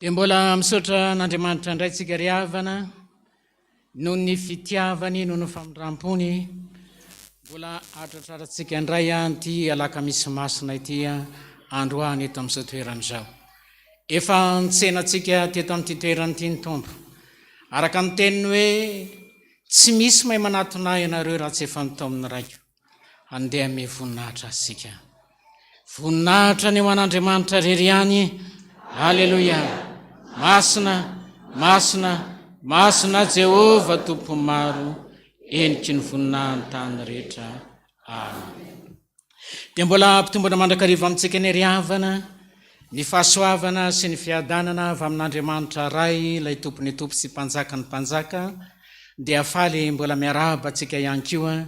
Dia mbola misaotra an'Andriamanitra indray tsika ry havana noho ny fitiavany, noho ny famindrampony. Mbola hatratrarantsika indray ity alakamisy masina ity androany eto amin'izao toerana izao. Efa nitsena antsika teto amin'ity toerana ity ny Tompo. Araka ny teniny hoe tsy misy mahay manatona ahy ianareo raha tsy efa notaomin'ny Raiko. Andeha hanome voninahitra Azy isika. Voninahitra ny ho an'Andriamanitra irery ihany. Aleloia. Masina, masina, masina Jehovah Tompon'ny maro, heniky ny voninahin'ny tany rehetra. Amen. Dia mbola ampitombona mandrakariva amintsika ny ry havana ny fahasoavana sy ny fiadanana avy amin'Andriamanitra Ray, ilay Tompon'ny Tompo sy Mpanjakan'ny Mpanjaka, dia faly mbola miarahaba antsika ihany koa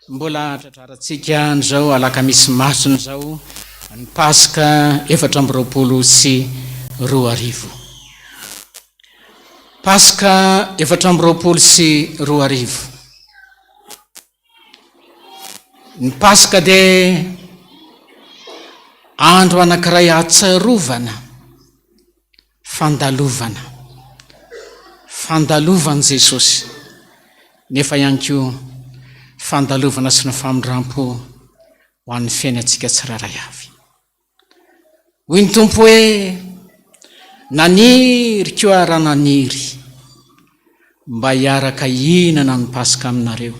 mbola tratrarantsika an'izao alakamisy masina izao ny Paska 2024. Paska 2024. Ny Paska dia andro anankiray ahatsiarovana fandalovana, fandalovan'i Jesosy, nefa ihany koa fandalovana sy ny famindrampo ho an'ny fiainantsika tsirairay avy. Hoy ny Tompo hoe, Naniry koa raha naniry mba hiaraka hihinana ny Paska aminareo,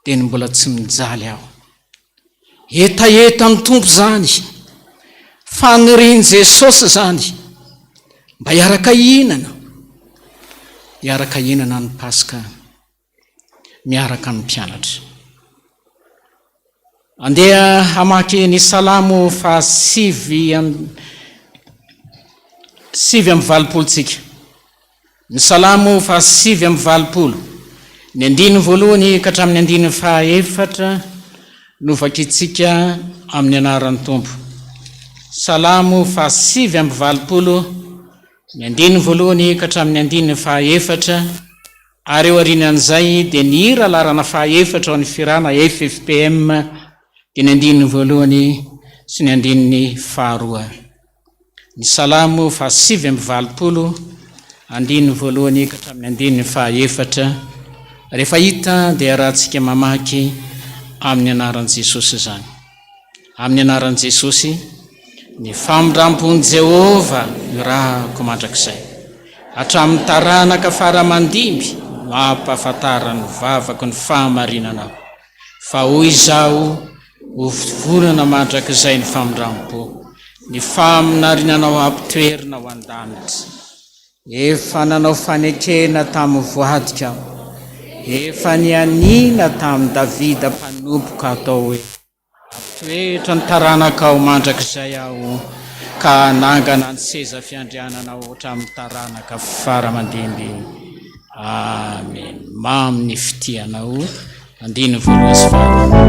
dia ny mbola tsy mijaly aho. Hetahetan'ny Tompo izany, fanirian'i Jesosy izany, mba hiaraka hihinana, hiaraka hihinana ny Paska. miaraka amin'ny mpianatra. Andeha hamaky ny Salamo faha 89 tsika. Ny Salamo faha 89, ny andininy voalohany ka hatramin'ny andininy faha efatra no vakintsika amin'ny anaran'ny Tompo. Salamo faha 89, ny andininy voalohany ka hatramin'ny andininy faha efatra. Ary eo aorianan'izay dia ny hira laharana fahaefatra ao amin'ny fihirana ffpm dia ny andininy voalohany sy ny andininy faharoa. Ny Salamo faha 89, andininy voalohany ka hatramin'ny andininy fahaefatra, rehefa hita dia arahantsika mamaky amin'ny anaran'i Jesosy izany. Amin'ny anaran'i Jesosy, ny famindram-pon'i Jehovah irahako mandrakizay. Hatramin'ny taranaka fara aman-dimby no ampahafantaran'ny vavako ny fahamarinanao. Fa hoy izaho, Ho vonona mandrakizay ny famindram-po, ny fahaminarinanao hampitoerina ho an-danitra. Efa nanao fanekena tamin'ny voadiko aho. Efa nianiana tamin'i Davida mpanompoko atao hoe, Hampitoetra ny taranakao mandrakizay Aho, ka hanangana ny seza fiandriananao hatramin'ny taranaka fara aman-dimby. Amen. Mamy ny fitianao. Andininy voalohany sy faharoa.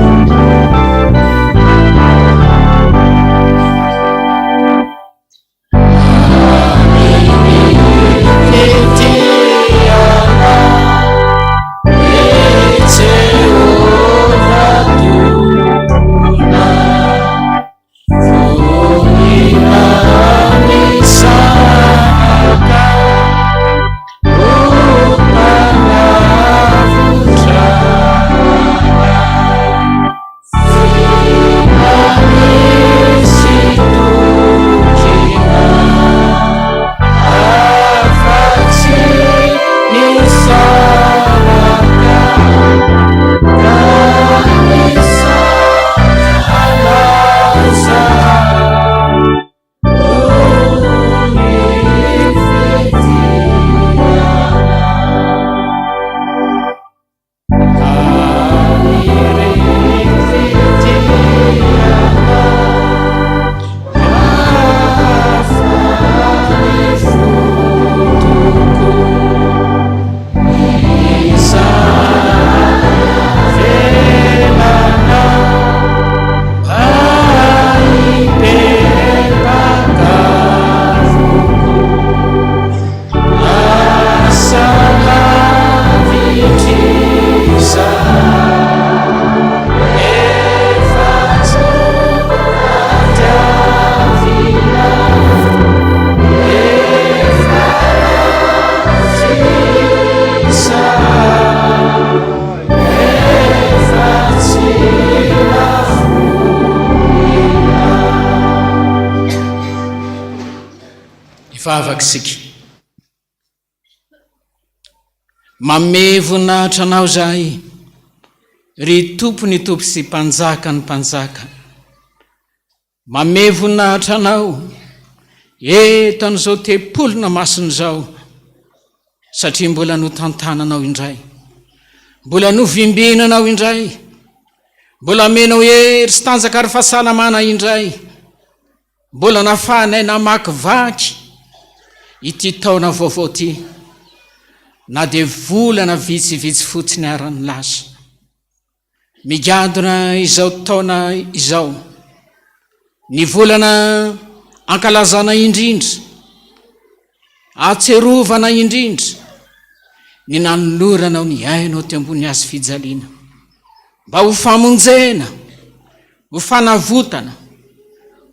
Hivavaka isika. Manome voninahitra Anao izahay, ry Tompo ny Tompo sy Mpanjaka ny Mpanjaka. Manome voninahitra Anao eto an'izao tempolina masina izao, satria mbola notantananao indray, mbola novimbinanao indray, mbola amenao hery sy tanjaka ary fahasalamana indray. Mbola nafahanay namakivaky ity taona vaovao ity na dia volana vitsivitsy fotsiny ara ny lasa. Migadona izao taona izao ny volana ankalazana indrindra, ahatsiarovana indrindra ny nanoloranao ny ainao teo ambony hazo fijaliana mba ho famonjena ho fanavotana,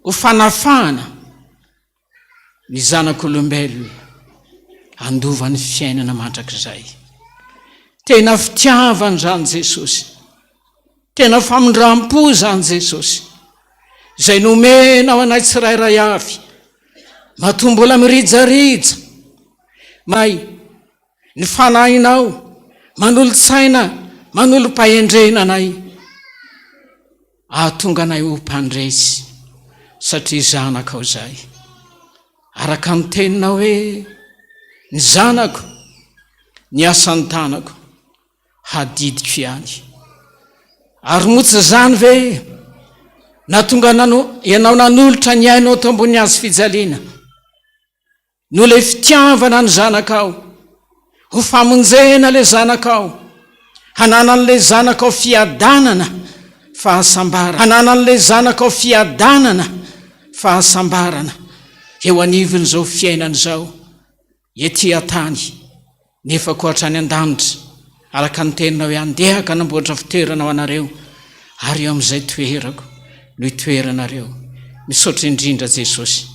ho fanafahana ny zanak'olombelona handova ny fiainana mandrakizay. Tena fitiavana izany Jesosy. Tena famindram-po izany Jesosy. Izay nomenao anay tsirairay avy. Matoa mbola mirijarija. May Ny Fanahinao manolo-tsaina, manolo-pahendrena anay, ahatonga anay ho mpandresy, satria zanakao izahay. Araka ny teninao hoe, Ny zanako, ny asan'ny tanako, hadidiko ihany. Ary moa tsy izany ve nahatonga ianao nanolotra ny ainao teo ambony hazo fijaliana? Noho ilay fitiavana ny zanakao, ho famonjena ilay zanakao, hananan'ilay zanakao fiadanana, fahasambarana, hananan'ilay zanakao fiadanana, fahasambarana eo anivon'izao fiainana izao, ety an-tany. Nefa koa hatrany an-danitra, araka ny teninao hoe, Andeha ka hanamboatra fitoerana ho anareo, ary eo amin'izay toerako no hitoeranareo. Misaotra indrindra Jesosy.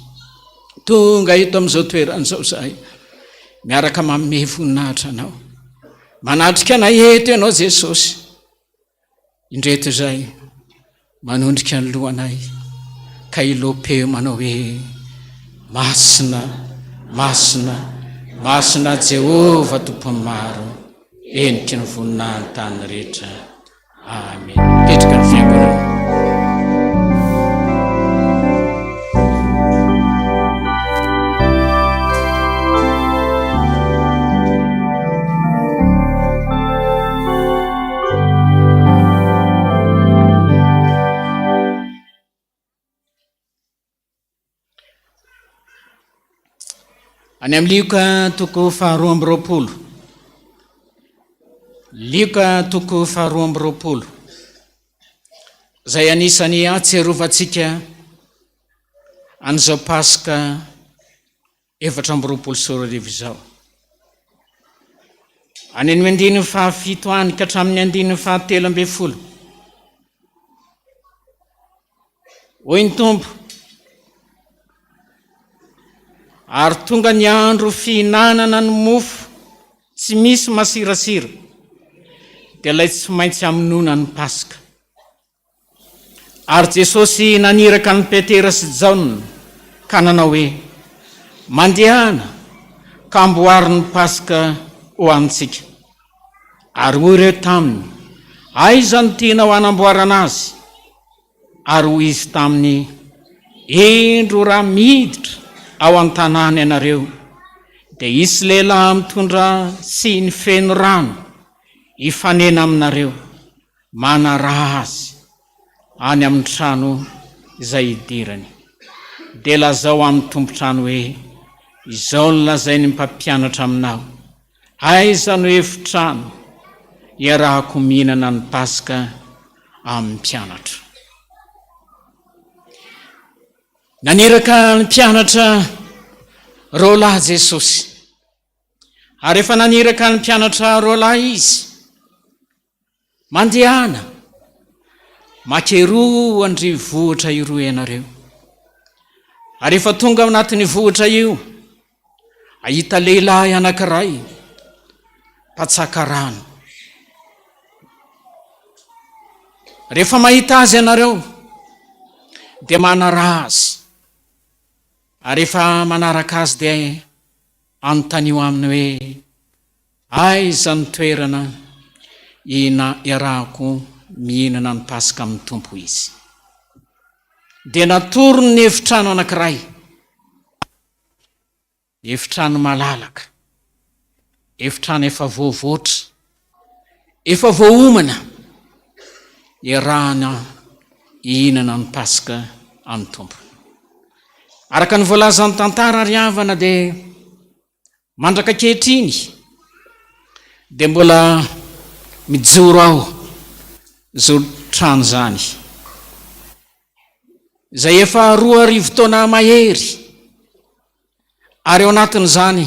Tonga eto amin'izao toerana izao izahay, miaraka manome voninahitra Anao. Manatrika anay eto Ianao Jesosy. Indreto izay manondrika ny lohanay ka ilopeo manao hoe, Masina, masina, masina Jehovah Tompon'ny maro, heniky ny voninahiny tany rehetra. Amen. Mipetraka ny fiangonana. Any amin'ny Lioka toko faharoa amby roapolo. Lioka toko faharoa amby roapolo. Izay anisan'ny ahatsiarovantsika an'izao Paska 2024 izao. Any amin'ny andininy fahafito any ka hatramin'ny andininy fahatelo ambin'ny folo. Hoy ny Tompo, Ary tonga ny andro fihinanana ny mofo tsy misy masirasira, dia ilay tsy maintsy hamonoana ny Paska. Ary Jesosy naniraka an'i Petera sy Jaona ka nanao hoe, Mandehana ka amboary ny Paska ho antsika. Ary hoy ireo taminy, Aiza no tianao hanamboarana azy? Ary hoy izy taminy, Indro raha miditra ao an-tanàna ianareo, dia hisy lehilahy mitondra siny feno rano hifanena aminareo, manaraha azy any amin'ny trano izay hidirany. Dia lazao amin'ny tompon-trano hoe, Izao no lazain'ny mpampianatra aminao, Aiza no efitrano iarahako mihinana ny Paska amin'ny mpianatro? Naniraka ny mpianatra roalahy Jesosy. Ary efa naniraka ny mpianatra roalahy Izy. Mandehana, makeroa an-drivohitra iroa ianareo. Ary efa tonga ao anatin'ny vohitra io, ahita lehilahy anankiray mpatsaka rano. Rehefa mahita azy ianareo, dia manaraha azy. Ary rehefa manaraka azy dia anontanio aminy hoe, Aiza ny toerana ina iarahako mihinana ny Paska amin'ny Tompo izy? Dia natorony ny efitrano anankiray, efitrano malalaka, efitrano efa voavoatra, efa voaomana, iarahana hihinana ny Paska amin'ny Tompo. Araka ny voalazan'ny tantara ry havana dia Mandraka ankehitriny dia mbola mijoro ao izao trano izany, izay efa 2000 taona mahery, ary ao anatin'izany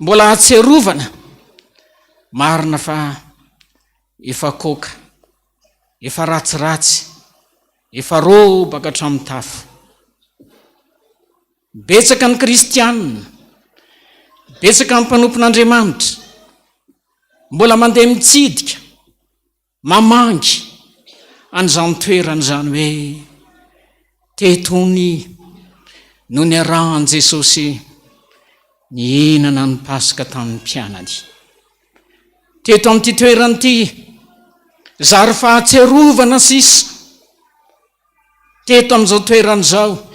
mbola ahatsiarovana marina fa efa koaka, efa ratsiratsy, efa robaka hatramin'ny tafo. Betsaka ny kristianina, betsaka ny mpanompon'Andriamanitra mbola mandeha mitsidika, mamangy an'izany toerana izany hoe teto ny no niarahan'i Jesosy nihinana ny Paska tamin'ny mpianany. Teto amin'ity toerana ity, zary fahatsiarovana sisa Teto amin'izao toerana izao,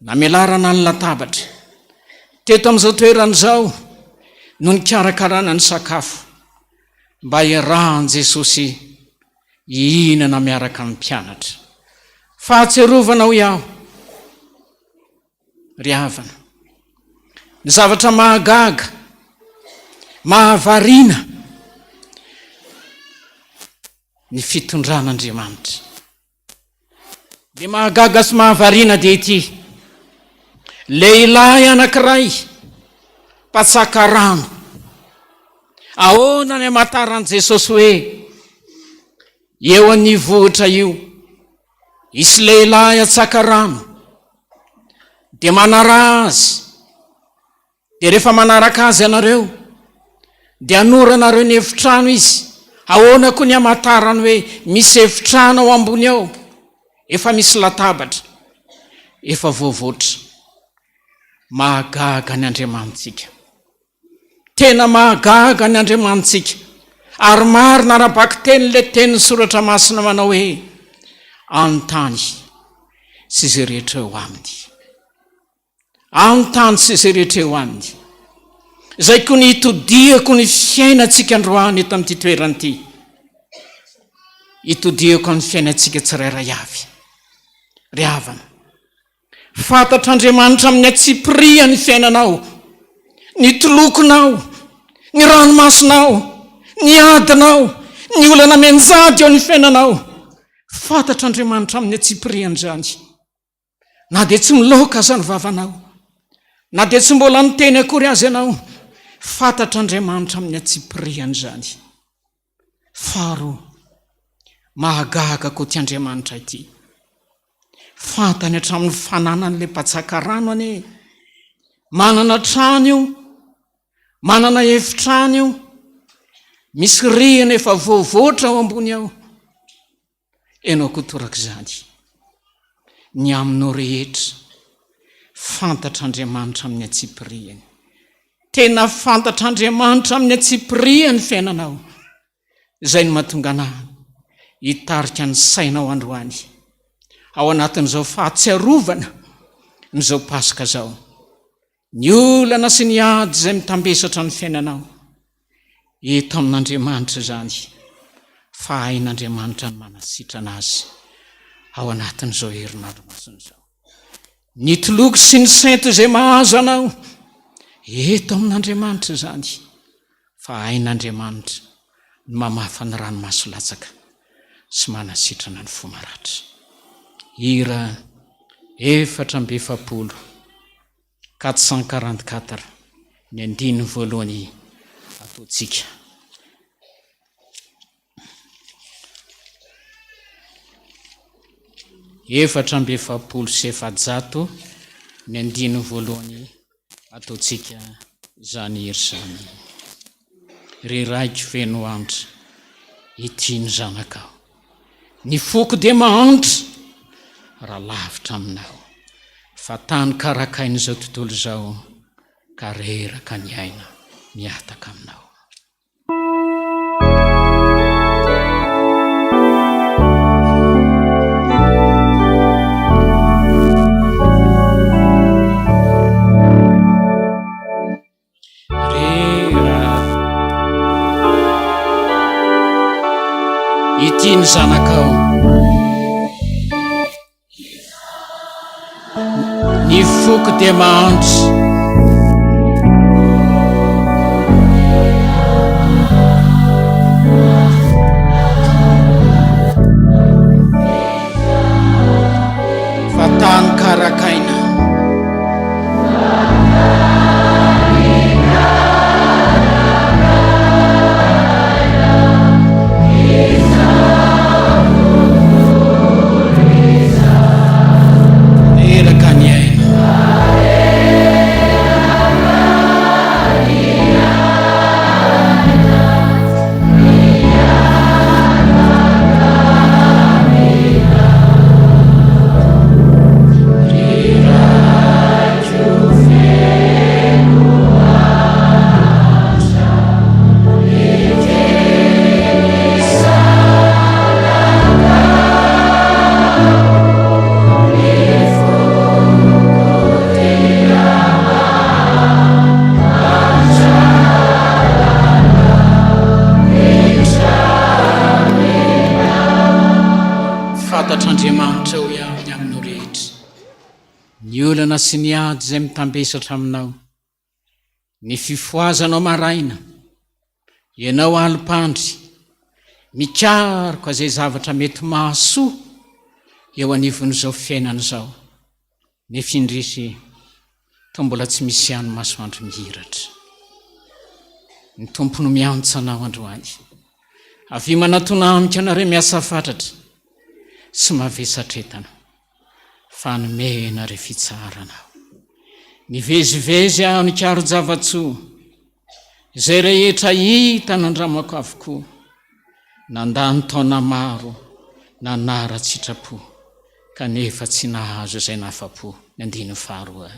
namelarana ny latabatra. Teto amin'izao toerana izao no nikarakarana ny sakafo mba hiarahan'i Jesosy hihinana miaraka amin'ny mpianatra. Fahatsiarovana hoy aho, ry havana. Ny zavatra mahagaga, mahavariana, ny fitondran'Andriamanitra. Ny mahagaga sy mahavariana dia ity, lehilahy anankiray mpatsaka rano. Ahoana ny hamantaran'i Jesosy hoe eo an'io vohitra io hisy lehilahy hatsaka rano, dia manaraha azy. Dia rehefa manaraka azy ianareo, dia hanoranareo ny efitrano izy. Ahoana koa ny hamantarany hoe misy efitrano ao ambony ao, efa misy latabatra, efa voavoatra. Mahagaga ny Andriamanitsika. Tena mahagaga ny Andriamanitsika. Ary marina ara-bakiteny ilay tenin'ny Soratra Masina manao hoe, Anontany sy izay rehetra eo aminy. Anontany sy izay rehetra eo aminy. Izay koa ny hitodihako ny fiainantsika androany eto amin'ity toerana ity. Hitodihako amin'ny fiainantsika tsirairay avy. Ry havana, fantatr'Andriamanitra amin'ny antsipiriany ny fiainanao. Ny tolokonao, ny ranomasonao, ny adinao, ny olana mianjady eo amin'ny fiainanao. Fantatr'Andriamanitra amin'ny antsipiriany izany. Na dia tsy miloaka aza ny vavanao, na dia tsy mbola niteny akory aza ianao, fantatr'Andriamanitra amin'ny antsipiriany izany. Faharoa, mahagaga koa ity Andriamanitra ity. Fantany hatramin'ny fananan'ilay mpatsaka rano anie e. Manana trano io, manana efitrano io, misy rihana efa voavoatra ao ambony ao. Ianao koa torak'izany. Ny aminao rehetra, fantatr'Andriamanitra amin'ny antsipiriany. Tena fantatr'Andriamanitra amin'ny antsipiriany ny fiainanao. Izay no mahatonga anà hitarika ny sainao androany, ao anatin'izao fahatsiarovana an'izao Paska izao. Ny olana sy ny ady izay mitambesatra ny fiainanao, eto amin'Andriamanitra izany, fa hain'Andriamanitra ny manasitrana azy ao anatin'izao herinandro masina izao. Ny toloko sy ny sento izay mahazo anao, eto amin'Andriamanitra izany, fa hain'Andriamanitra ny mamafa ny ranomaso latsaka sy manasitrana ny fo maratra. Hira 44. 444, ny andininy voalohany ataontsika. 444, ny andininy voalohany ataontsika izany hira izany. Ry Raiko feno antra, ity ny zanakao. Ny foko dia mahantra raha lavitra aminao. Fa tany karakain'izao tontolo izao ka reraka ny aina mihataka aminao. Ity ny zanakao. Ny foko dia mahantra. Fa tany karakaina. Reraka ny aina. Fantatr'Andriamanitra hoy aho ny aminao rehetra. Ny olana sy ny ady izay mitambesatra aminao, ny fifohazanao maraina, ianao alim-pandry, mikaroka izay zavatra mety mahasoa eo anivon'izao fiainana izao, nefa indrisy toa mbola tsy misy ihany masoandro mihiratra. Ny Tompo no miantso anao androany. Avia manatona amiko ianareo miasa fatratra sy mavesatretana. Fa nomena re fitsaharana aho. Nivezivezy aho nikaro-java-tsoa, izay rehetra hita nandramako avokoa. Nandany taona maro nanara-tsitrapo, kanefa tsy nahazo izay nahafa-po. Ny andininy faharoa.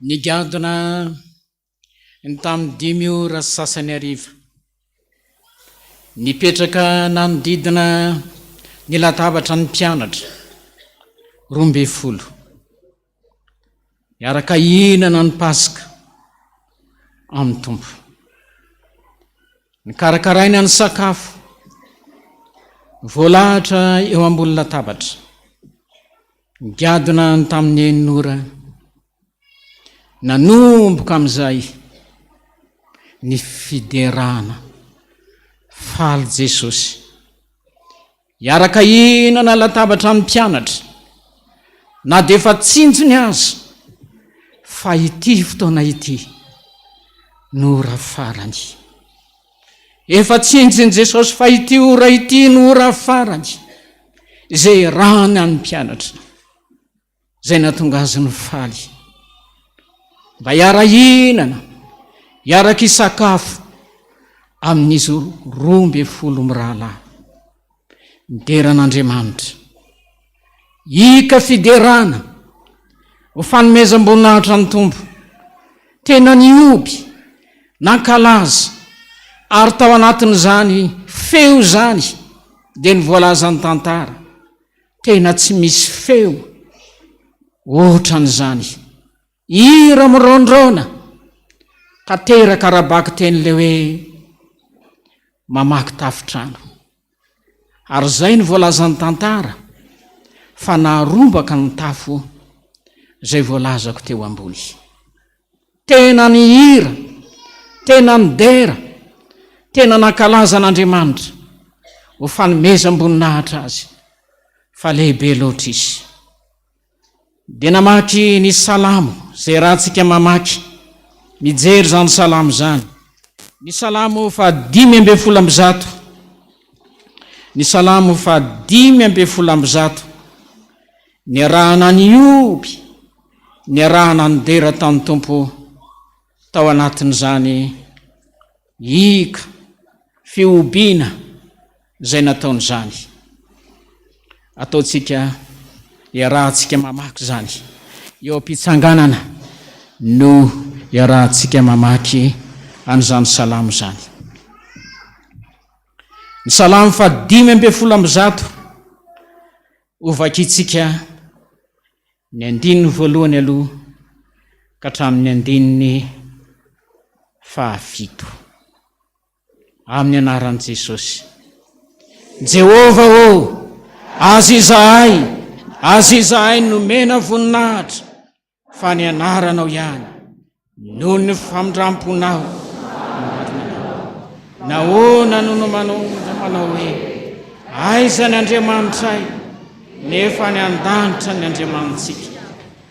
Nigadona ny tamin'ny dimy ora sy sasany hariva. Nipetraka nanodidina ny latabatra ny mpianatra 12. Hiaraka hihinana ny Paska amin'ny Tompo. Nikarakaraina ny sakafo, voalahatra eo ambony latabatra. Nigadona ny tamin'ny enina ora, nanomboka amin'izay ny fiderana. Faly Jesosy. Hiaraka hihinana latabatra amin'ny mpianatra, na dia efa tsinjony aza fa ity fotoana ity no ora farany. Efa tsinjin'i Jesosy fa ity ora ity no ora farany izay iarahany amin'ny mpianatra, izay nahatonga azy nifaly. Mba hiara-hihinana, hiaraka hisakafo amin'izy 12 mirahalahy. Midera an'Andriamanitra. Hika fiderana ho fanomezam-boninahitra ny Tompo. Tena nihoby, nankalaza, ary tao anatin'izany feo izany dia ny voalazan'ny tantara, tena tsy misy feo ohatran'izany. Hira miraondraona, tanteraka ara-bakiteny ilay hoe mamaky tafontrano. Ary izay no voalazan'ny tantara fa naharombaka ny tafo izay voalazako teo ambony. Tena nihira, tena nidera, tena nankalaza an'Andriamanitra ho fanomezam-boninahitra Azy fa lehibe loatra Izy. Dia namaky ny Salamo, izay rahantsika mamaky, mijery izany Salamo izany. Ny Salamo faha 115, ny Salamo faha 115, niarahana nihoby, niarahana nidera tamin'ny Tompo tao anatin'izany Hiaka, fihobiana izay nataony izany. Ataontsika, iarahantsika mamaky izany. Eo am-pitsanganana no iarahantsika mamaky an'izany salamo izany. Ny salamo faha 115 hovakintsika Ny andininy voalohany aloha ka hatramin'ny andininy fahafito. Amin'ny anaran'i Jesosy. Jehovah ô, aza izahay, aza izahay nomena voninahitra, fa ny anaranao ihany. Noho ny famindram-ponao. Nahoana no no manao manao hoe, Aiza ny Andriamanitray, nefa any an-danitra ny Andriamanitsika?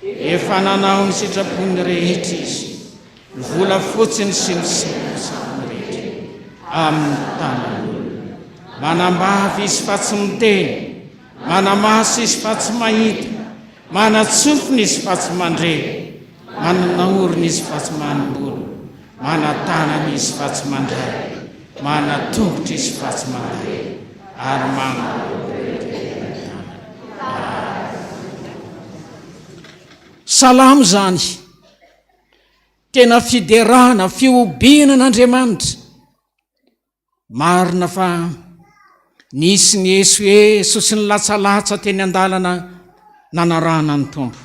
Efa nanao ny sitrapony rehetra Izy, ny volafotsiny sy ny sampiny rehetra amin'ny tanany. Manambava Izy fa tsy miteny, manamaso Izy fa tsy mahita, Manan-tsofina izy fa tsy mandre, manana orona izy fa tsy manimbolo, manan-tanana izy fa tsy mandray, manan-tongotra izy fa tsy mandeha, ary manana Salamo izany. Tena fiderana, fihobiana an'Andriamanitra. Marina fa nisy ny esoeso sy ny latsalatsa teny an-dalana nanarahana ny Tompo.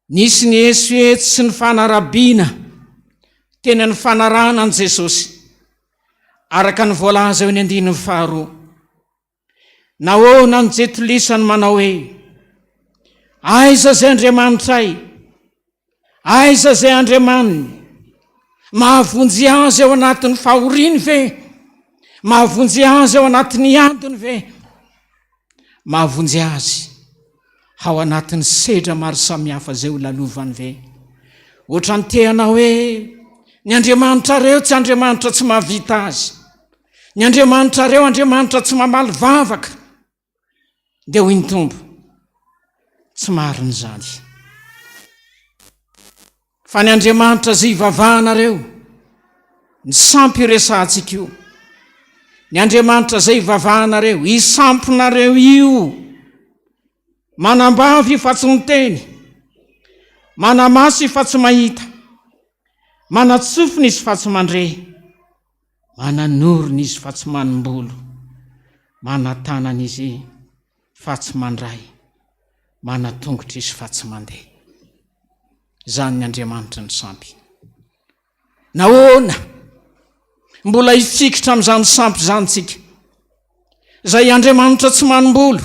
Nisy ny esoeso sy ny fanarabiana teny amin'ny fanarahana an'i Jesosy, araka ny voalaza eo ny andininy faharoa. Nahoana no jetolisany manao hoe, Aiza izay Andriamanitray? Aiza izay Andriamaniny? Mahavonjy azy ao anatin'ny fahoriany ve? Mahavonjy azy ao anatin'ny adiny ve? Mahavonjy azy ao anatin'ny sedra maro samihafa izay ho lalovany ve? Ohatran'ny te hanao hoe, Ny Andriamanitrareo tsy Andriamanitra tsy mahavita azy. Ny Andriamanitrareo Andriamanitra tsy mamaly vavaka. Dia hoy ny Tompo, Tsy marina izany. Fa ny Andriamanitra izay ivavahanareo, ny sampy iresahantsika io, ny Andriamanitra izay ivavahanareo, isampinareo io, Manambavy io fa tsy miteny. Mana-maso izy fa tsy mahita, mana-tsofina izy fa tsy mandre, mana-norona izy fa tsy manimbolo, mana-tanana izy fa tsy mandray, mana-tongotra izy fa tsy mandeha. Izany ny Andriamanitry ny sampy. Nahoana? Mbola hifikitra amin'izany sampy izany tsika. Izay Andriamanitra tsy manimbolo,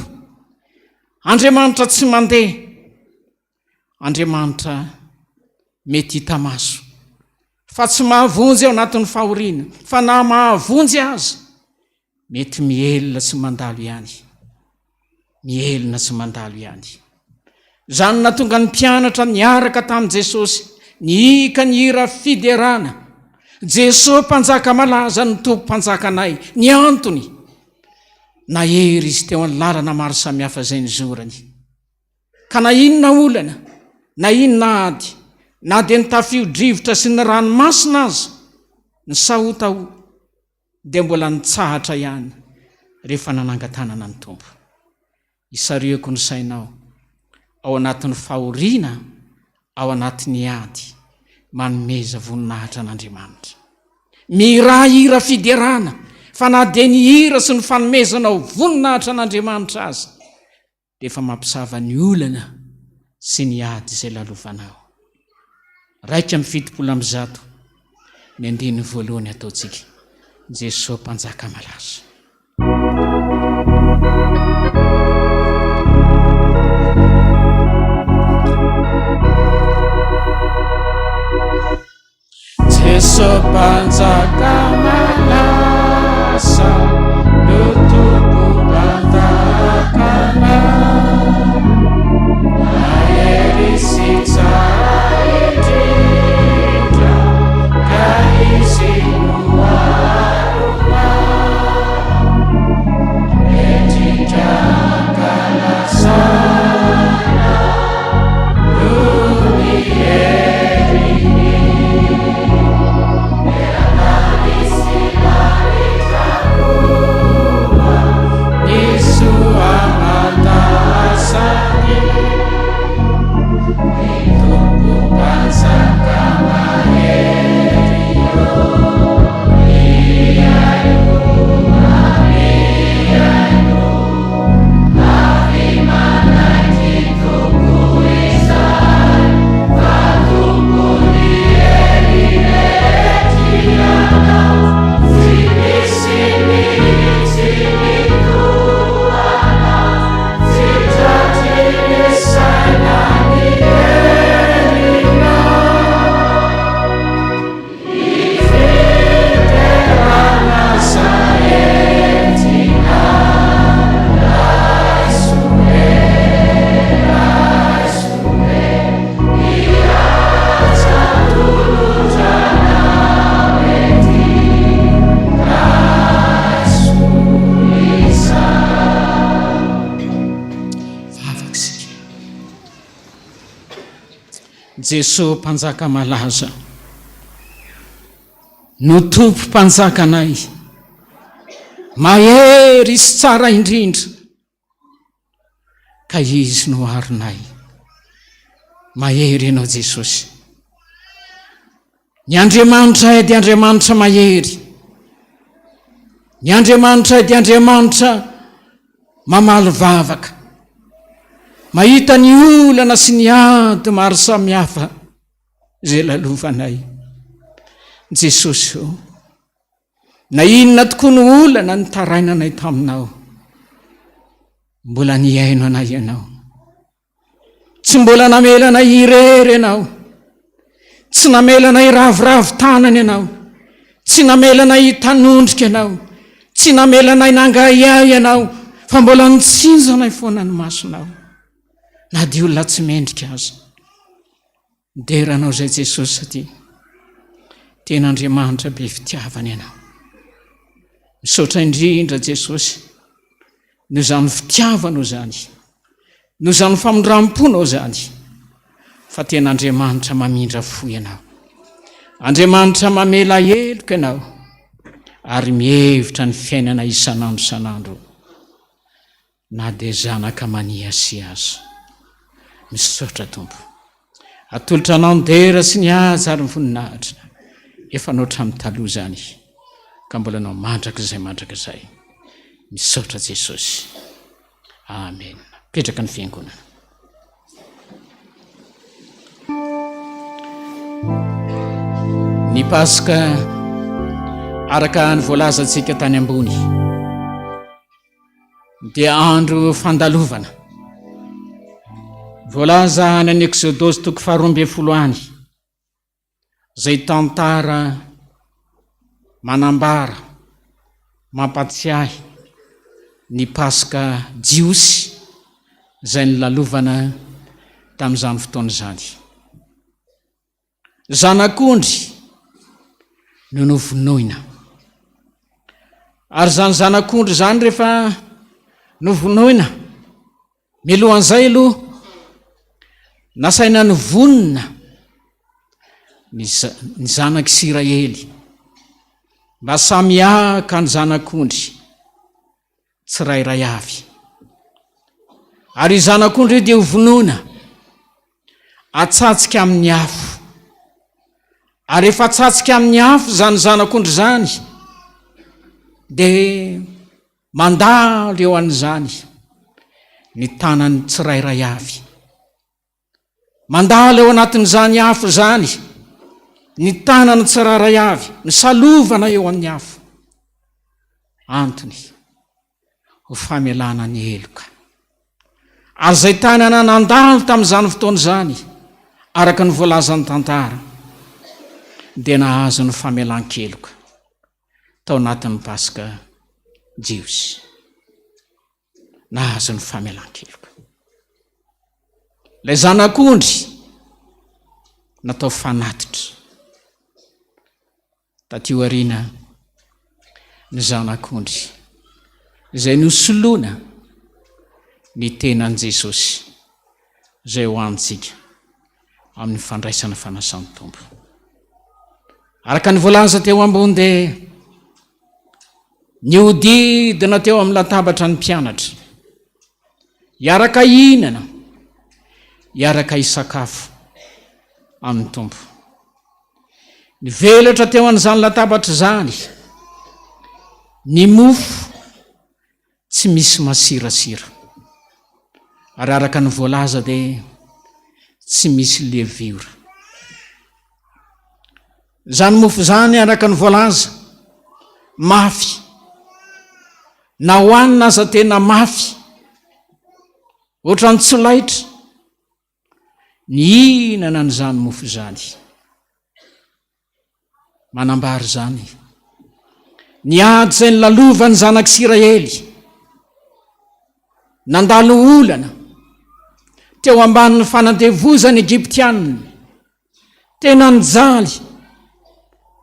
Andriamanitra tsy mandeha, Andriamanitra mety hita maso fa tsy mahavonjy ao anatin'ny fahoriana, fa na mahavonjy aza Mety mihelina sy mandalo ihany. Mihelina sy mandalo ihany. Izany nahatonga ny mpianatra niaraka tamin'i Jesosy nihika ny hira fiderana. Jesosy Mpanjaka malaza no Tompo Mpanjakanay. Ny antony, nahery Izy teo amin'ny lalana maro samihafa izay nizorany. Ka na inona olana, na inona ady, na dia ny tafio-drivotra sy ny ranomasina aza, ny sahotahota, dia mbola nitsahatra ihany rehefa nanangan-tanana ny Tompo. Isarihako ny sainao, ao anatin'ny fahoriana, ao anatin'ny ady, manomeza voninahitra an'Andriamanitra. Mihirà hira fiderana, fa na dia ny hira sy ny fanomezanao voninahitra an'Andriamanitra aza, dia efa mampisava ny olana sy ny ady izay lalovanao. 171 ny andininy voalohany ataontsika. Jesoa Mpanjaka malaza. Jeso Mpanjaka malaza no Tompo Mpanjakanay. Mahery sy tsara indrindra, ka Izy no aronay. Mendrika ankalazana noho ny heriny. Eran-tany sy lanitra koa, ny soa aman-dasany. Ny Tompo Mpanjaka mahery ô, mihainoa, mihainoa. Avy manaiky Tompo izay, fa Tompon'ny hery rehetra Ianao, tsy misy mihitsy ny toa Anao, tsy tratry ny saina ny herinao. Ny fiderana izay entina, raiso e, raiso e, ny asa atolotra anao ety, raiso izany. Vavaka isika. Jesoa Mpanjaka malaza no Tompo Mpanjakanay, mahery sy tsara indrindra, ka Izy no aronay. Mahery Ianao Jesosy. Ny Andriamanitray dia Andriamanitra mahery. Ny Andriamanitray dia Andriamanitra mamaly vavaka. Mahita ny olana sy ny ady maro samihafa izay lalovanay. Jesosy ô, na inona tokoa no olana nitarainanay taminao, mbola nihaino anay Ianao. Tsy mbola namela anay irery Ianao. Tsy namela anay hiraviravy tanana Ianao. Tsy namela anay hitanondrika Ianao. Tsy namela anay nangahiahy Ianao, fa mbola nitsinjo anay foana ny masonao, na dia olona tsy mendrika aza. Midera Anao izay Jesosy satria tena Andriamanitra be fitiavana Ianao. Misaotra indrindra Jesosy noho izany fitiavanao izany, noho izany famindram-ponao izany, fa tena Andriamanitra mamindra fo Ianao. Andriamanitra mamela heloka Ianao ary mihevitra ny fiainana isan'andro isan'andro. Na dia zanaka maniasia aza. Misaotra Tompo. Atolotra Anao ny dera sy ny haja ary ny voninahitra. Efa anao hatramin'ny taloha izany ka mbola anao mandrakizay mandrakizay. Misaotra Jesosy. Amen. Mipetraka ny fiangonana. Ny Paska araka ny voalazantsika tany ambony dia andro fandalovana. Voalaza any amin'ny Eksodosy toko faharoa ambin'ny folo any. Izay tantara manambara, mampatsiahy ny Paska jiosy izay nolalovana tamin'izany fotoana izany. Zanak'ondry no novonoina. Ary izany zanak'ondry izany rehefa novonoina, Mialohan'izay aloha, nasaina nivonona ny ny zanak'Isiraely mba samy haka ny zanak'ondry tsirairay avy. Ary io zanak'ondry io dia hovonoina, atsatsika amin'ny afo. Ary rehefa atsatsika amin'ny afo izany zanak'ondry izany, dia Mandalo eo an'izany ny tanan'ny tsirairay avy. Mandalo eo anatin'izany afo izany ny tanan'ny tsirairay avy, misalovana eo amin'ny afo. Antony, ho famelana ny heloka. Ary izay tanana nandalo tamin'izany fotoana izany, araka ny voalazan'ny tantara, dia nahazo ny famelan-keloka. tao anatin'ny Paska jiosy. Nahazo ny famelan-keloka. Ilay zanak'ondry natao fanatitra. Taty aoriana ny zanak'ondry izay nosoloana ny tenan'i Jesosy izay ho antsika amin'ny fandraisana fanasan'ny Tompo. Araka ny voalaza teo ambony dia nihodidina teo amin'ny latabatra ny mpianatra, hiaraka hihinana, hiaraka hisakafo amin'ny Tompo. Nivelatra teo an'izany latabatra izany ny mofo Tsy misy masirasira. Ary araka ny voalaza dia tsy misy levure. Izany mofo izany araka ny voalaza, mafy. Na hohanina aza tena mafy. Ohatran'ny tsy laitra. Nihinana an'izany mofo izany. Manambara izany. Ny ady izay nolalovan'ny zanak'Isiraely. Nandalo olana teo ambanin'ny fanandevozan'ny Egyptianina. Tena nijaly,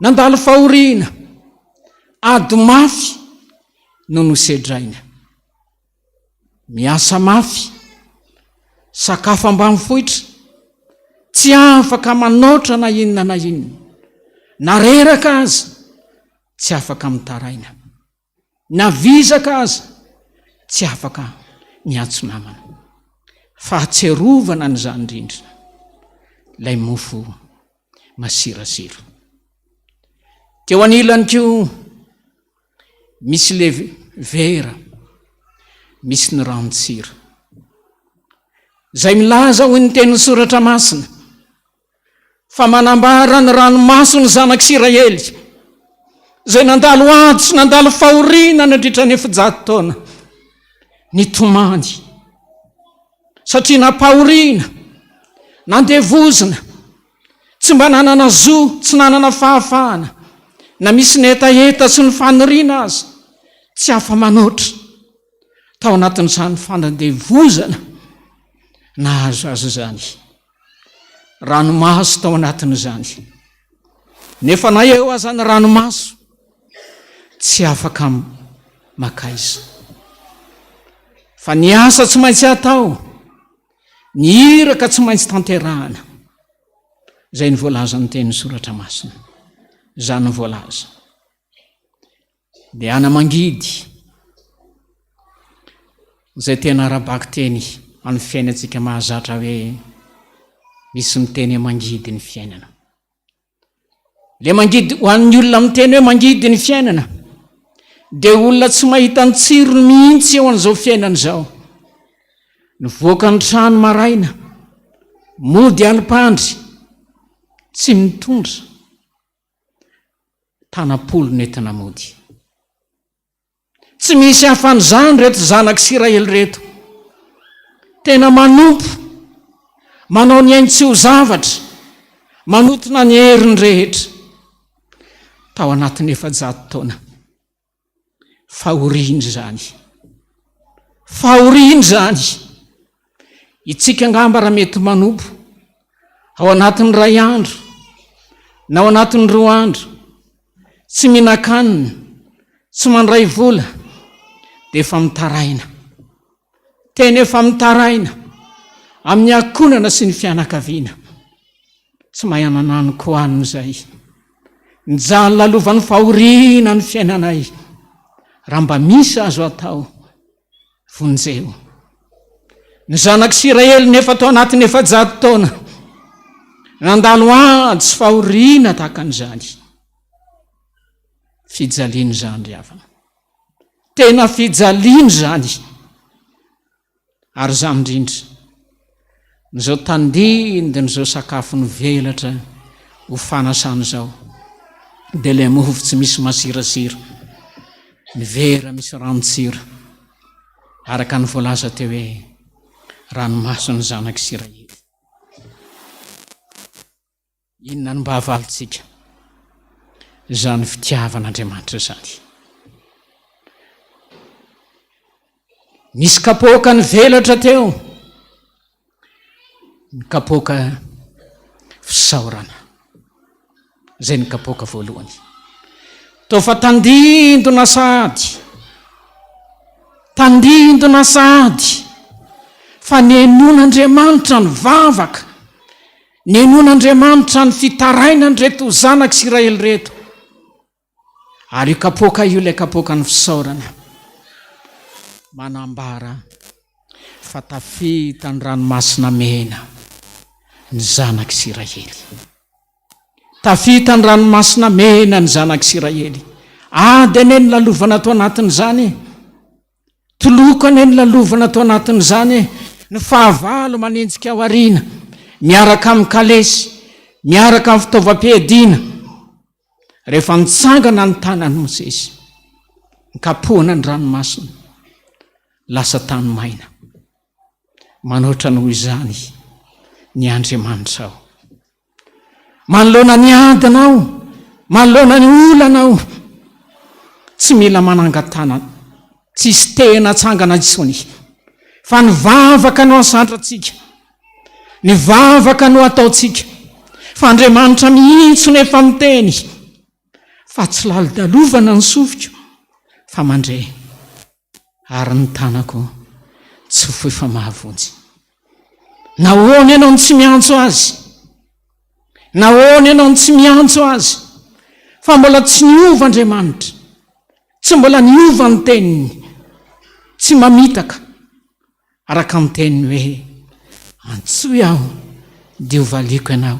nandalo fahoriana, ady mafy no nosedraina. Miasa mafy, sakafo ambany foitra, tsy afaka manoatra na inona na inona, na reraka aza, tsy afaka mitaraina, na vizaka aza, tsy afaka miantso namana. Fahatsiarovana an'izany indrindra ilay mofo masirasira. Teo anilany koa Misy le vera, misy ny ranon-tsira. Izay milaza hoy ny tenin'ny soratra masina fa manambara ny ranomason'ny zanak'Isiraely izay nandalo ady sy nandalo fahoriana nandritra ny 400 taona nitomany satria nampahoriana, nandevozina, Tsy mba nanana zo, tsy nanana fahafahana, na misy ny hetaheta sy ny faniriana aza, tsy afa-manoatra. Tao anatin'izany fanandevozana nahazo azy izany. Ranomaso tao anatin'izany. Nefa na eo aza ny ranomaso, tsy afaka makaiza. Fa ny asa tsy maintsy atao, Ny iraka tsy maintsy tanterahana, izay ny voalazan'ny tenin'ny soratra masina. Izany no voalaza. Dia ana-mangidy, izay tena ara-bakiteny amin'ny fiainantsika mahazatra hoe. Misy miteny hoe mangidy ny fiainana. Le mangidy, ho an'ny olona miteny hoe mangidy ny fiainana, dia olona tsy mahita ny tsirony mihitsy eo an'izao fiainana izao. Nivoaka ny trano maraina, mody alim-pandry, tsy mitondra tanam-polo nentina mody. Tsy misy hafan'izany ireto zanak'Isiraely ireto. Tena manompo, manao ny ainy tsy ho zavatra, manotona ny heriny rehetra. Tao anatin'ny 400 taona. Fahoriana izany. Fahoriana izany. Itsika angamba raha mety manompo ao anatin'ny iray andro na ao anatin'ny roa andro, tsy mihinan-kanina, tsy mandray vola, dia efa mitaraina. Tena efa mitaraina amin'ny ankohonana sy ny fianakaviana. Tsy mahay anananiko hanina izay. Mijaly lalovan'ny fahoriana ny fiainanay. Raha mba misy azo atao, vonjeo. Ny zanak'Isiraely nefa tao anatin'ny 400 taona, nandalo ady sy fahoriana tahaka an'izany. Fijaliana izany ry havana. Tena fijaliana izany. Ary izany indrindra, n'izao tandindon'izao sakafo nivelatra ho fanasana izao, dia ilay mofo tsy misy masirasira, ny vera misy ranon-tsira, araka ny voalaza teo hoe ranomason'ny zanak'Isiraely. Inona no mba havalintsika izany fitiavan'Andriamanitra izany? Nisy kapoaka nivelatra teo, ny kapoaka fisaorana, izay ny kapoaka voalohany. Toa fa tandindona sahady, tandindona sahady fa nenoan'Andriamanitra ny vavaka Nenoan'Andriamanitra ny fitarainan'ireto zanak'Isiraely ireto. Ary io kapoaka io ilay kapoakan'ny fisaorana. Manambara fa tafita ny ranomasina mena ny zanak'Isiraely. Tafita ny ranomasina mena ny zanak'Isiraely. Ady anie ny lalovana ato anatin'izany e. Toloko anie ny lalovana ato anatin'izany e! Ny fahavalo manenjika ao aoriana, miaraka amin'ny kalesy, miaraka amin'ny fitaovam-piadiana. Rehefa nitsangana ny tanan'i Mosesy, nikapohana ny ranomasina, lasa tany maina. Manoatra noho izany ny Andriamanitrao. Manoloana ny adinao, manoloana ny olanao, tsy mila manangan-tanana, tsisy tehina atsangana intsony, fa ny vavaka no asandratsika, ny vavaka no ataontsika, fa Andriamanitra mihitsy no efa miteny, fa tsy lalodalovana ny sofiko, fa mandre. Ary ny tanako tsy fohy fa mahavonjy. Nahoana ianao no tsy miantso azy? Nahoana ianao no tsy miantso azy? Fa mbola tsy niova Andriamanitra. Tsy mbola niova ny teniny. Tsy mamitaka. Araka ny teniny hoe, Antsoy aho, dia hovaliako ianao,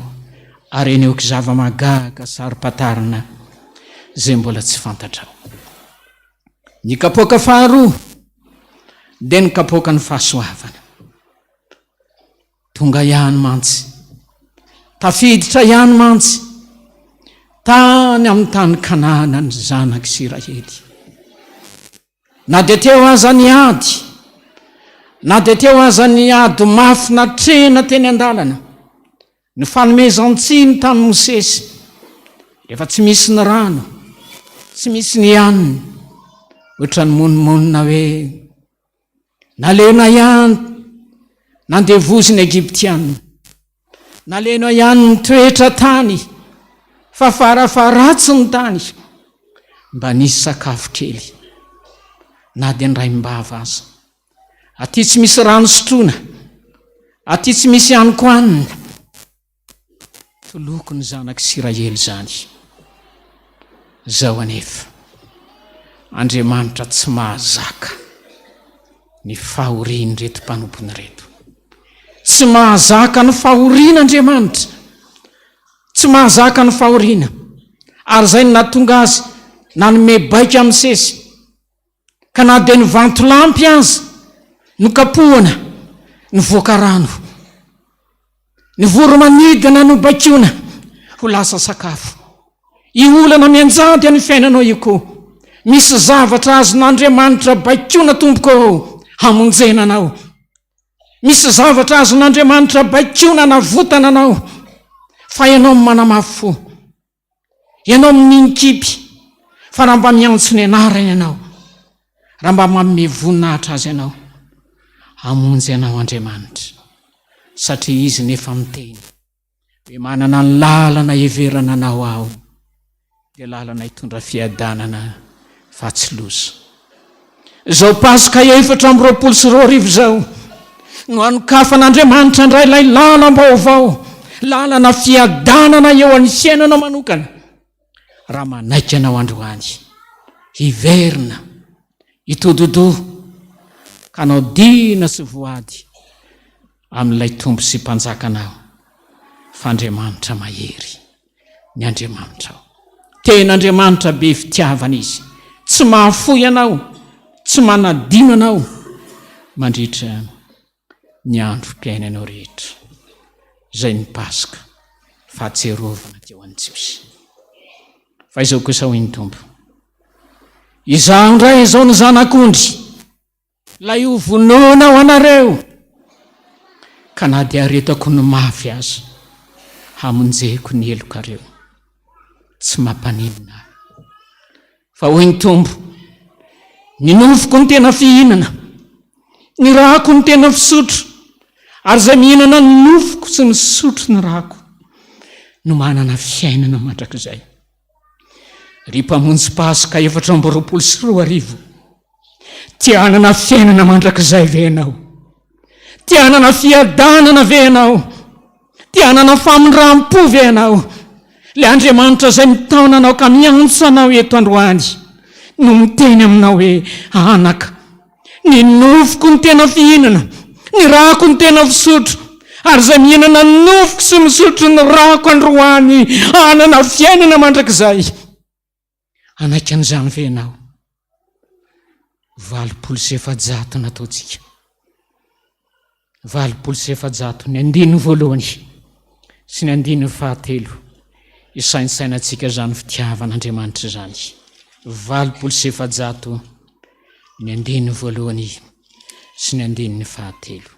ary hanehoako zava-mahagaga saro-pantarina izay mbola tsy fantatrao. Ny kapoaka faharoa dia ny kapoakan'ny fahasoavana. Tonga ihany mantsy, tafiditra ihany mantsy tany amin'ny tany Kanana ny zanak'Isiraely. Na dia teo aza ny ady, na dia teo aza ny ady mafy natrehina teny an-dalana, ny fanomezan-tsiny tamin'i Mosesy, rehefa tsy misy ny rano, tsy misy ny hanina, ohatran'ny monomonona hoe nalena ihany nandevoziny Egyptiana. Nalena ihany ny toetra tany fa farafaharatsy ny tany mba nisy sakafo kely na dia ny raim-bava aza. Aty tsy misy rano sotroina, aty tsy misy hanin-kohanina. Toloko ny zanak'Isiraely izany. Izao anefa, Andriamanitra tsy mahazaka ny fahorian'ireto mpanompony ireto. Tsy mahazaka ny fahoriana Andriamanitra. Tsy mahazaka ny fahoriana. Ary izay no nahatonga Azy nanome baiko an'i Mosesy. Ka na dia ny vantolampy aza no kapohana, nivoaka rano. Ny voro-manidina no baikoina ho lasa sakafo. Io olana mianjady amin'ny fiainanao io koa. Misy zavatra azon'Andriamanitra baikoina tompoko ô, hamonjena anao. Misy zavatra azon'Andriamanitra baikoina hanavotana anao, fa ianao no manamafy fo. Ianao minikipy, fa raha mba miantso ny anarany ianao, raha mba manome voninahitra azy ianao, hamonjy anao Andriamanitra, satria Izy nefa miteny hoe manana ny lalana heverana anao aho, dia lalana hitondra fiadanana fa tsy loza. Izao Paska 2024 izao no hanokafan'Andriamanitra indray ilay lalam-baovao, lalana fiadanana eo amin'ny fiainanao manokana, raha manaiky ianao androany hiverina, hitodi-doha, ka hanao dina sy voady amin'ilay Tompo sy Mpanjakanao, fa Andriamanitra mahery. ny Andriamanitrao. Tena Andriamanitra be fitiavana Izy. Tsy mahafoy anao, tsy manadino anao mandritra ny androm-piainanao rehetra. Izay ny Paska, fahatsiarovana teo an'ny Jiosy. Fa izao kosa hoy ny Tompo, Izaho indray izao no Zanak'ondry. Ilay ho vonoina ho anareo, ka na dia aretako ny mafy aza, hamonjeko ny helokareo. Tsy mampaninona ahy. Fa hoy ny Tompo, Ny nofoko no tena fihinana, ny rako no tena fisotro, ary izay mihinana ny nofoko sy misotro ny rako no manana fiainana mandrakizay. Ry Mpamonjy Paska 2024, te hanana fiainana mandrakizay ve ianao? Te hanana fiadanana ve ianao? Te hanana famindram-po ve ianao? Ilay Andriamanitra izay mitaona anao ka miantso anao eto androany no miteny aminao hoe, Anaka, Ny nofoko no tena fihinana, ny rako no tena fisotro, ary izay mihinana ny nofoko sy misotro ny rako androany hanana fiainana mandrakizay. Hanaiky an'izany ve ianao? 480 nataontsika. 480, ny andininy voalohany sy ny andininy fahatelo, isaintsainantsika izany fitiavan'Andriamanitra izany. 480, ny andininy voalohany sy ny andininy fahatelo.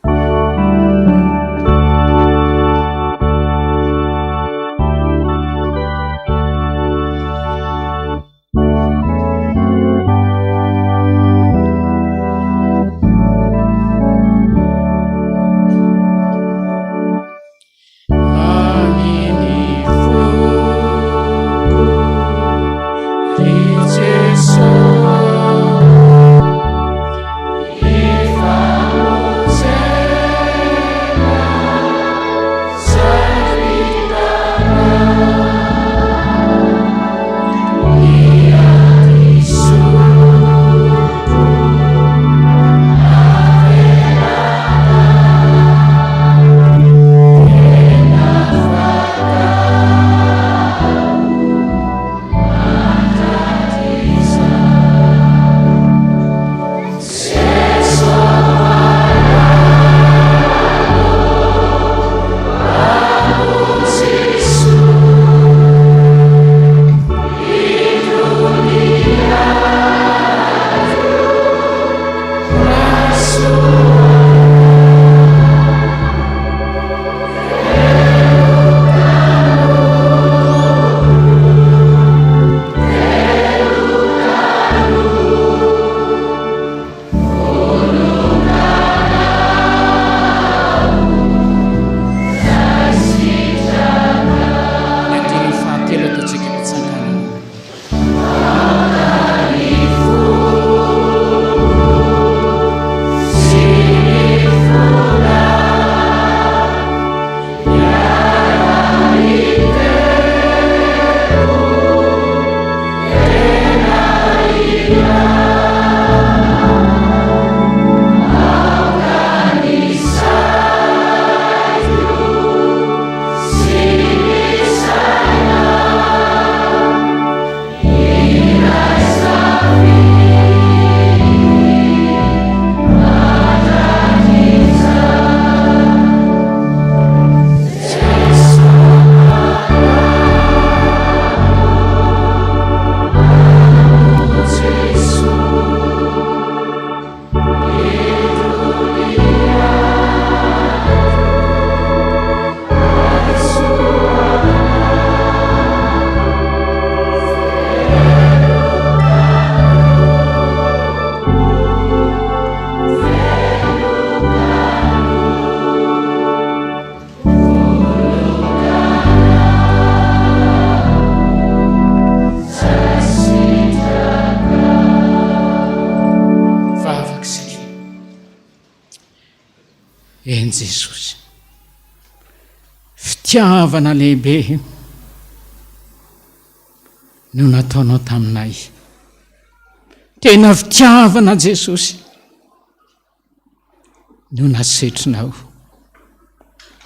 Jesosy. Fitiavana lehibe no nataonao taminay. Tena fitiavana Jesosy no nasetrinao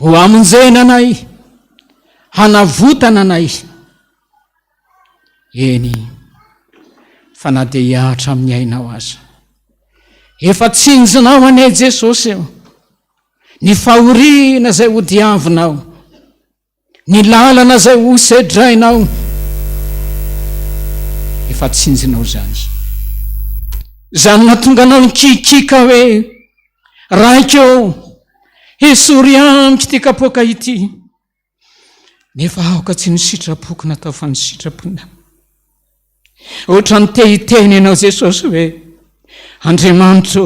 ho hamonjena anay, hanavotana anay. Eny, fa na dia hihatra amin'ny ainao aza. Efa tsinjonao anie Jesosy eo. Ny fahoriana izay hodiavinao, ny lalana izay hosedrainao, efa tsinjonao izany. Izany nahatonga anao nikikiaka hoe, Raiko ô, esory amiko ity kapoaka ity. Nefa aoka tsy ny sitrapoko natao fa ny sitraponao. Ohatran'ny te hiteny ianao Jesosy hoe, Andriamanitro,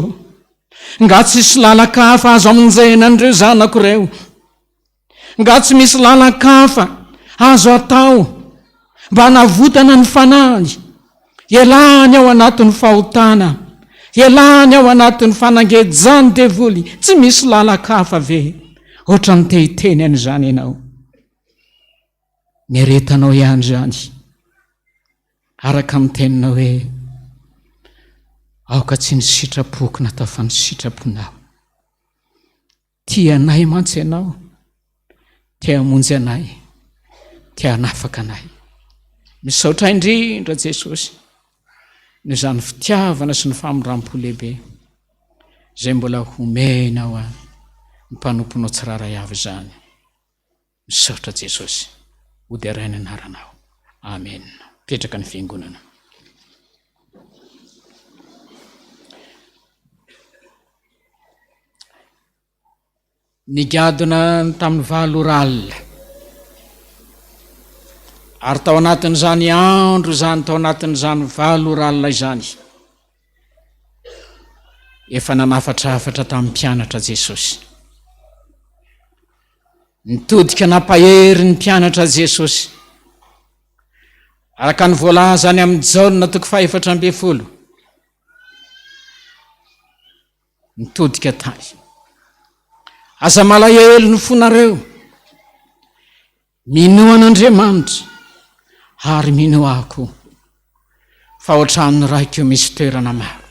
nga tsisy lalan-kafa azo amonjena an'ireo zanako ireo? Nga tsy misy lalan-kafa azo atao mba hanavotana ny fanahiny? Ialany ao anatin'ny fahotana, ialany ao anatin'ny fanangejan'ny devoly, tsy misy lalan-kafa ve? Ohatran'ny te hiteny an'izany ianao. Niaretanao ihany izany, araka ny teninao hoe, aoka tsy ny sitrapoko natao fa ny sitraponao. Tia anay mantsy ianao, te hamonjy anay, te hanafaka anay. Misaotra indrindra Jesosy noho izany fitiavana sy ny famindrampo lehibe izay mbola homenao an ny mpanomponao tsirairay avy izany. Misaotra Jesosy. Hoderaina ny anaranao. Amen. Mipetraka ny fiangonana. Nigadona tamin'ny valo ora alina. Ary tao anatin'izany andro izany, tao anatin'izany valo ora alina izany, efa nanafatrafatra tamin'ny mpianatra Jesosy. Nitodika nampahery ny mpianatra Jesosy. Araka ny voalaza any amin'ny Jaona toko fahefatra ambin'ny folo. Nitodika tany. Aza malahelo ny fonareo. Minoa an'Andriamanitra ary minoa ahy koa. Fa ao an-tranon'ny Raiko misy toerana maro.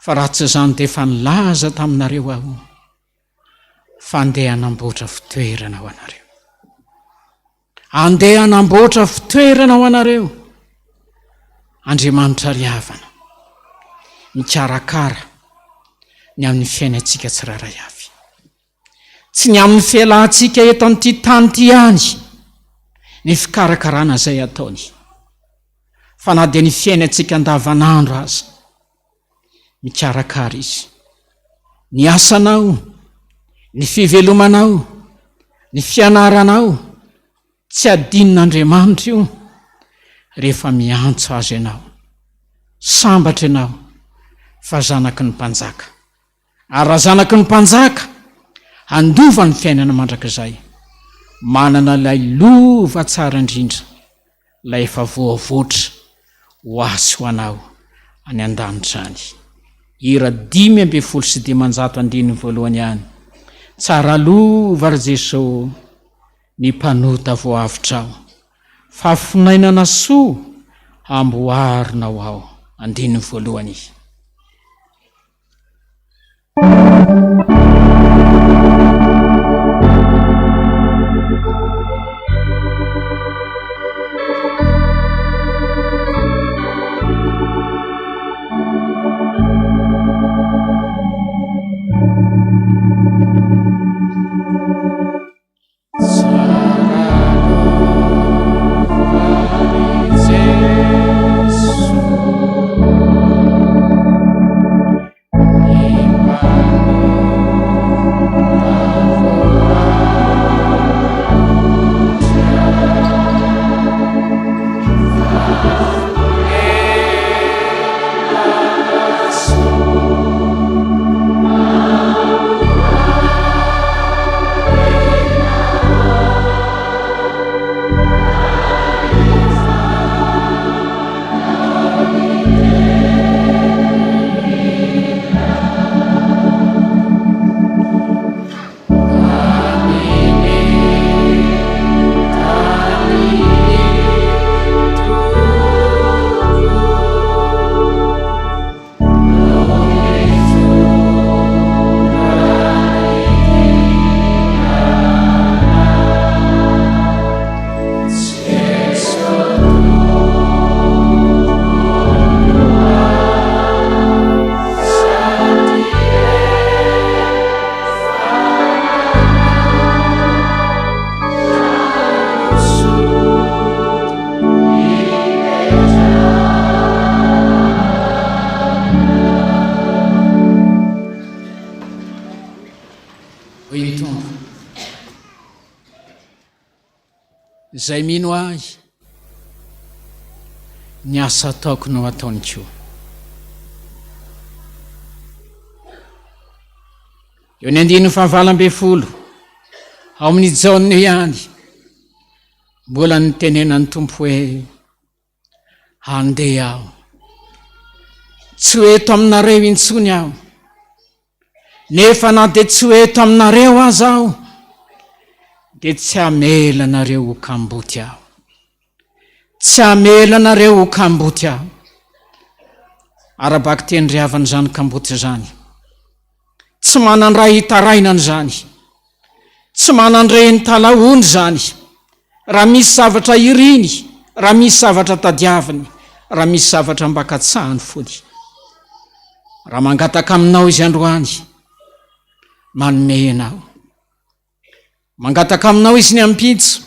Fa raha tsy izany dia efa nilaza taminareo aho fa andeha hanamboatra fitoerana ho anareo. Andeha hanamboatra fitoerana ho anareo Andriamanitra ry havana, mikarakara ny amin'ny fiainantsika tsirairay avy. Tsy ny amin'ny fialantsika eto amin'ity tany ity ihany ny fikarakarana izay ataony, fa na dia ny fiainantsika andavanandro aza, mikarakara Izy. Ny asanao, ny fivelomanao, ny fianaranao, tsy adinon'Andriamanitra io rehefa miantso Azy ianao. Sambatra ianao fa zanaky ny Mpanjaka. Ary raha zanaky ny Mpanjaka, handova ny fiainana mandrakizay, manana ilay lova tsara indrindra, ilay efa voavoatra ho ahy sy ho anao any an-danitra any. Hira 515 andininy voalohany ihany. Tsara lova ry Jeso ô, ny mpanota voavotrao, fa fonainana soa amboarinao ao. Andininy voalohany. Izay mino Ahy, ny asa ataoko no ataony koa. Eo ny andininy fahavalo ambin'ny folo, ao amin'ny Jaona ihany, mbola nitenenan'ny Tompo hoe, Handeha aho. Tsy ho eto aminareo intsony aho. Nefa na dia tsy ho eto aminareo aza aho, dia tsy hamela anareo ho kamboty aho. Tsy hamela anareo ho kamboty aho. Ara-bakiteny ry havana izany kamboty izany. Tsy manan-dray hitarainana izany. Tsy manan-dreny talahoana izany. Raha misy zavatra iriny, raha misy zavatra tadiaviny, raha misy zavatra mba katsahany fony. Raha mangataka aminao izy androany, manome ianao. Mangataka aminao izy ny ampitso,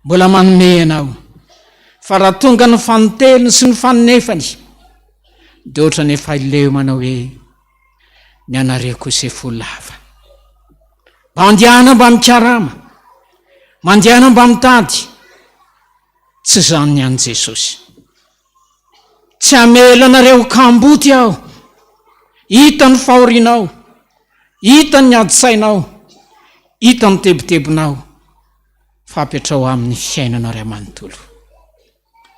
mbola manome ianao. Fa raha tonga ny fanintelony sy ny faninefany, dia ohatran'ny efa leo manao hoe, ny anareo kosa efa ho lava. Mba andehana mba mikarama, mandehana mba mitady, tsy izany ny an'i Jesosy. Tsy hamela anareo ho kamboty aho. Hita ny fahorianao, hita ny adi-tsainao, hita ny tebitebinao, fa apetraho aminy ny fiainanao ray manontolo.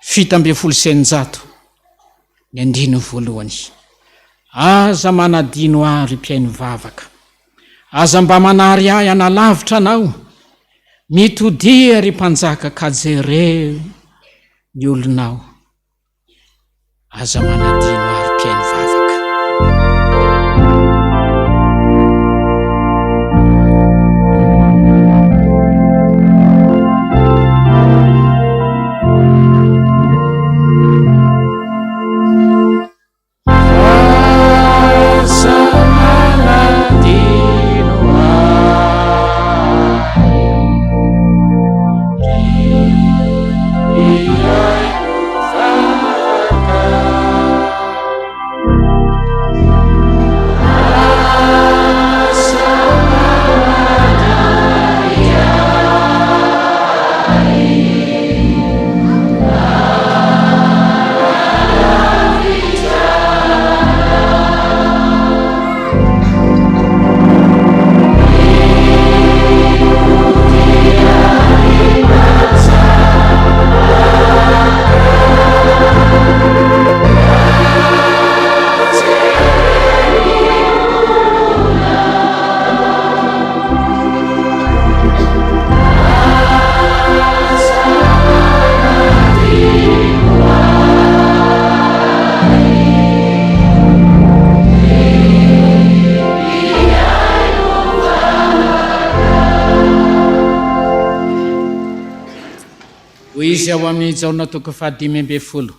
617, ny andininy voalohany. Aza manadino ahy ry mpihaino vavaka. Aza mba manary ahy hanalavitra anao. Mitodiha ry mpanjaka ka jereo ny olonao. Aza manadino ahy ry mpihaino vavaka. Aza manadino ahy ry mpihaino vavaka. Aza manadino ahy. Hoy izy ao amin'ny Jaona toko fahadimy ambin'ny folo.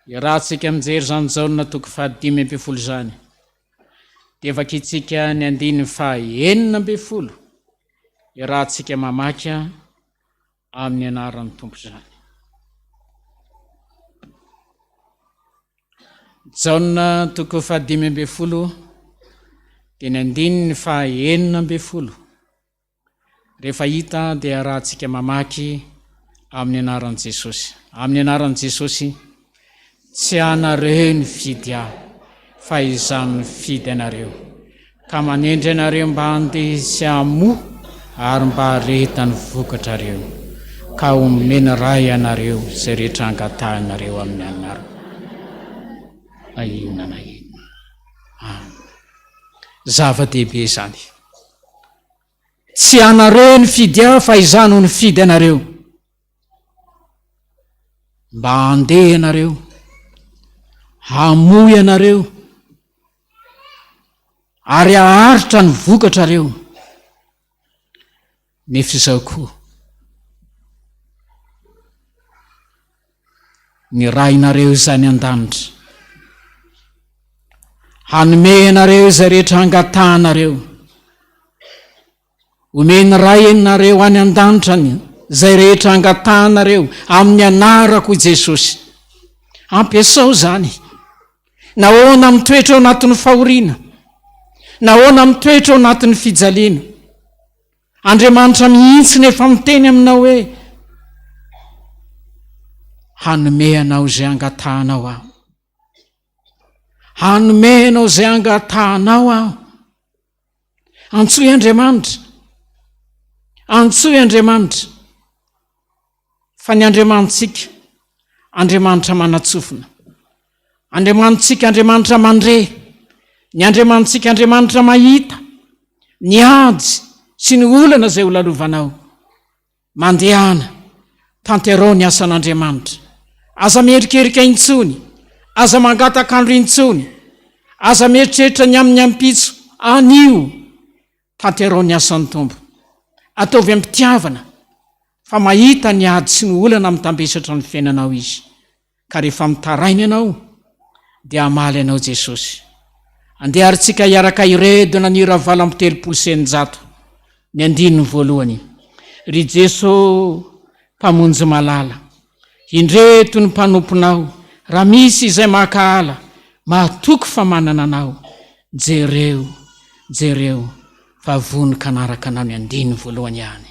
Iarahantsika mijery izany Jaona toko fahadimy ambin'ny folo izany. Dia vakintsika ny andininy faha-enina ambin'ny folo. Iarahantsika mamaky amin'ny anaran'ny Tompo izany. Jaona toko fahadimy ambin'ny folo dia ny andininy faha-enina ambin'ny folo. Rehefa hita dia arahantsika mamaky amin'ny anaran'i Jesosy. Amin'ny anaran'i Jesosy, tsy anareo nifidy ahy, fa izaho nifidy anareo, ka manendry anareo mba handeha sy hamoa ary mba hahareta ny vokatrareo, ka homena Ray anareo izay rehetra angatahinareo amin'ny anarako, na inona na inona. Amen. Zava-dehibe izany. Tsy anareo nifidy ahy fa izaho no nifidy anareo. Mba handeha ianareo, hamoa ianareo, ary haharitra ny vokatrareo. Nefa izao koa, ny Rainareo izay any an-danitra, hanome anareo izay rehetra hangatahanareo. Omen'ny Ray anareo any an-danitra ny izay rehetra angatahanareo amin'ny anarako i Jesosy. Ampiasao izany. Nahoana mitoetra ao anatin'ny fahoriana? Nahoana mitoetra ao anatin'ny fijaliana? Andriamanitra mihitsy no efa miteny aminao hoe, Hanome anao izay angatahanao aho. Hanome anao izay angatahanao aho. Antsoy Andriamanitra. Antsoy Andriamanitra. Fa ny Andriamanitsika, Andriamanitra manatsofina. Andriamanitsika, Andriamanitra mandre. Ny Andriamanitsika, Andriamanitra mahita ny ady sy ny olana izay ho lalovanao. Mandehana, tanterao ny asan'Andriamanitra. Aza mierikerika intsony, aza mangatak'andro intsony, aza mieritreritra ny amin'ny ampitso, anio. Tanterao ny asan'ny Tompo. Ataovy am-pitiavana fa mahita ny ady sy ny olana mitambesatra ny fiainanao Izy. Ka rehefa mitaraina ianao dia hamaly anao Jesosy. Andeha ary tsika hiaraka hiredona ny hira 638, ny andininy voalohany. Ry Jeso Mpamonjy malala, indreto ny mpanomponao, raha misy izay mankahala, mahatoky fa manana Anao, jereo, jereo fa vonon-kanaraka Anao ny andininy voalohany ihany.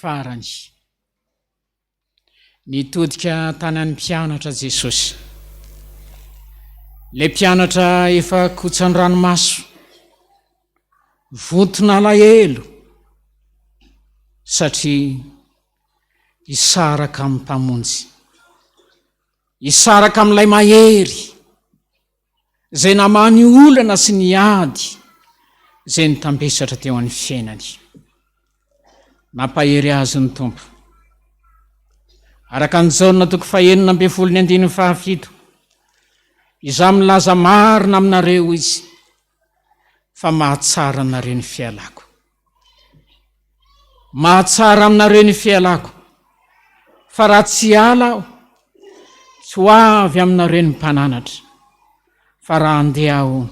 Farany. Nitodika tany amin'ny mpianatra Jesosy. Ilay mpianatra efa kotsan-dranomaso, vonton'alahelo satria hisaraka amin'ny Mpamonjy, hisaraka amin'ilay mahery. izay namaha ny olana sy ny ady izay nitambesatra teo amin'ny fiainany. Nampahery azy ny Tompo. Araka an'i Jaona toko fahenina ambin'ny folo ny andininy fahafito, Izaho milaza marina aminareo izy fa mahatsara anareo ny fialako. Mahatsara aminareo ny fialako, fa raha tsy hiala aho, tsy ho avy aminareo ny mpananatra, fa raha handeha aho,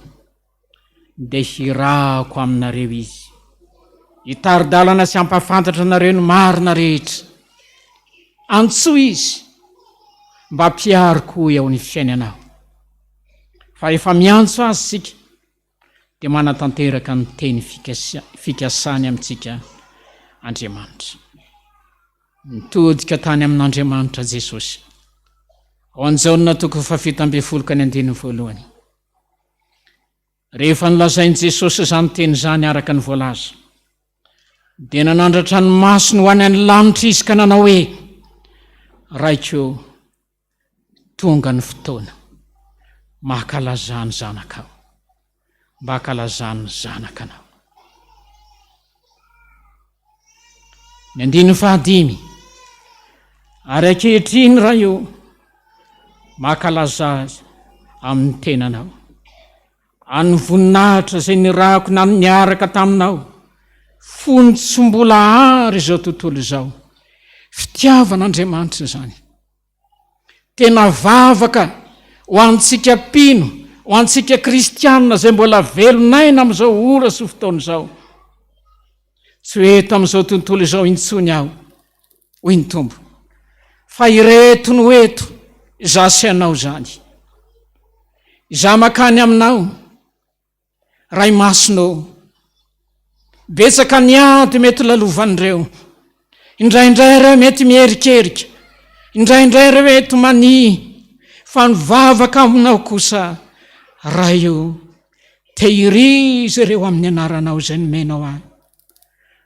dia hirahako aminareo izy, hitari-dalana sy hampahafantatra anareo ny marina rehetra. Antsoy izy mba hampiaro koa eo ny fiainanao. Fa rehefa miantso azy isika, dia manatanteraka ny teny fikasany amintsika Andriamanitra. Nitodika tany amin'Andriamanitra Jesosy. Ao an Jaona toko fahafito ambin'ny folo ka ny andininy voalohany. Rehefa nolazain'i Jesosy izany teny izany araka ny voalaza, dia nanandratra ny masony ho any any lanitra izy ka nanao hoe, Raiko, Tonga ny fotoana mba hankalazà ny zanakao, mba hankalazà ny zanaka anao. Ny andininy fahadimy, Ary ankehitriny, Ray ô, mankalazà azy amin'ny tenanao, an'ny voninahitra izay nirahako niaraka taminao, fony tsy mbola àry izao tontolo izao. Fitiavan'Andriamanitra izany. Tena vavaka ho antsika mpino, ho antsika kristianina izay mbola velon'aina amin'izao ora sy fotoana izao. Tsy ho eto amin'izao tontolo izao intsony aho, hoy ny Tompo, fa ireto no eto, izaho sy ianao izany. Izaho makany aminao. Ray Masina ô, betsaka ny ady mety lalovan'ireo. Indraindray ireo mety miherikerika, indraindray ireo mety mania, fa ny vavaka aminao kosa, Ray ô, Tehirizo ireo amin'ny anaranao izay nomenao ahy,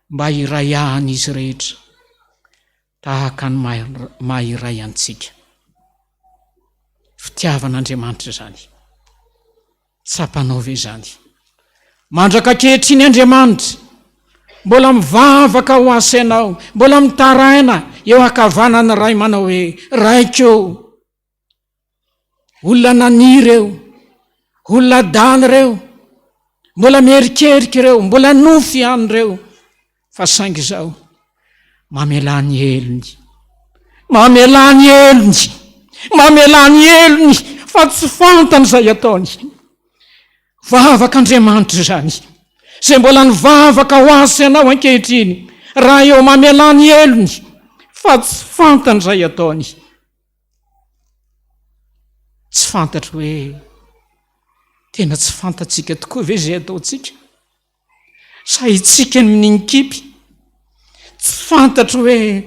mba hiray ahany izy rehetra, tahaka ny maha iray antsika. Fitiavan'Andriamanitra izany. Tsapanao ve izany? Mandraka ankehitriny Andriamanitra mbola mivavaka ho ahy sy ianao, mbola mitaraina eo ankavanan'ny Ray manao hoe, Raiko ô, olona nania ireo, olona adala ireo, mbola mierikerika ireo, mbola nofy ihany ireo, fa saingy izao, mamelà ny helony, mamelà ny helony, mamelà ny helony, fa tsy fantany izay ataony. Vavaka Andriamanitra izany, izay mbola nivavaka ho ahy sy anao ankehitriny, raha eo mamelà ny helony, fa tsy fantany izay ataony. Tsy fantatro hoe tena tsy fantatsika tokoa ve izay ataontsika? Sa itsika no minikipy? Tsy fantatro hoe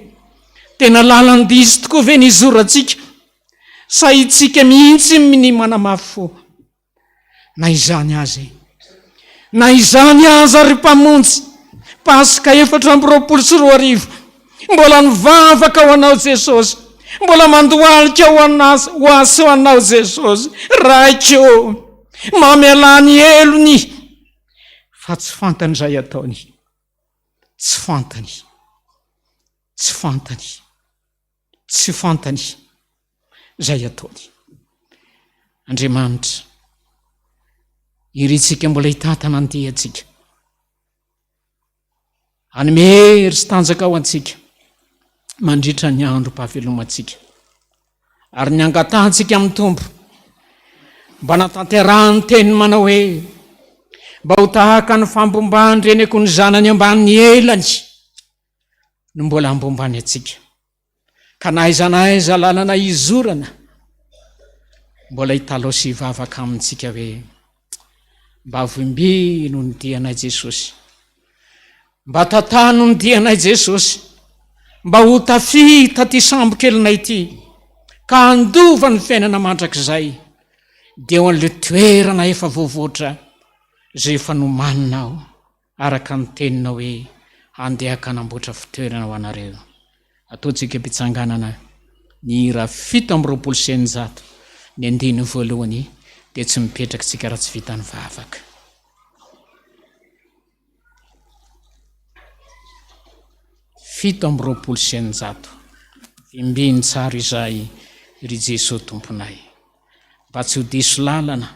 tena lalan-diso tokoa ve ny izorantsika? Sa itsika mihitsy ny manamafy fo? Na izany aza e! Na izany aza ry Mpamonjy, Paska 2024, mbola nivavaka ho anao Jesosy, mbola mandohalika ho an'azy, ho ahy sy ho anao Jesosy, Raiko ô, mamelà ny helony, fa tsy fantany izay ataony, tsy fantany, tsy fantany. Tsy fantany izay ataony. Andriamanitra, irintsika mbola hitantana ny diantsika. Hanome hery sy tanjaka ho antsika mandritra ny androm-pahavelomantsika. Ary ny angatahantsika amin'ny Tompo mba natanterahany teny manao hoe mba ho tahaka ny fambomban-dreneko ny zanany ambanin'ny elany no mbola hambombany antsika. Ka na aiza na aiza lalana izorana, mbola hitalao sy hivavaka amintsika hoe, Mba vimbino ny dianay Jesosy. Mba tantano ny dianay Jesosy. Mba ho tafita ty sambo kelinay ity, ka handova ny fiainana mandrakizay, dia eo an'ilay toerana efa voavoatra izay efa nomaninao. Araka ny teninao hoe handeha hanamboatra fitoerana ho anareo. Ataontsika am-pitsanganana ny hira 627, ny andininy voalohany, dia tsy mipetraka isika raha tsy vita ny vavaka. 627, Vimbino tsara izahay, ry Jesoa Tomponay, mba tsy ho diso lalana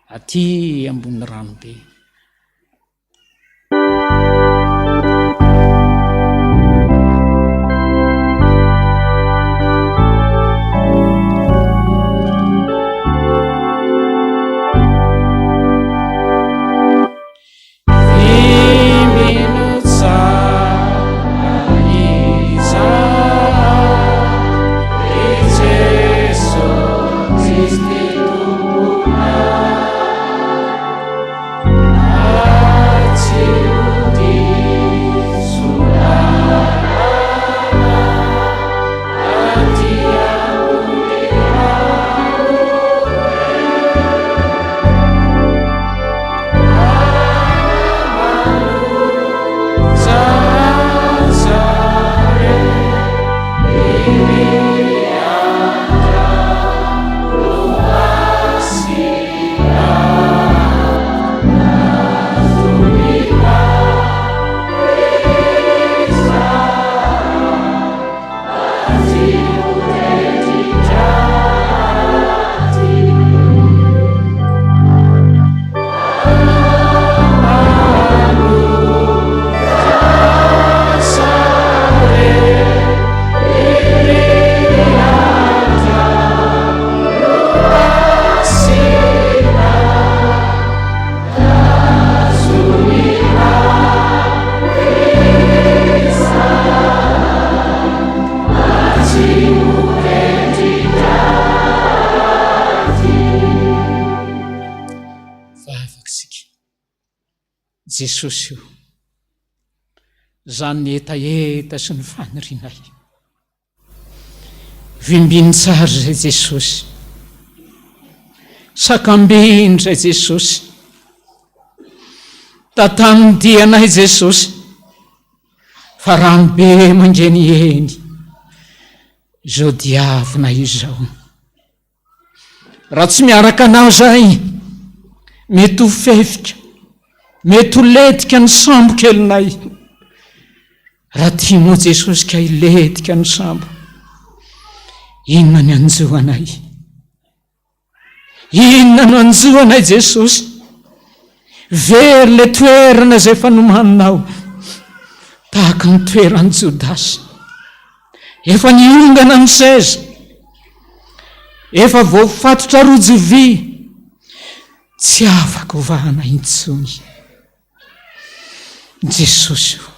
aty ambony ranobe. Jesosy o, izany ny hetaheta sy ny fanirianay. Vimbino tsara izay Jesosy. Sakambino izay Jesosy. Tantano ny dianay Jesosy fa rano be mangeniheny izao diavina izao. Raha tsy miaraka anao zahay, mety ho fefika, mety ho lentika ny sambo kelinay. Raha tianao Jesosy ka hilentika ny sambo, inona ny hanjo anay? Inona no hanjo anay Jesosy? Very ilay toerana izay efa nomaninao, tahaka ny toeran'i Jodasy. Efa niongana ny seza, efa voafatotra rojo vy, tsy afaka hovahana intsony. Jesosy o,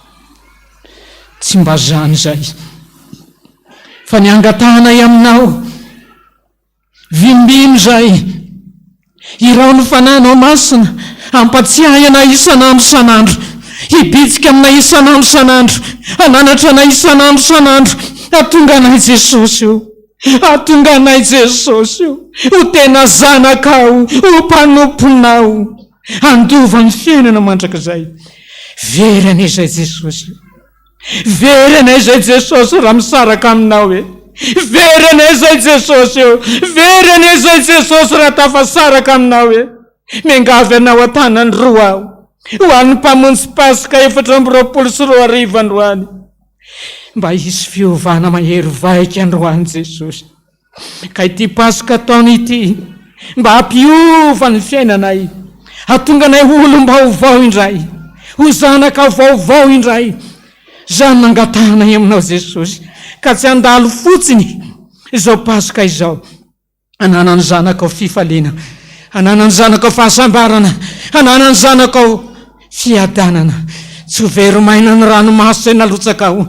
tsy mba zany izay, fa ny angatahanay aminao, Vimbino izay. Iraho ny Fanahinao Masina hampatsiahy anay isan'andro isan'andro, hibitsika aminay isan'andro isan'andro, hananatra anay isan'andro isan'andro, hahatonga anay Jesosy o, hahatonga anay Jesosy o, ho tena zanakao, ho mpanomponao, handova ny fiainana mandrakizay. Very anie izay Jesosy o. Very anay izay Jesosy raha misaraka aminao e. Very anay izay Jesosy o. Very anay izay Jesosy raha tafasaraka aminao e. Miangavy anao an-tanany roa aho. Ho an'ny mpamonjy Paska 2024 androany. Mba hisy fiovana mahery vaika androany Jesosy. Ka ity Paska taona ity mba hampiova ny fiainanay, hahatonga anay ho olom-baovao indray, ho zanaka vaovao indray. Izany no angatahanay aminao Jesosy, ka tsy handalo fotsiny izao Paska izao. Hananan'ny zanakao fifaliana, hananan'ny zanakao fahasambarana, hananan'ny zanakao fiadanana. Tsy ho very maina ny ranomaso izay nalotsakao.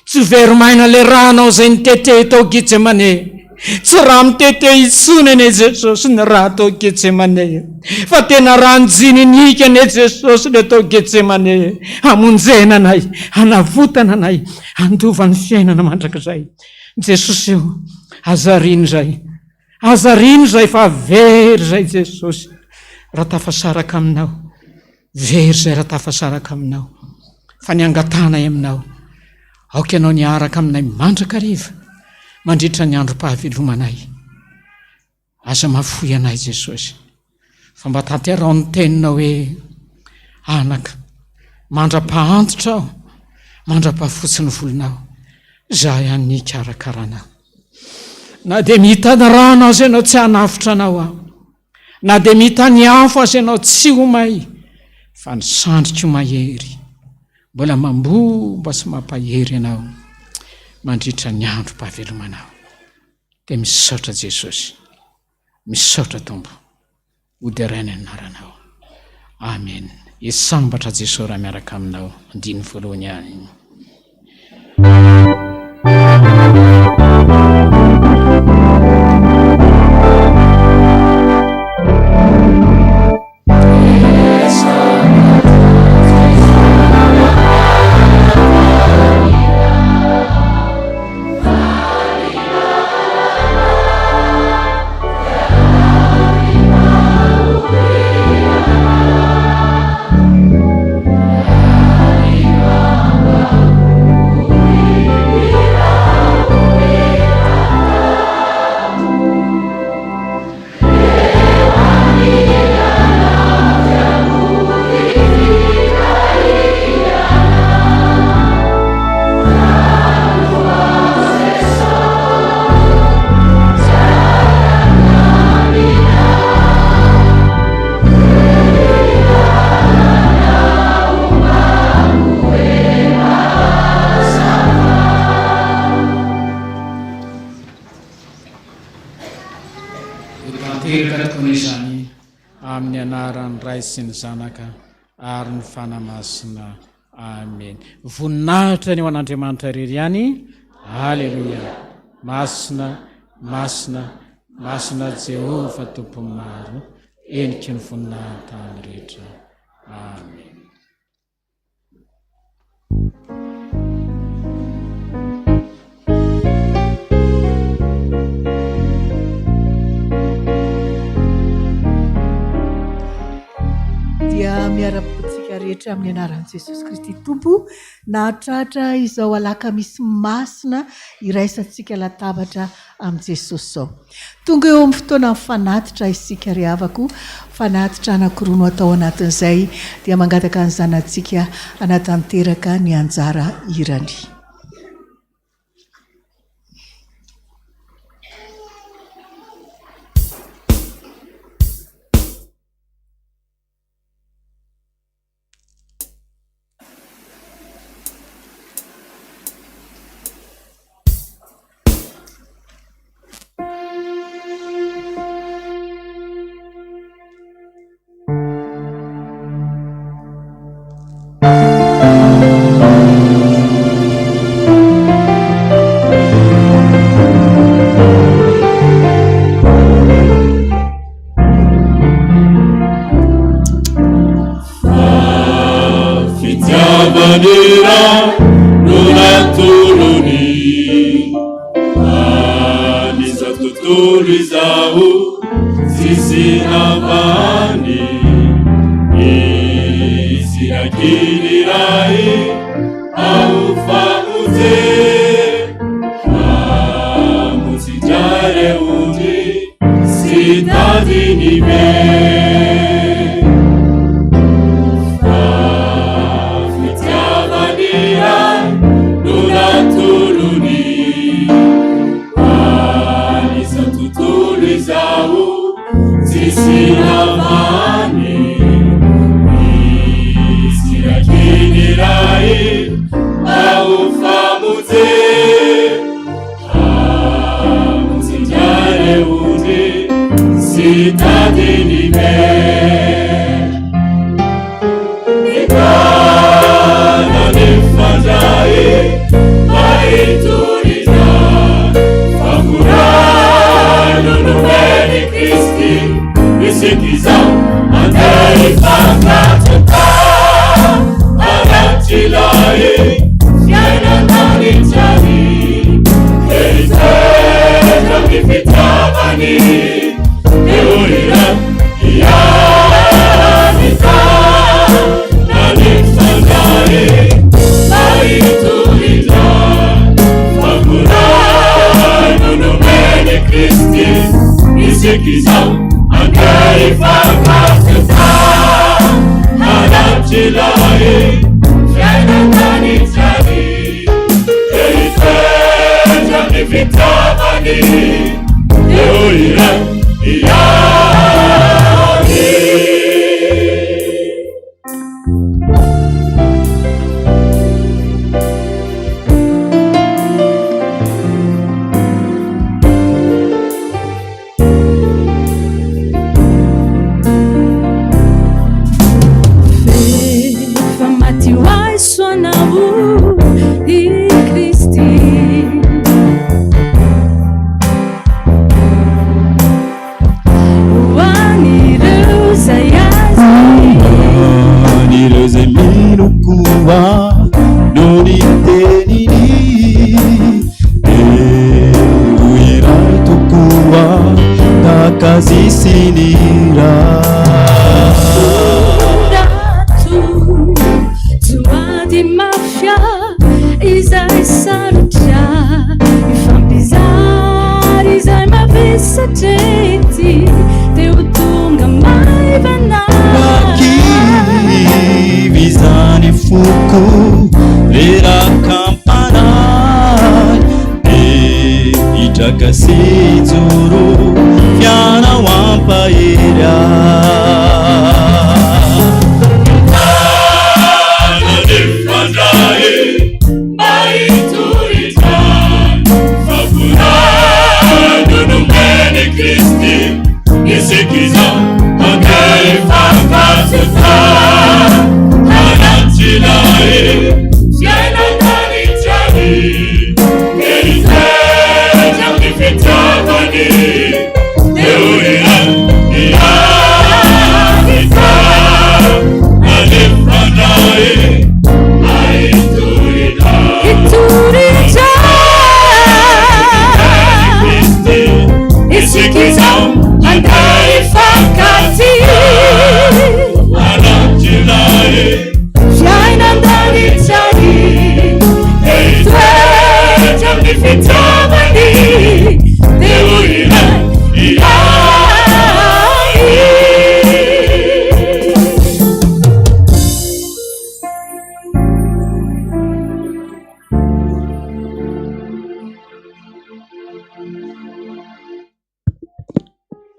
Tsy very maina le rànao izay nitete tao Getsemane. Tsy rà mitete intsony anie Jesosy ny rà tao Getsemane. Fa tena rà nijininika anie Jesosy le tao Getsemane. Hamonjena anay, hanavotana anay, handova ny fiainana mandrakizay. Jesosy o, aza ariana izay. Aza ariana izay fa very izay Jesosy raha tafasaraka aminao. Very izay raha tafasaraka aminao, fa ny angatahanay aminao, aoka ianao niaraka aminay mandrakariva mandritra ny androm-pahavelomanay. Aza mahafoy anay Jesosy, fa mba tanteraho ny teninao hoe, Anaka, mandra-pahantitra aho, mandra-pahafotsy ny volonao, izaho ihany ny hikarakara anao. Na dia mitana rano aza ianao tsy hanafotra anao aho. Na dia mita ny afo aza ianao tsy ho may fa ny sandriko mahery mbola mambomba sy mampahery anao mandritra ny androm-pahavelomanao. Dia misaotra Jesosy. Misaotra Tompo. Ho deraina ny anaranao. Amen. E sambatra Jesosy raha miaraka aminao. Andininy voalohany ihany. Ho tanteraka tokoa izany amin'ny anaran'ny Ray sy ny Zanaka ary ny Fanahy Masina. Amen. Voninahitra ny ho an'Andriamanitra irery ihany. Aleloia. Masina, masina, masina Jehovah Tompon'ny maro, heniky ny voninahitany rehetra. Amen. Dia miara-pontsika. rehetra amin'ny anaran'i Jesosy Kristy Tompo nahatratra izao alakamisy masina iraisantsika latabatra amin'i Jesosy izao. Tonga eo amin'ny fotoanan'ny fanatitra isika ry havako, fanatitra anankiroa no atao anatin'izay dia mangataka ny zanatsika hanatanteraka ny anjara hirany.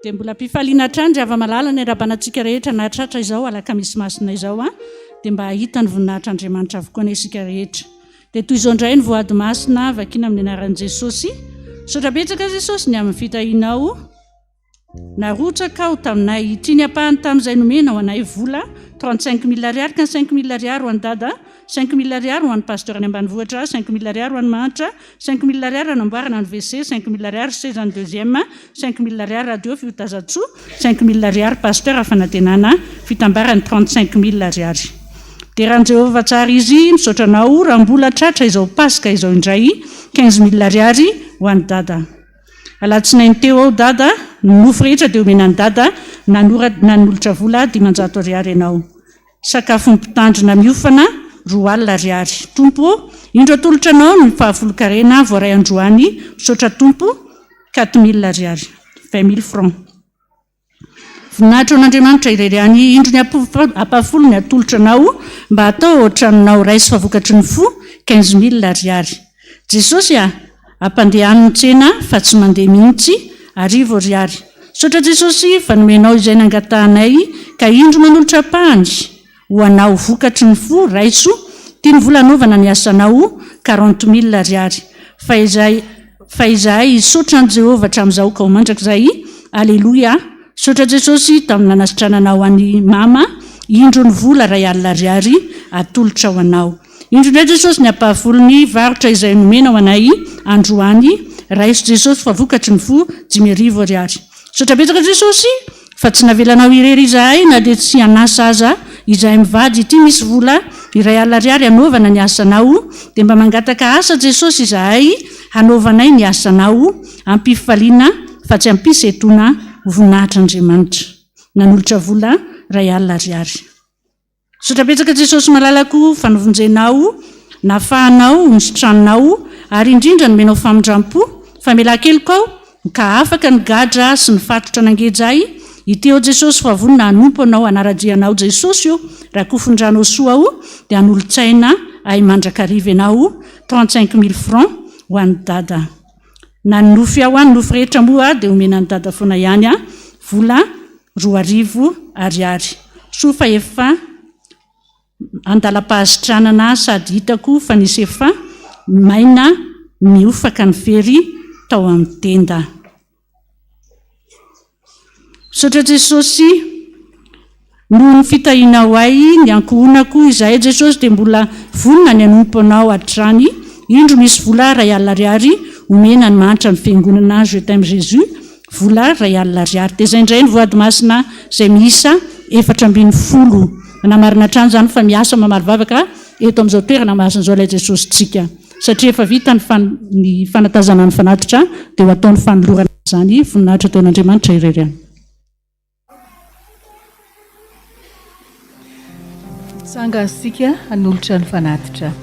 Dia mbola am-pifaliana hatrany ry hava-malala ny arabana antsika rehetra nahatratra izao alakamisy masina izao an! Dia mba hahita ny voninahitr'Andriamanitra avokoa anie isika rehetra. Dia toy izao indray ny voady masina vakiana amin'ny anaran'i Jesosy. Misaotra betsaka Jesosy ny amin'ny fitahianao narotsakao taminay. Ity ny ampahany tamin'izay nomenao anay vola, 35 mille ariary ka ny 5000 ariary ho an'i Dada, 5000 ariary ho an'ny Pasteur any ambanivohitra, 5000 ariary ho an'ny mahantra, 5000 ariary hanamboarana ny WC, 5000 ariary sezan'ny deuxième, 5000 ariary radio fiotazantsoa, 5000 ariary Pasteur fanantenana, fitambarany 35000 ariary. Dera an'i Jehovah tsara izy, misaotra anao raha mbola tratra izao Paska izao indray, 15000 ariary ho an'i Dada. Alatsinainy teo aho Dada, ny mofo rehetra dia omena an'i Dada, nanolotra vola 500 ariary ianao. Sakafon'ny mpitandrina miofana, 20 ariary. Tompo ô, indro atolotra anao ny fahafolon-karena voaray androany, misaotra Tompo, 4000 ariary, 20000 francs. Voninahitra ho an'Andriamanitra irery ihany, indro ny ampahafolony atolotra anao mba hatao ao an-tranonao, raiso fa vokatry ny fo, 15000 ariary. Jesosy a! Ampandehano ny tsena fa tsy mandeha mihitsy, 1000 ariary. Misaotra Jesosy fa nomenao izay nangatahanay ka indro manolotra ampahany ho anao vokatry ny fo raiso ty ny vola anaovana ny asanao 40000 ariary fa izay fa izahay hisaotra an'i Jehovah hatramin'izao ka ho mandrakizay Aleloia Misaotra Jesosy tamin'ny nanasitrananao an'i Mama indro ny vola 1000 ariary atolotra ho anao Indro indray Jesosy ny ampahafolony varotra izay nomenao anay androany, raiso Jesosy fa vokatry ny fo 5000 ariary. Misaotra betsaka Jesosy fa tsy navelanao irery izahay na dia tsy an'asa aza izahay mivady ity misy vola 1000 ariary hanaovana ny asanao dia mba mangataka asa Jesosy izahay hanaovanay ny asanao am-pifaliana fa tsy am-pisentoana ho voninahitr'Andriamanitra. Nanolotra vola 1000 ariary. Misaotra betsaka Jesosy malalako fa novonjenao, nafahanao, nositranonao ary indrindra nomenao famindrampo, famelan-keloka aho ka afaka ny gadra sy ny fatotra nangeja ahy, ity aho Jesosy fa vonona hanompo Anao hanara-dia Anao Jesosy o, rakofin-dranao soa aho dia hanolo-tsaina ahy mandrakariva Ianao, 35 mille francs ho an'i Dada. Na ny nofy ao an, ny nofy rehetra moa dia omena an'i Dada foana ihany an, vola 2000 ariary. Soa fa efa andalam-pahasitranana sady hitako fa nisy efa maina nihofaka ny fery tao amin'ny tenda. Misaotra Jesosy noho ny fitahianao ahy, ny ankohonako, izahay Jesosy dia mbola vonona ny hanompo Anao hatrany. Indro misy vola 1000 ariary omena ny mahantra ny fiangonana Je t'aime Jésus, vola 1000 ariary. Dia izay indray ny voady masina izay miisa 14. Manamarina hatrany izany fa miasa mamaly vavaka eto amin'izao toerana masina izao ilay Jesosintsika. Satria efa vita ny fan, ny fanatazana ny fanatitra dia ho atao ny fanolorana izany, voninahitra teo an'Andriamanitra irery ihany. Mitsangana isika hanolotra ny fanatitra.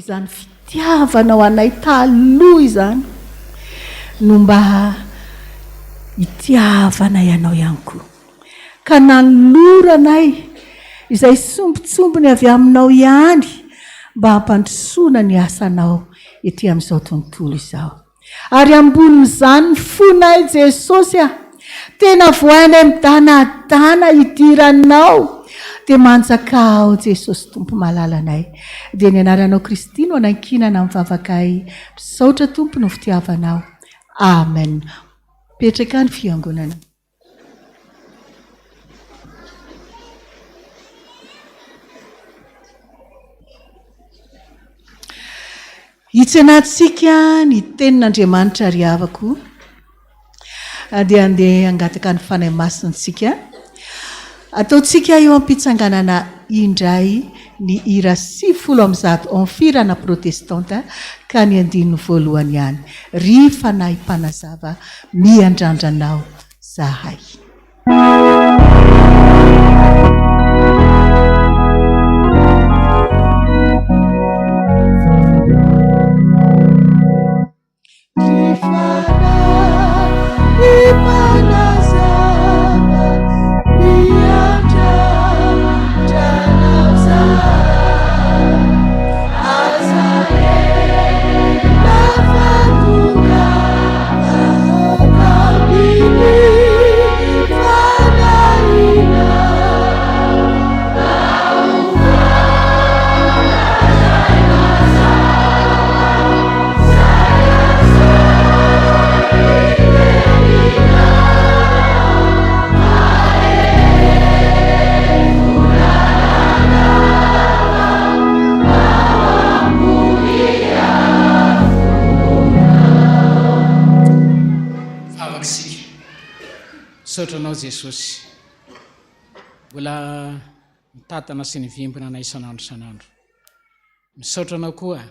Izany fitiavanao anay taloha izany no mba itiavanay anao ihany koa. Ka nanoloranay izay sombintsombiny avy aminao ihany mba hampandrosoana ny asanao ety amin'izao tontolo izao. Ary ambonin'izany ny fonay Jesosy a! Tena vohainay midanadana hidiranao dia manjakà ao Jesosy Tompo malalanay. Dia ny anaranao Kristy no anankinana amin'ny vavakay. Misaotra Tompo noho fitiavanao. Amen. Mipetraka ny fiangonana. Hitsenantsika ny tenin'Andriamanitra ry havako. Dia andeha hangataka ny Fanahy Masina isika. Ataontsika eo am-pitsanganana indray ny hira 190 en fihirana protestanta ka ny andininy voalohany ihany. Ry Fanahy Mpanazava miandrandra anao zahay. Ry Fanahy Mpanazava miandrandra anao zahay. Aza ela fa tonga Vavaka isika. Misaotra anao Jesosy. Mbola mitantana sy nivimbina anay isan'andro isan'andro. Misaotra anao koa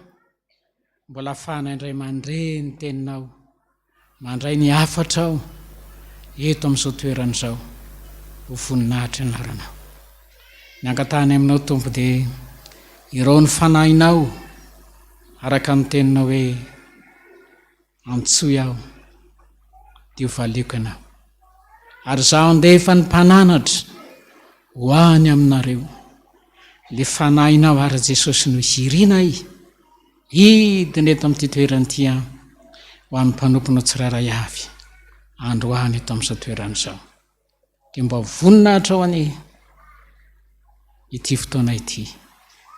mbola afahana indray mandre ny teninao, mandray ny hafatrao eto amin'izao toerana izao ho voninahitry ny anaranao. Ny angatahany aminao Tompo dia irao ny fanahinao araka ny teninao hoe Antsoy aho, dia ho valiako ianao. Ary izaho handefa ny mpananatra ho any aminareo. Ilay fanahinao ary Jesosy no hirinay hidina eto amin'ity toerana ity aho ho an'ny mpanomponao tsirairay avy androany eto amin'izao toerana izao. Dia mba vonona hatrao anie ity fotoana ity.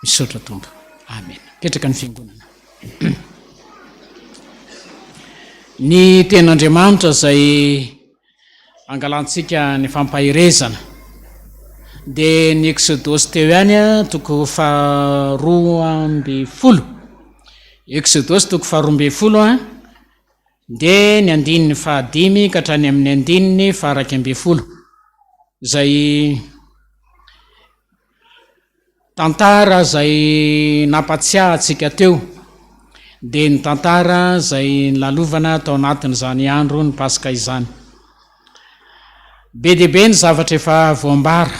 Misaotra Tompo. Amen. Mipetraka ny fiangonana. Ny tenin'Andriamanitra izay angalantsika ny fampaherezana dia ny Eksodosy teo ihany toko faharoa ambin'ny folo. Eksodosy toko faharoa ambin'ny folo a. Dia ny andininy fahadimy ka hatrany amin'ny andininy faha-iraika ambin'ny folo, izay tantara izay nampatsiahy antsika teo, dia ny tantara izay nolalovana tao anatin'izany andro ny Paska izany. Be dia be ny zavatra efa voambara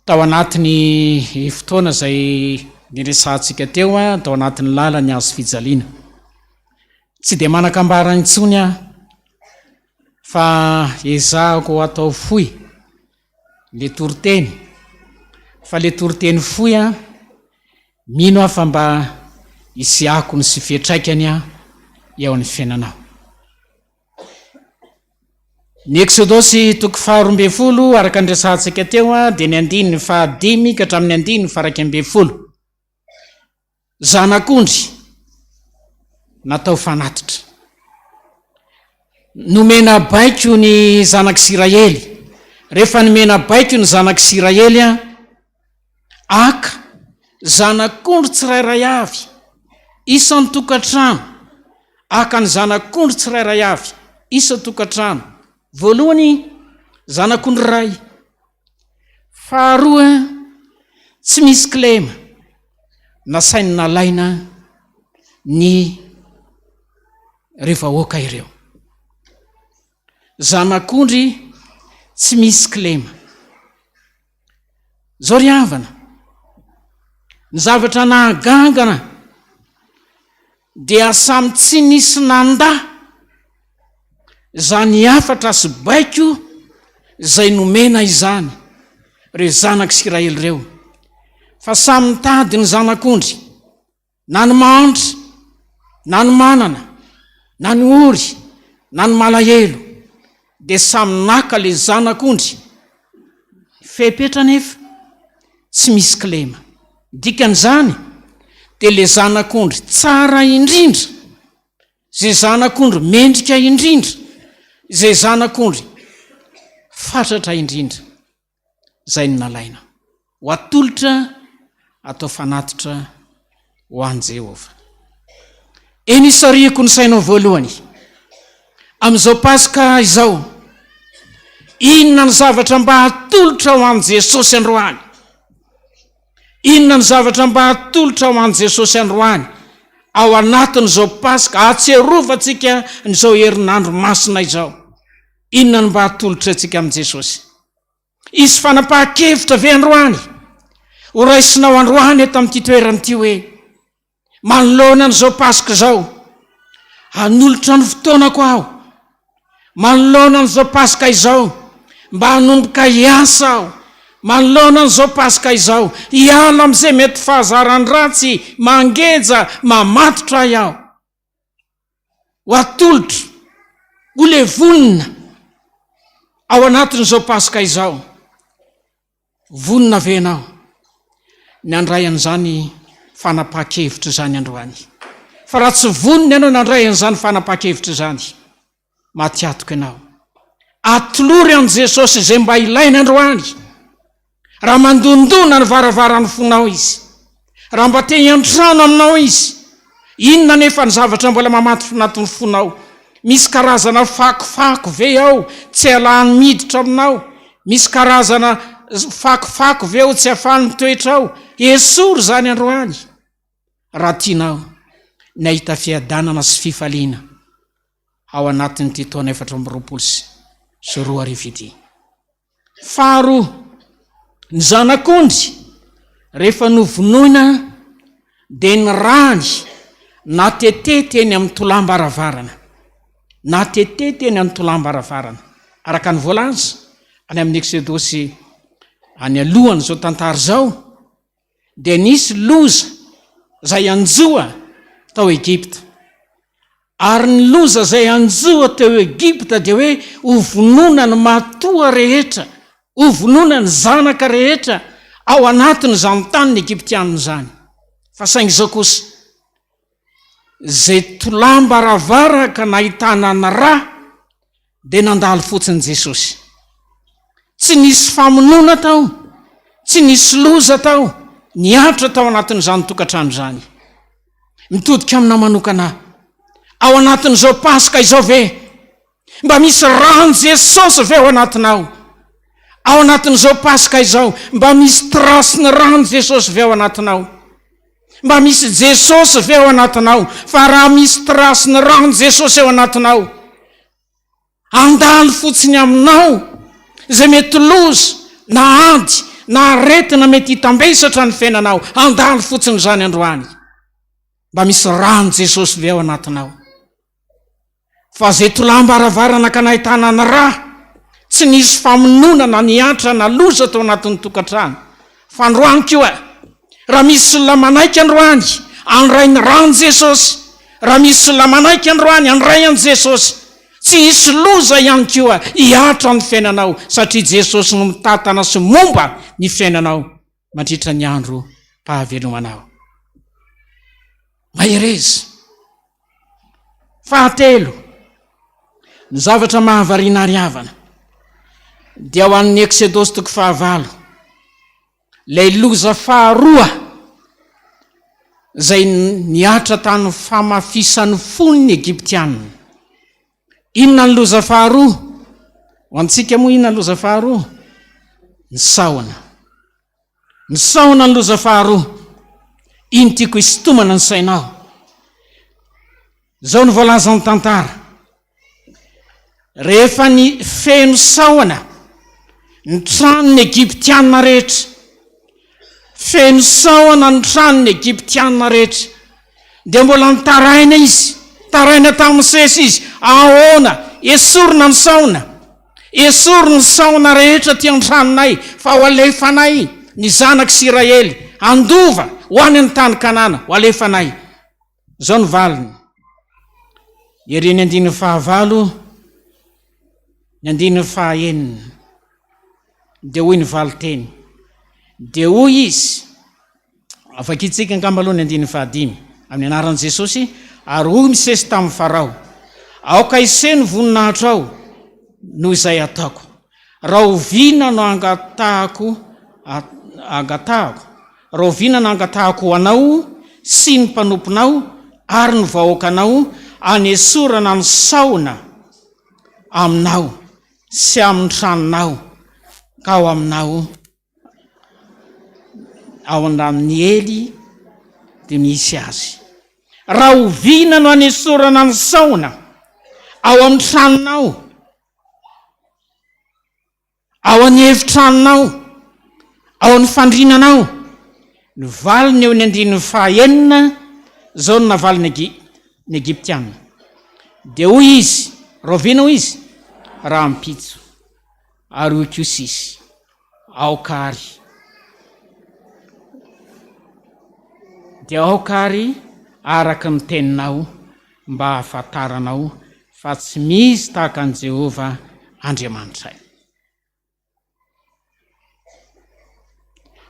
tao anatin'ny fotoana izay niresahantsika teo, tao anatin'ny lalan'ny hazo fijaliana. Tsy dia manan-kambara intsony aho fa ezahako atao fohy le toriteny, fa le toriteny fohy an, mino aho fa mba hisy akony sy fiantraikany eo amin'ny fiainanao. Ny Eksodosy toko faharoa ambin'ny folo araka ny resahantsika teo dia ny andininy fahadimy ka hatramin'ny andininy faha-iraika ambin'ny folo. Zanak'ondry natao fanatitra. Nomena baiko ny zanak'Isiraely. Rehefa nomena baiko ny zanak'Isiraely, aka zanak'ondry tsirairay avy isan-tokantrano, aka ny zanak'ondry tsirairay avy isan-tokantrano. Voalohany, zanak'ondry iray. Faharoa, tsy misy kilema, nasainy nalaina ny ireo vahoaka ireo. Zanak'ondry tsy misy kilema. Zao ry havana, ny zavatra nahagangana. Dia samy tsy nisy nandà izany hafatra sy baiko izay nomena izany ireo zanak'Isiraely ireo, fa samy nitady ny zanak'ondry, na ny mahantra, na ny manana, na ny ory, na ny malahelo, dia samy naka ilay zanak'ondry. Fepetra anefa, tsy misy kilema. Dikan'izany dia ilay zanak'ondry tsara indrindra, izay zanak'ondry mendrika indrindra, izay zanak'ondry fatratra indrindra, izay no nalaina ho atolotra atao fanatitra ho an'i Jehovah. Eny isarihako ny sainao voalohany amin'izao Paska izao, inona ny zavatra mba atolotra ho an'i Jesosy androany? Inona ny zavatra mba atolotra ho an'i Jesosy androany ao anatin'izao Paska ahatsiarovantsika an'izao herinandro masina izao? Inona no mba atolotra antsika amin'i Jesosy? Hisy fanapahan-kevitra ve androany ho raisinao androany eto amin'ity toerana ity hoe manoloana an'izao Paska izao, hanolotra ny fotoanako aho, manoloana an'izao Paska izao, mba hanomboka hiasa aho, manoloana an'izao Paska izao, hiala amin'izay mety fahazaran-dratsy mangeja, mamatotra ahy aho. Ho atolotro, ho levonina ao anatin'izao Paska izao. Vonona ve ianao ny handray an'izany fanapahan-kevitra izany androany? Fa raha tsy vonona ianao nandray an'izany fanapahan-kevitra izany, maty atoka ianao. Atolory an'i Jesosy izay mba ilaina androany. Raha mandondona ny varavaran'ny fonao Izy, raha mba te hiantrano aminao Izy, inona anefa ny zavatra mbola mamatonato ny fonao? Misy karazana fakofako ve ao tsy alahany miditra aminao? Misy karazana fakofako ve ao tsy afahany mitoetra ao? Esory izany androany, raha tianao ny hahita fiadanana sy fifaliana ao anatin'ity taona 2024 ity. Faharoa, ny zanak'ondry rehefa novonoina dia ny rany natete teny amin'ny tolam-baravarana, natete teny amin'ny tolam-baravarana, araka ny voalaza any amin'ny Eksodosy any alohan'izao tantara izao, dia nisy loza izay hanjoa tao Egypta. Ary ny loza izay hanjoa teo Egypta dia hoe hovonoina ny matoa rehetra, hovonoina ny zanaka rehetra ao anatin'izany tanin'ny Egyptianina izany. Fa saingy izao kosa, izay tolam-baravara ka nahitana ny ra dia nandalo fotsiny Jesosy. Tsy nisy famonoana tao, tsy nisy loza tao, nihatra tao anatin'izany tokantrano izany. Mitodika aminao manokana aho. Ao anatin'izao Paska izao ve, mba misy ran'i Jesosy ve ao anatinao? Ao anatin'izao Paska izao, mba misy trace-n'ny ran'i Jesosy ve ao anatinao? Mba misy Jesosy ve ao anatinao? Fa raha misy trace-n'ny ran'i Jesosy ao anatinao, handalo fotsiny aminao izay mety loza na ady na aretina mety hitambesatra ny fiainanao, handalo fotsiny izany androany. Mba misy ran'i Jesosy ve ao anatinao? Fa izay tolam-baravarana ka nahitana ny ra, tsy nisy famonoana na niantra na loza tao anatin'ny tokantrano. Fa androany koa, raha misy olona manaiky androany handray ny ran'i Jesosy, raha misy olona manaiky androany handray an'i Jesosy, tsy hisy loza ihany koa hihatra ny fiainanao, satria Jesosy no mitantana sy momba ny fiainanao mandritra ny andro pahavelomanao. Mahereza! Fahatelo, ny zavatra mahavariana ary havana dia ho an'ny Eksodosy toko fahavalo, ilay loza faharoa izay nihatra tany famafisan'ny fon'ny Egyptiana. Inona ny loza faharoa? Ho antsika moa inona ny loza faharoa? Ny sahona. Ny sahona ny loza faharoa. Iny tiako hisintomana ny sainao. Izao no voalazan'ny tantara. Rehefa ny feno sahona ny tranon'ny Egyptiana rehetra, feno sahona ny tranon'ny Egyptiana rehetra, Dia mbola nitaraina izy, nitaraina tamin'i Mosesy izy, Ahoana? Esorina ny sahona! Esory ny sahona rehetra aty an-tranonay, fa ho alefanay ny zanak'Isiraely handova ho any amin'ny tany Kanana, ho alefanay. Izao no valiny, ery ny andininy fahavalo, ny andininy fahaenina, dia hoy ny valin-teny, dia hoy izy, Vakintsika angamba aloha ny andininy fahadimy. Amin'ny anaran'i Jesosy, ary hoy Mosesy tamin'i Farao, Aoka hiseho ny voninahitrao noho izay ataoko. Rahoviana no angatahako angatahako? Rahoviana no angatahako ho anao sy ny mpanomponao ary ny vahoakanao hanesorana ny sahona aminao sy amin'ny tranonao ka ao aminao ao an-danin'i Ely dia misy azy. Rahoviana no hanesorana ny sahona ao amin'ny tranonao, ao amin'ny efitranonao, ao amin'ny fandrinanao? Ny valiny eo ny andininy fahaenina, izao no navaliny ny Egyptiana. Dia hoy izy, rahoviana hoy izy? Rahampitso. Ary hoy kosa izy, Aoka àry. Dia aoka àry araka ny teninao mba hahafantaranao fa tsy misy tahaka an'i Jehovah Andriamanitray.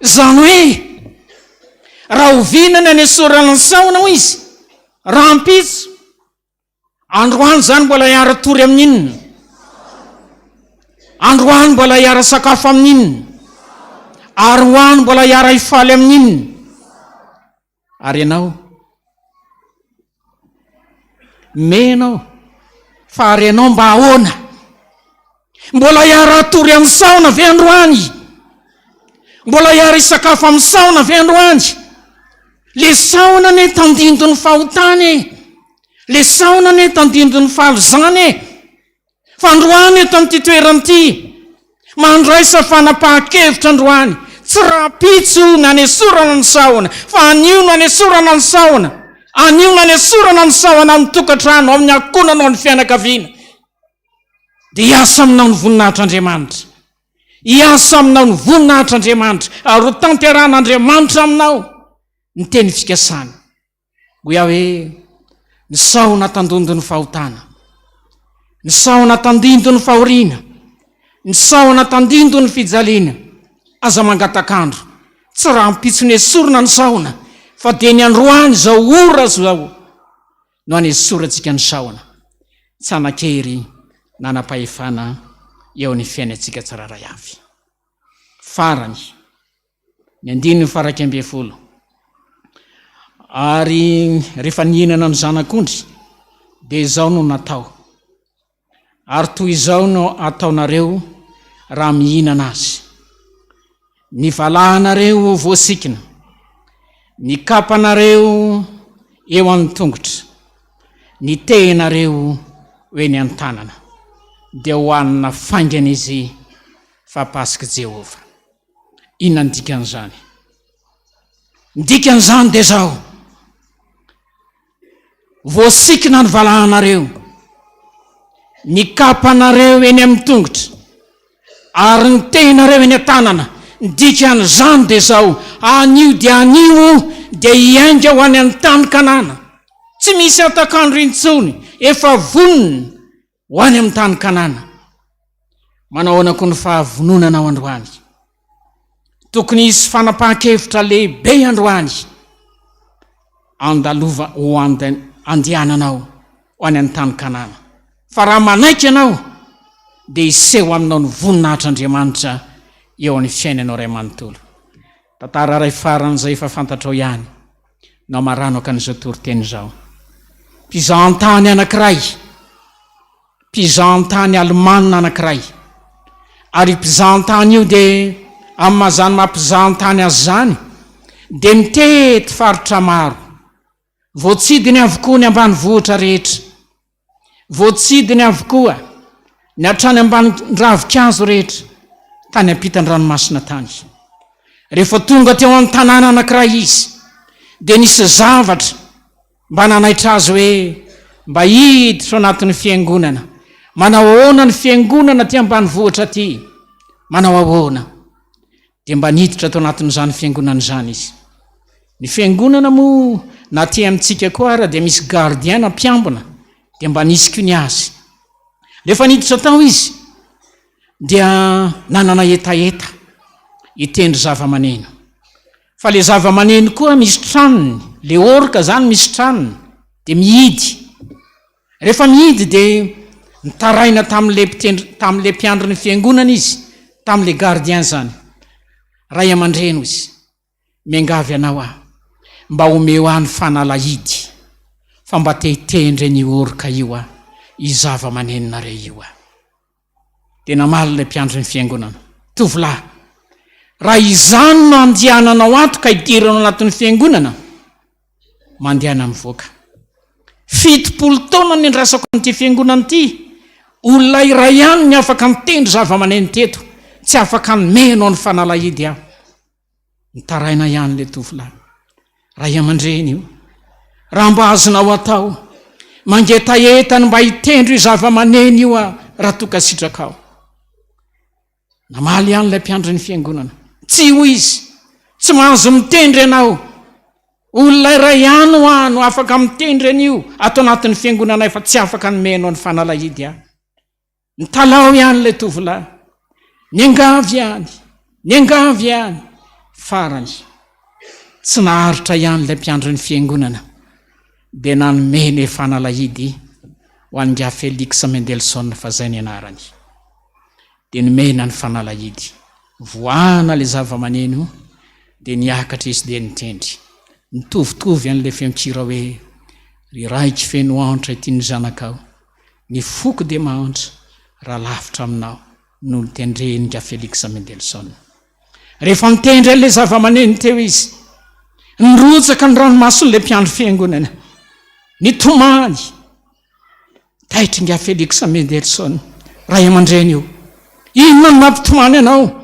Izany hoe, rahoviana ny hanesorana ny sahona, hoy izy, rahampitso. Androany izany mbola hiara-tory amin'ny inona? Androany mbola hiara-sakafo amin'ny inona? Aroany mbola hiara-hifaly amin'ny inona? Ary ianao? Me ianao, fa ary ianao mba ahoana? Mbola hiara-hatory amin'ny sahona ve androany? Mbola hiara-hisakafo amin'ny sahona ve androany? Le sahona anie tandindon'ny fahotana e! Le sahona anie tandindon'ny fahalozana e! Fa androany eto amin'ity toerana ity, mandraisa fanapahan-kevitra androany, tsy rahampitso no hanesorana ny sahona, fa anio no hanesorana ny sahona, anio no hanesorana ny sahona amin'ny tokantrano, amin'ny ankohonana, ao amin'ny fianakaviana. Dia hiasa aminao ny voninahitr'Andriamanitra. Hiasa aminao ny voninahitr'Andriamanitra ary ho tanterahan'Andriamanitra aminao ny teny fikasany. Hoy aho hoe, ny sahona tandondon'ny fahotana, ny sahona tandindon'ny fahoriana, ny sahona tandindon'ny fijaliana, aza mangatak'andro, tsy rahampitso nesorina ny sahona, fa dia ny androany izao ora izao. no anesorantsika ny sahona tsy hanan-kery na hanam-pahefana eo amin'ny fiainantsika tsirairay avy. Farany, ny andininy faha-11, Ary rehefa nihinana ny zanak'ondry, dia izao no natao, Ary toy izao no ataonareo raha mihinana azy, Ny valahanareo ho voasikina, ny kapanareo eo amin'ny tongotra, ny tehinareo ho eny an-tanana, dia hohanina faingana izy, fa Pask'i Jehovah. Inona ny dikan'izany? Ny dikan'izany dia izao, Voasikina ny valahanareo, ny kapanareo eny amin'ny tongotra, ary ny tehinareo eny an-tanana. Ny dikan'izany dia izao, anio dia anio dia hiainga ho any amin'ny tany Kanana. Tsy misy hatak'andro intsony, efa vonona ho any amin'ny tany Kanana. Manao ahoana koa ny fahavononanao androany? Tokony hisy fanapahan-kevitra lehibe androany andalova ho andehananao ho any amin'ny tany Kanana. Fa raha manaiky ianao dia hiseho aminao ny voninahitr'Andriamanitra eo amin'ny fiainanao iray manontolo. Tantara iray farany izay efa fantatrao ihany no amaranako an'izao toriteny izao. Mpizahantany anankiray. Mpizahantany alemana anankiray. Ary io mpizahantany io dia, amin'ny maha izany maha mpizahantany azy izany, dia mitety faritra maro. Voatsidiny avokoa ny ambanivohitra rehetra. Voatsidiny avokoa ny hatrany ambany ravinkazo rehetra tany ampitan-dranomasina tany. Rehefa tonga teo an-tanàna anankiray izy, dia nisy zavatra. Mba nanaitra azy hoe mba hiditra ao anatin'ny fiangonana. Manao ahoana ny fiangonana aty ambanivohitra aty? Manao ahoana? Dia mba niditra tao anatin'izany fiangonana izany izy. Ny fiangonana moa na aty amintsika koa ara dia misy gardien na mpiambina, dia mba nisy koa ny azy. Rehefa niditra tao izy dia nanana hetaheta hitendry zava-maneno. Fa le zava-maneno koa misy tranony, le orga zany misy tranony, dia mihidy. Rehefa mihidy dia nitaraina tamin'le mpitendry, tamin'le mpiandry ny fiangonana izy, tamin'le gardien zany. Ray aman-dreny hoy izy, miangavy anao aho, mba omeo ahy ny fanalahidy, fa mba te hitendry an'io orga io aho, io zava-manenonareo io aho. Dia namaly ilay mpiandry ny fiangonana, Tovolahy, raha izany no andehananao ato ka hidiranao anatin'ny fiangonana, mandehana mivoaka. 70 taona niandrasako an'ity fiangonana ity, olona iray ihany ny afaka nitendry zava-maneno teto, tsy afaka hanome anao ny fanalahidy aho. Nitaraina ihany ilay tovolahy. Ray aman-dreny io. Raha mba azonao atao, mangetaheta ny mba hitendry io zava-maneno io aho raha toa ka sitrakao. Namaly ihany ilay mpiandry ny fiangonana. Tsia hoy izy, tsy mahazo mitendry ianao. Olona iray ihany hoa no afaka mitendry an'io ato anatin'ny fiangonanay fa tsy afaka hanome anao ny fanalahidy aho. Nitalaho ihany ilay tovolahy, niangavy ihany, niangavy ihany. Farany, tsy naharitra ihany ilay mpiandry ny fiangonana, dia nanome ny fanalahidy ho an'ingahy Felix Mendelssohn fa izay ny anarany. Dia nomena ny fanalahidy. Voahana ilay zavamaneno, dia niakatra izy dia nitendry. Nitovitovy an'ilay feon-kira hoe, Ry Raiko feno antra ity ny zanakao. Ny foko dia mahantra raha lavitra aminao no notendren'ingahy Felix Mendelssohn. Rehefa nitendry an'ilay zavamaneno teo izy, nirotsaka ny ranomason'ilay mpiandry fiangonana. Nitomany. Taitra ingahy Felix Mendelssohn, ray aman-dreny io. Inona no mampitomany anao?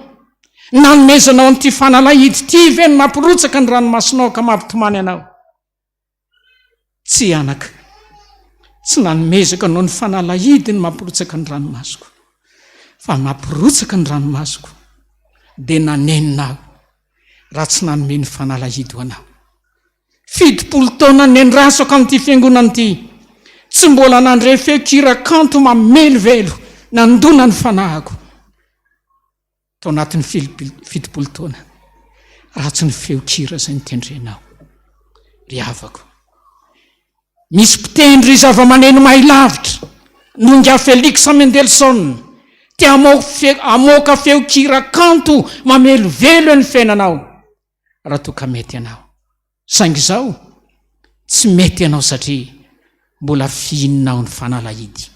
Nanomezanao an'ity fanalahidy ity ve no mampirotsaka ny ranomasonao ka mampitomany anao? Tsia anaka, tsy nanomezako anao ny fanalahidy ny mampirotsaka ny ranomasoko, fa mampirotsaka ny ranomasoko dia nanenina aho raha tsy nanome ny fanalahidy ho anao. 70 taona nendrasako amin'ity fiangonana ity, tsy mbola nandre feon-kira kanto mamelovelo nandona ny fanahiko. Tao anatin'ny 70 taona, raha tsy ny feon-kira izay notendrenao, ry havako. Misy mpitendry zavamaneno mahay lavitra noho ingahy Felix Mendelssohn te hamoaka feon-kira kanto mamelovelo ny fiainanao, raha toa ka mety ianao. Saingy izao, tsy mety ianao satria mbola fihininao ny fanalahidy.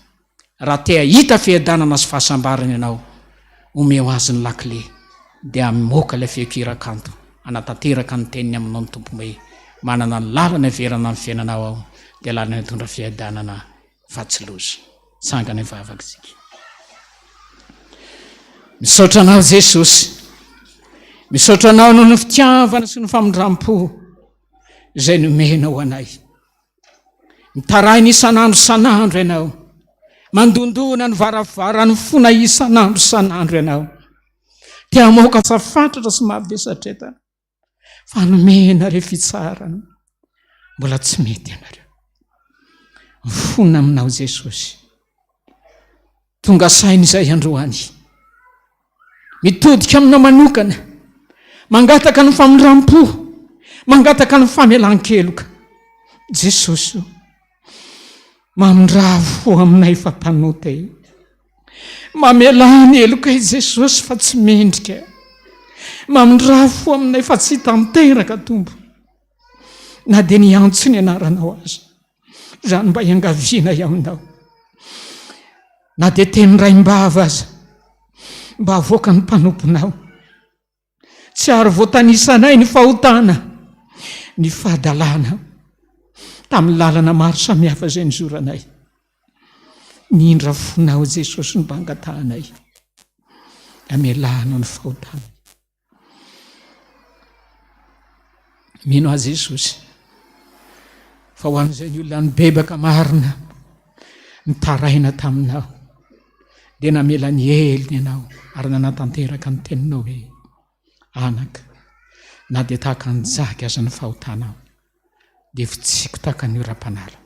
Raha te hahita fiadanana sy fahasambarana ianao, omeo azy ny lakile dia hamoaka ilay feon-kira kanto hanatanteraka ny teniny aminao ny Tompo hoe, Manana ny lalana hiverana amin'ny fiainanao aho, dia lalana hitondra fiadanana fa tsy loza. Tsangana hivavaka isika. Misaotra anao Jesosy. Misaotra anao noho ny fitiavana sy ny famindram-po izay nomenao anay. Mitaraina isan'andro isan'andro ianao. Mandondona ny varavaran'ny fonay isan'andro isan'andro ianao. Te hamoaka fatratra sy mavesatretana. Fa nomena re fitsaharana. Mbola tsy mety ianareo. Mifona aminao Jesosy. Tonga saina izay androany. Mitodika aminao manokana. Mangataka ny famindram-po. Mangataka ny famelan-keloka. Jesosy o. Mamindravo fo aminay fa mpanota e. Mamelà ny helokay Jesosy fa tsy mendrika. Mamindravo fo aminay fa tsy tanteraka Tompo. Na dia niantso ny anaranao aza. Izany mba iangavianay aminao. Na dia teny raim-bava aza. Mba avoakan'ny mpanomponao. Tsy ary voatanisanay ny fahotana, ny fahadalana tamin'ny lalana maro samihafa izay nizoranay. Ny indra fonao Jesosy no mba angatahanay. Amelanao ny fahotana. Mino ahy Jesosy. Fa ho an'izay ny olona nibebaka marina, nitaraina taminao, dia namela ny helony ianao ary nanatanteraka ny teninao hoe, Anaka, na dia tahaka ny jaky aza ny fahotanao, dia fotsiako tahaka ny oram-panala,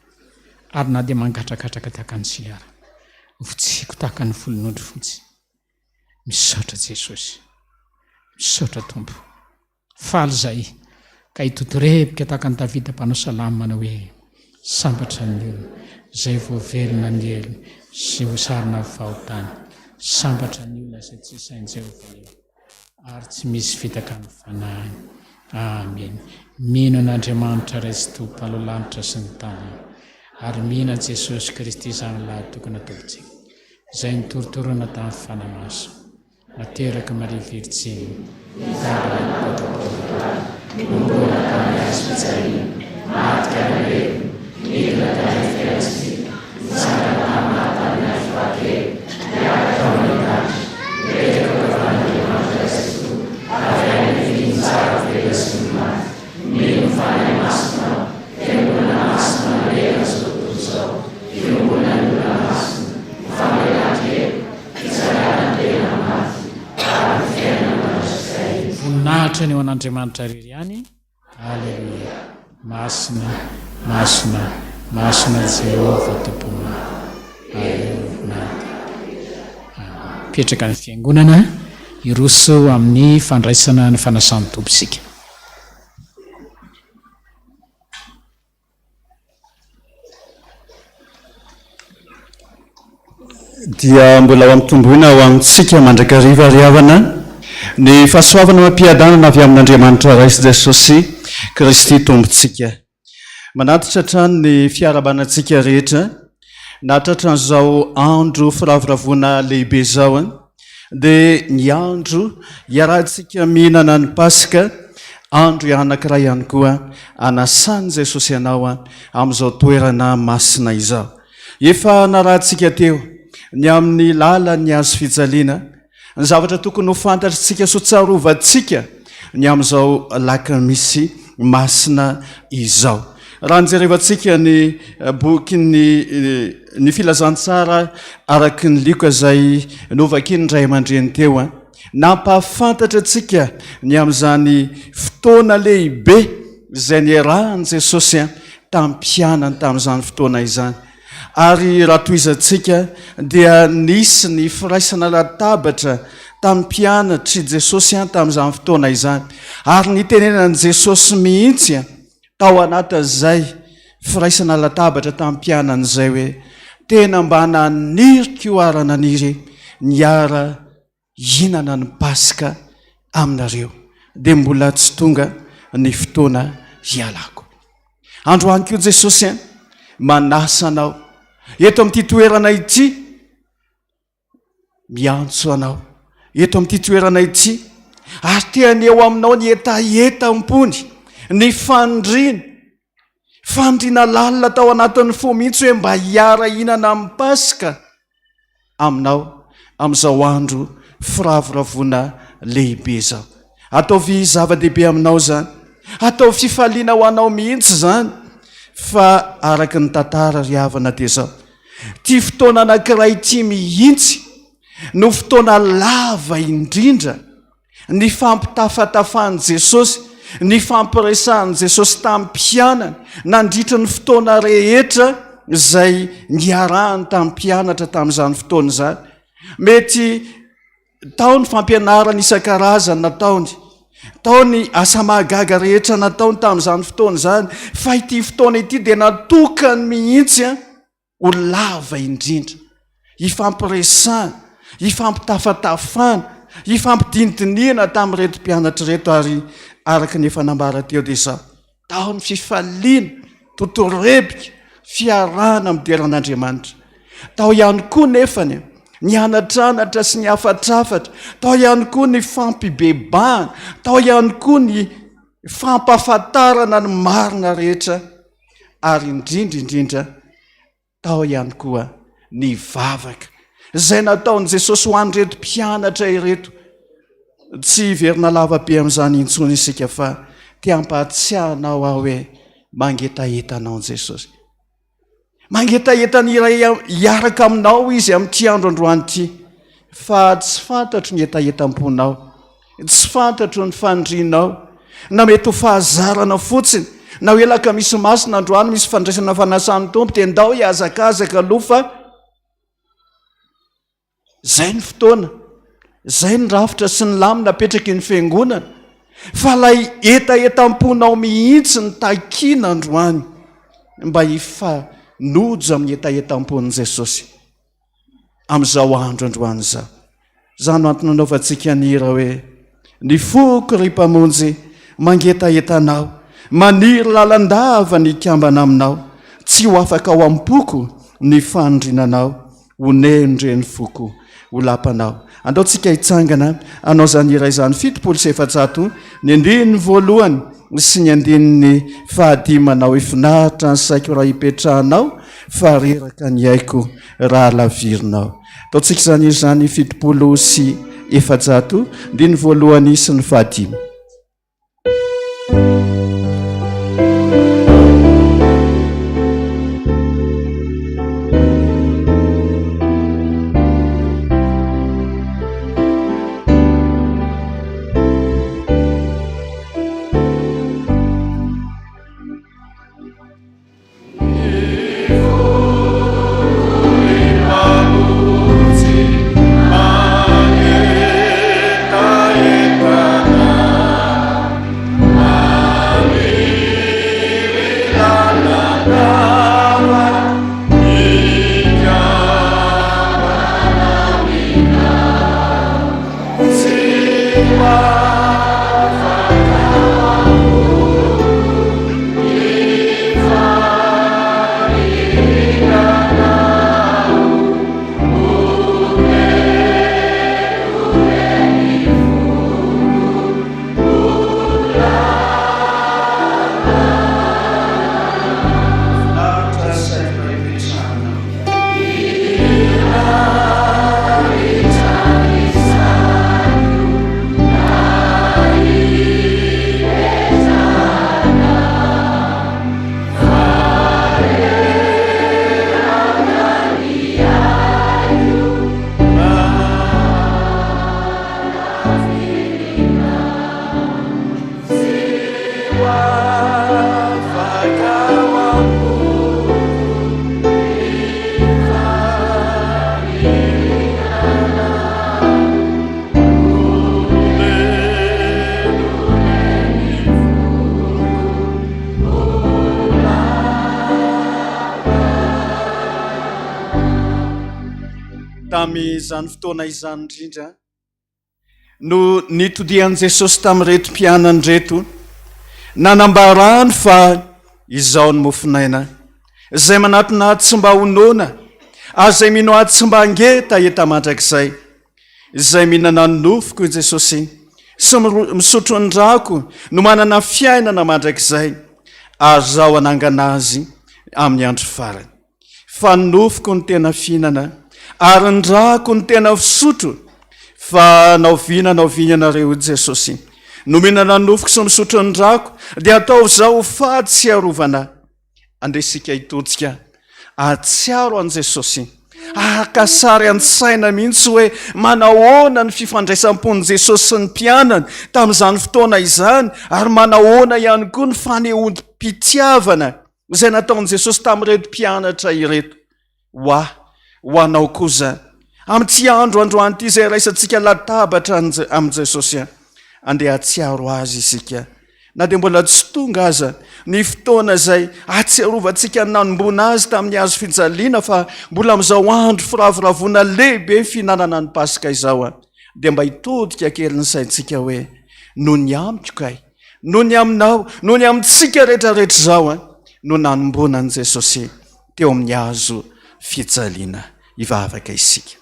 ary na dia mangatrakatraka tahaka ny sigara, fotsiako tahaka ny volon'ondry fotsy. Misaotra Jesosy. Misaotra Tompo. Faly izahay ka hitotorebika tahaka an'i Davida mpanao salamo manao hoe, Sambatra ny olona izay voavelona ny helony sy hosarina ny fahotany. Sambatra ny olona izay tsy isain'i Jehovah helony ary tsy misy fitaka ny fanahiny. Amena. Mino an'Andriamanitra Ray sy Tompo Mpanao lanitra sy ny tany aho, ary mino an'i Jesosy Kristy Zanany Lahitokana Tompontsika, izay notorotoroina tamin'ny Fanahy Masina. Nateraka Maria Virjiny, nitambana ny Paoly, nomboana tamin'ny hazo fijaliana, maty ka nalevina, nidina tany amin'ny fiainantsika, nitsangana tamin'ny maty tamin'ny andro fahatelo, niakatra tao any an-danitra, nipetraka teo ankavanan'Andriamanitra Ray sy Tompo, avy any amin'ny filin-tsara velona sy ny maty, mino ny Fanahy Masina aho, Fiangonana masina manerana izao tontolo izao, fiombonan'ny olona masina, ny famelan-keloka, Voninahitra ny ho an'Andriamanitra irery ihany. Aleloia. Masina, masina, masina Jehovah Tompon'ny maro. Aleloia. Mipetraka ny fiangonana hiroso amin'ny fandraisana ny fanasan'ny Tompo isika. Dia mbola ho ampitomboina ho amintsika mandrakariva ry havana ny fahasoavana amam-piadanana avy amin'Andriamanitra Ray sy Jesosy Kristy Tompontsika. Manatitra hatrany ny fiarahabana antsika rehetra nahatratra an'izao andro firavoravoana lehibe izao. Dia ny andro iarahantsika mihinana ny Paska, andro anankiray ihany koa anasan'i Jesosy anao amin'izao toerana masina izao. Efa narahantsika teo ny amin'ny lalan'ny hazo fijaliana, ny zavatra tokony ho fantatritsika sy ho tsarovantsika ny amin'izao lakamisy masina izao. Raha nijerevantsika ny bokin'ny ny filazantsara araka ny Lioka izay novakian'ny ray aman-dreny teo, nampahafantatra antsika ny amin'izany fotoana lehibe izay niarahan'i Jesosy tamin'ny mpianany tamin'izany fotoana izany. Ary raha tohizantsika dia nisy ny firaisana latabatra tamin'ny mpianatr'i Jesosy tamin'izany fotoana izany. Ary nitenenan'i Jesosy mihitsy tao anatin'izay firaisana latabatra tamin'ny mpianany izay hoe, Tena mba naniry koa ary naniry niara hihinana ny Paska aminareo, dia mbola tsy tonga ny fotoana hialako. Androany koa Jesosy an, manasa anao eto amin'ity toerana ity, miantso anao eto amin'ity toerana ity, ary te haneho aminao ny hetaheta am-pony, ny faniriany, faniriana lalina tao anatin'ny fo mihitsy hoe mba hiara-hihinana amin'ny Paska aminao amin'izao andro firavoravoana lehibe izao. Ataovy zava-dehibe aminao izany. Ataovy fifaliana ho anao mihitsy izany. Fa araka ny tantara ry havana dia izao. Ity fotoana anankiray ity mihitsy no fotoana lava indrindra Nifampitafatafan'i Jesosy, nifampiresahan'i Jesosy tamin'ny mpianany nandritra ny fotoana rehetra izay niarahany tamin'ny mpianatra tamin'izany fotoana izany. Mety tao ny fampianarana isan-karazany nataony, tao ny asa mahagaga rehetra nataony tamin'izany fotoana izany, fa ity fotoana ity dia natokany mihitsy ho lava indrindra, hifampiresahana, hifampitafatafana, hifampidinidinihana tamin'ireto mpianatra ireto ary araka ny efa nambara teo dia izao, tao ny fifaliana, totorebika, fiarahana midera an'Andriamanitra. Tao ihany koa nefany ny anatranatra sy ny hafatrafatra, tao ihany koa ny fampibebahana, tao ihany koa ny fampahafantarana ny marina rehetra ary indrindra indrindra tao ihany koa ny vavaka izay nataon'i Jesosy ho an'ireto mpianatra ireto. Tsy hiverina lava be amin'izany intsony isika fa te hampahatsiahy anao aho hoe. Mangetaheta anao Jesosy. Mangetaheta ny iray hiaraka aminao izy amin'ity andro androany ity. Fa tsy fantatro ny hetahetam-ponao. Tsy fantatro ny fanirianao. Na mety ho fahazarana fotsiny, na hoe alakamisy masina androany misy fandraisana fanasan'ny Tompo dia ndao hihazakazaka aloha fa Izay ny fotoana, izay ny rafitra sy ny lamina apetraky ny fiangonana, fa ilay hetahetam-ponao mihitsy no takiana androany mba hifanojo amin'ny hetahetam-pon'i Jesosy amin'izao andro androany izao. Izany no antony nanaovantsika ny hira hoe Ny foko ry Mpamonjy mangetaheta Anao, maniry lalandava ny hikambana Aminao, tsy ho afaka ao am-poko ny fanindrinanao, honeno re ny foko ho lapanao. Andao tsika hitsangana hanao izany hira izany 470, ny andininy voalohany sy ny andininy fahadimy manao hoe Finaritra ny saiko raha ipetrahanao fa reraka ny aiko raha lavirinao. Ataontsika izany hira izany 470, andininy voalohany sy ny fahadimy. Tamin'izany fotoana izany indrindra no nitodian'i Jesosy tamin'ireto mpianany ireto, nanambarany fa izao ny mofon'aina, izay manatona ahy tsy mba ho noana, ary izay mino ahy tsy mba hangetaheta mandrakizay. Izay mihinana ny nofoko, hoy Jesosy, sy misotro ny rako no manana fiainana mandrakizay, ary izaho hanangana azy amin'ny andro farany. Fa ny nofoko no tena fihinana, ary ny rako no tena fisotro. Fa na oviana na oviana ianareo, hoy Jesosy, no mihinana ny nofoko sy misotro ny rako, dia ataovy izao ho fahatsiarovana ahy. Andeha isika hitodika hahatsiaro an'i Jesosy. Haka sary an-tsaina mihitsy hoe manahoana ny fifandraisam-pon'i Jesosy sy ny mpianany tamin'izany fotoana izany, ary manahoana ihany koa ny fanehoam-pitiavana izay nataon'i Jesosy tamin'ireto mpianatra ireto. Ho ahy, ho anao koa izany. Amin'ity andro androany ity izay iraisantsika latabatra amin'i Jesosy, andeha hahatsiaro Azy isika. Na dia mbola tsy tonga aza ny fotoana izay ahatsiarovantsika ny nanomboana Azy tamin'ny hazo fijaliana fa mbola amin'izao andro firavoravoana lehibe fihinanana ny Paska izao, dia mba hitodika kely ny saintsika hoe, noho ny amiko kay, Noho ny aminao, noho ny amintsika rehetra rehetra izao no nanomboana an'i Jesosy teo amin'ny hazo fijaliana. Hivavaka isika.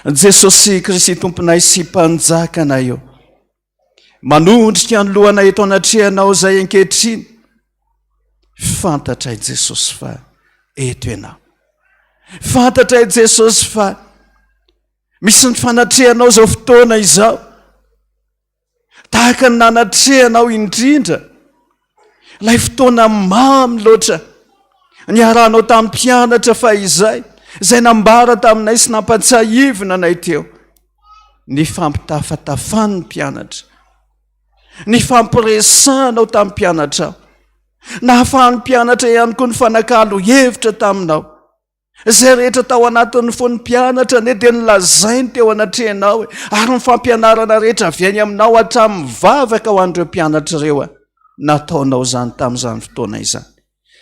Jesosy Kristy Tomponay sy Mpanjakanay ô, manondrika ny lohanay eto anatrehanao izay ankehitriny. Fantatray Jesosy fa eto Ianao. Fantatray Jesosy fa misy ny fanatrehanao izao fotoana izao. Tahaka ny nanatrehanao indrindra. Ilay fotoana mamy loatra niarahanao tamin'ny mpianatra fahizay, izay nambara taminay sy nampatsiahivina anay teo. Nifampitafatafan'ny mpianatra, nifampiresahanao tamin'ny mpianatrao, nahafahan'ny mpianatra ihany koa nifanakalo hevitra taminao. Izay rehetra tao anatin'ny fon'ny mpianatra anie dia nolazainy teo anatrehanao e, ary ny fampianarana rehetra avy any aminao hatramin'ny vavaka ho an'ireo mpianatra ireo a, nataonao izany tamin'izany fotoana izany.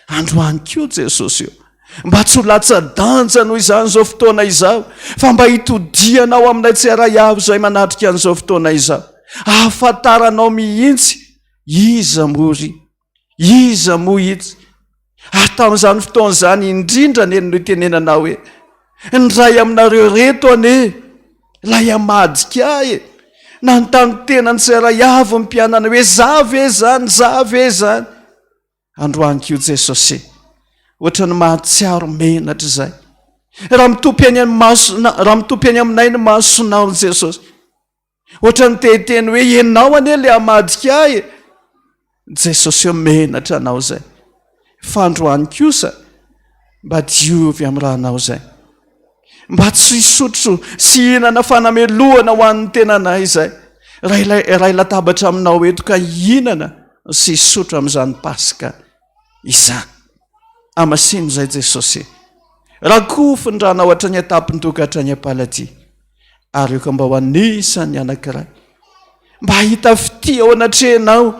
Androany koa Jesosy o, mba tsy ho latsa-danja noho izany izao fotoana izao, fa mba hitodianao aminay tsiaray avy izay manatrika an'izao fotoana izao, ahafantaranao mihitsy iza moa ry Iza moa izy? Ary tamin'izany fotoana izany indrindra anie no nitenenana hoe, Ny iray aminareo ireto anie ilay hamadika ahy e! Nanontany tena ny tsirairay avy ny mpianany hoe, Za ve izany? Za ve izany? Androany koa Jesosy, ohatran'ny mahatsiaro menatra izay. Raha mitopy any amin'ny masona, raha mitopy any aminay ny masonao Jesosy, Ohatran'ny te hiteny hoe ianao anie le hamadika ahy e! Jesosy ô menatra anao izay. Fa androany kosa mba diovy amin'ny ranao izay. Mba tsy hisotro sy hihinana fanamelohana ho an'ny tenanay izay. Raha ilay iray latabatra aminao eto ka hihinana sy hisotro amin'izany Paska izany. Amasino izay Jesosy. Rakofy ny ranao hatrany an-tampon-doha ka hatrany am-paladia. Ary aoka mba ho anisan'ny anankiray mba hahita fitia ao anatrehanao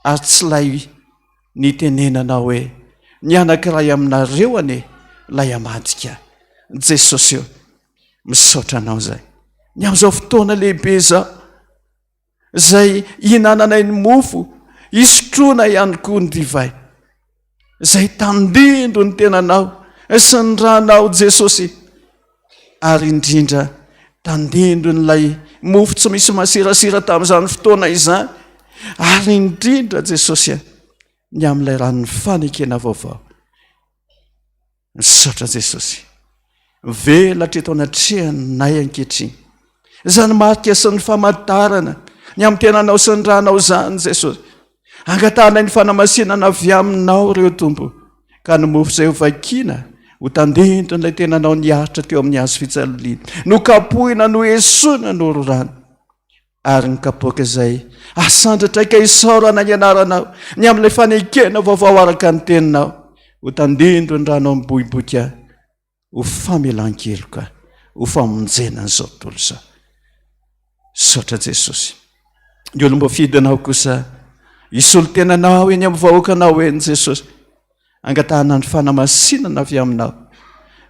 ary tsy ilay nitenenanao hoe ny anankiray aminareo anie ilay hamadika. Jesosy ô, misaotra anao izay. Ny amin'izao fotoana lehibe izao. izay ihinananay ny mofo, isotroana ihany koa ny divay, izay tandindro ny tenanao sy ny ranao Jesosy, ary indrindra tandindron'ilay mofo tsy misy masirasira tamin'izany fotoana izany, ary indrindra Jesosy ny amin'ilay ranon'ny fanekena vaovao. Misaotra Jesosy. Mivelatra eto anatrehanay ankehitriny. Izany marika sy ny famantarana ny amin'ny tenanao sy ny ranao izany Jesosy. Angatahanay ny fanamasinana avy aminao ireo Tompo. Ka ny mofo izay hovakiana ho tandindon'ilay tenanao niaritra teo amin'ny hazo fijaliana. Nokapohina, noesoina, nororana. Ary ny kapoaka izay asandratray ka isaorana ny anaranao, ny amin'ilay fanekena vaovao araka ny teninao, ho tandindon'ny ranao miboiboika ho famelan-keloka, ho famonjena an'izao tontolo izao. Misaotra Jesosy. Ny olom-boafidinao kosa hisolo tena anao eny amin'ny vahoakanao eny Jesosy. Angatahana ny fanamasinana avy aminao.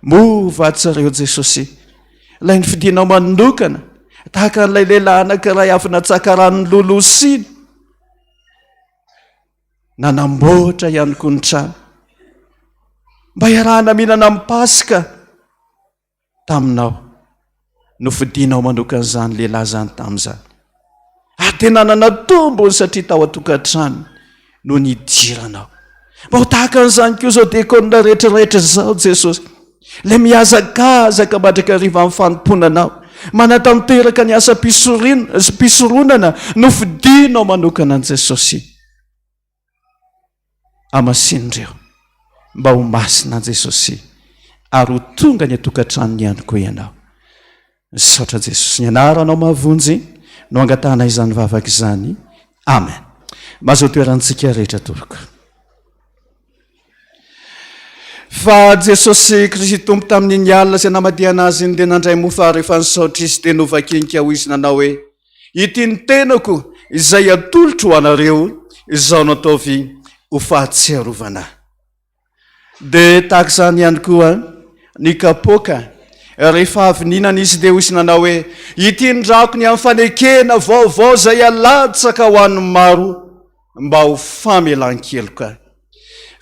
Moa va tsy ireo Jesosy, ilay nofidinao manokana, tahaka an'ilay lehilahy anankiray avy natsaka rano lolosina, nanamboatra ihany koa ny trano, mba hiarahana mihinana amin'ny Paska. Taminao. Nofidinao manokana izany lehilahy izany tamin'izany. Ary dia nanana tombony satria tao an-tokantrano no nidiranao. Mba ho tahaka an'izany koa izao diakona rehetra rehetra izao Jesosy. Ilay mihazakazaka mandrakariva amin'ny fanompoana anao. Manatanteraka ny asam-pisoronana nofidinao manokana an'i Jesosy. Hamasino ireo mba ho masina an'i Jesosy ary ho tonga any an-tokantranony ihany koa ianao. Misaotra Jesosy. Ny anaranao mahavonjy no angatahana izany vavaka izany. Amen. Mahazo toerantsika rehetra tompoko. Fa Jesosy Kristy Tompo tamin'iny alina izay namadihana azy iny dia nandray mofo ary rehefa nisaotra izy dia novakiny ka hoy izy nanao hoe Ity ny tenako izay atolotro ho anareo, izao no ataovy ho fahatsiarovana ahy. Dia tahaka izany ihany koa ny kapoaka, rehefa avy nihinana izy dia hoy izy nanao hoe, Ity ny rako ny amin'ny fanekena vaovao izay alatsaka ho an'ny maro mba ho famelan-keloka.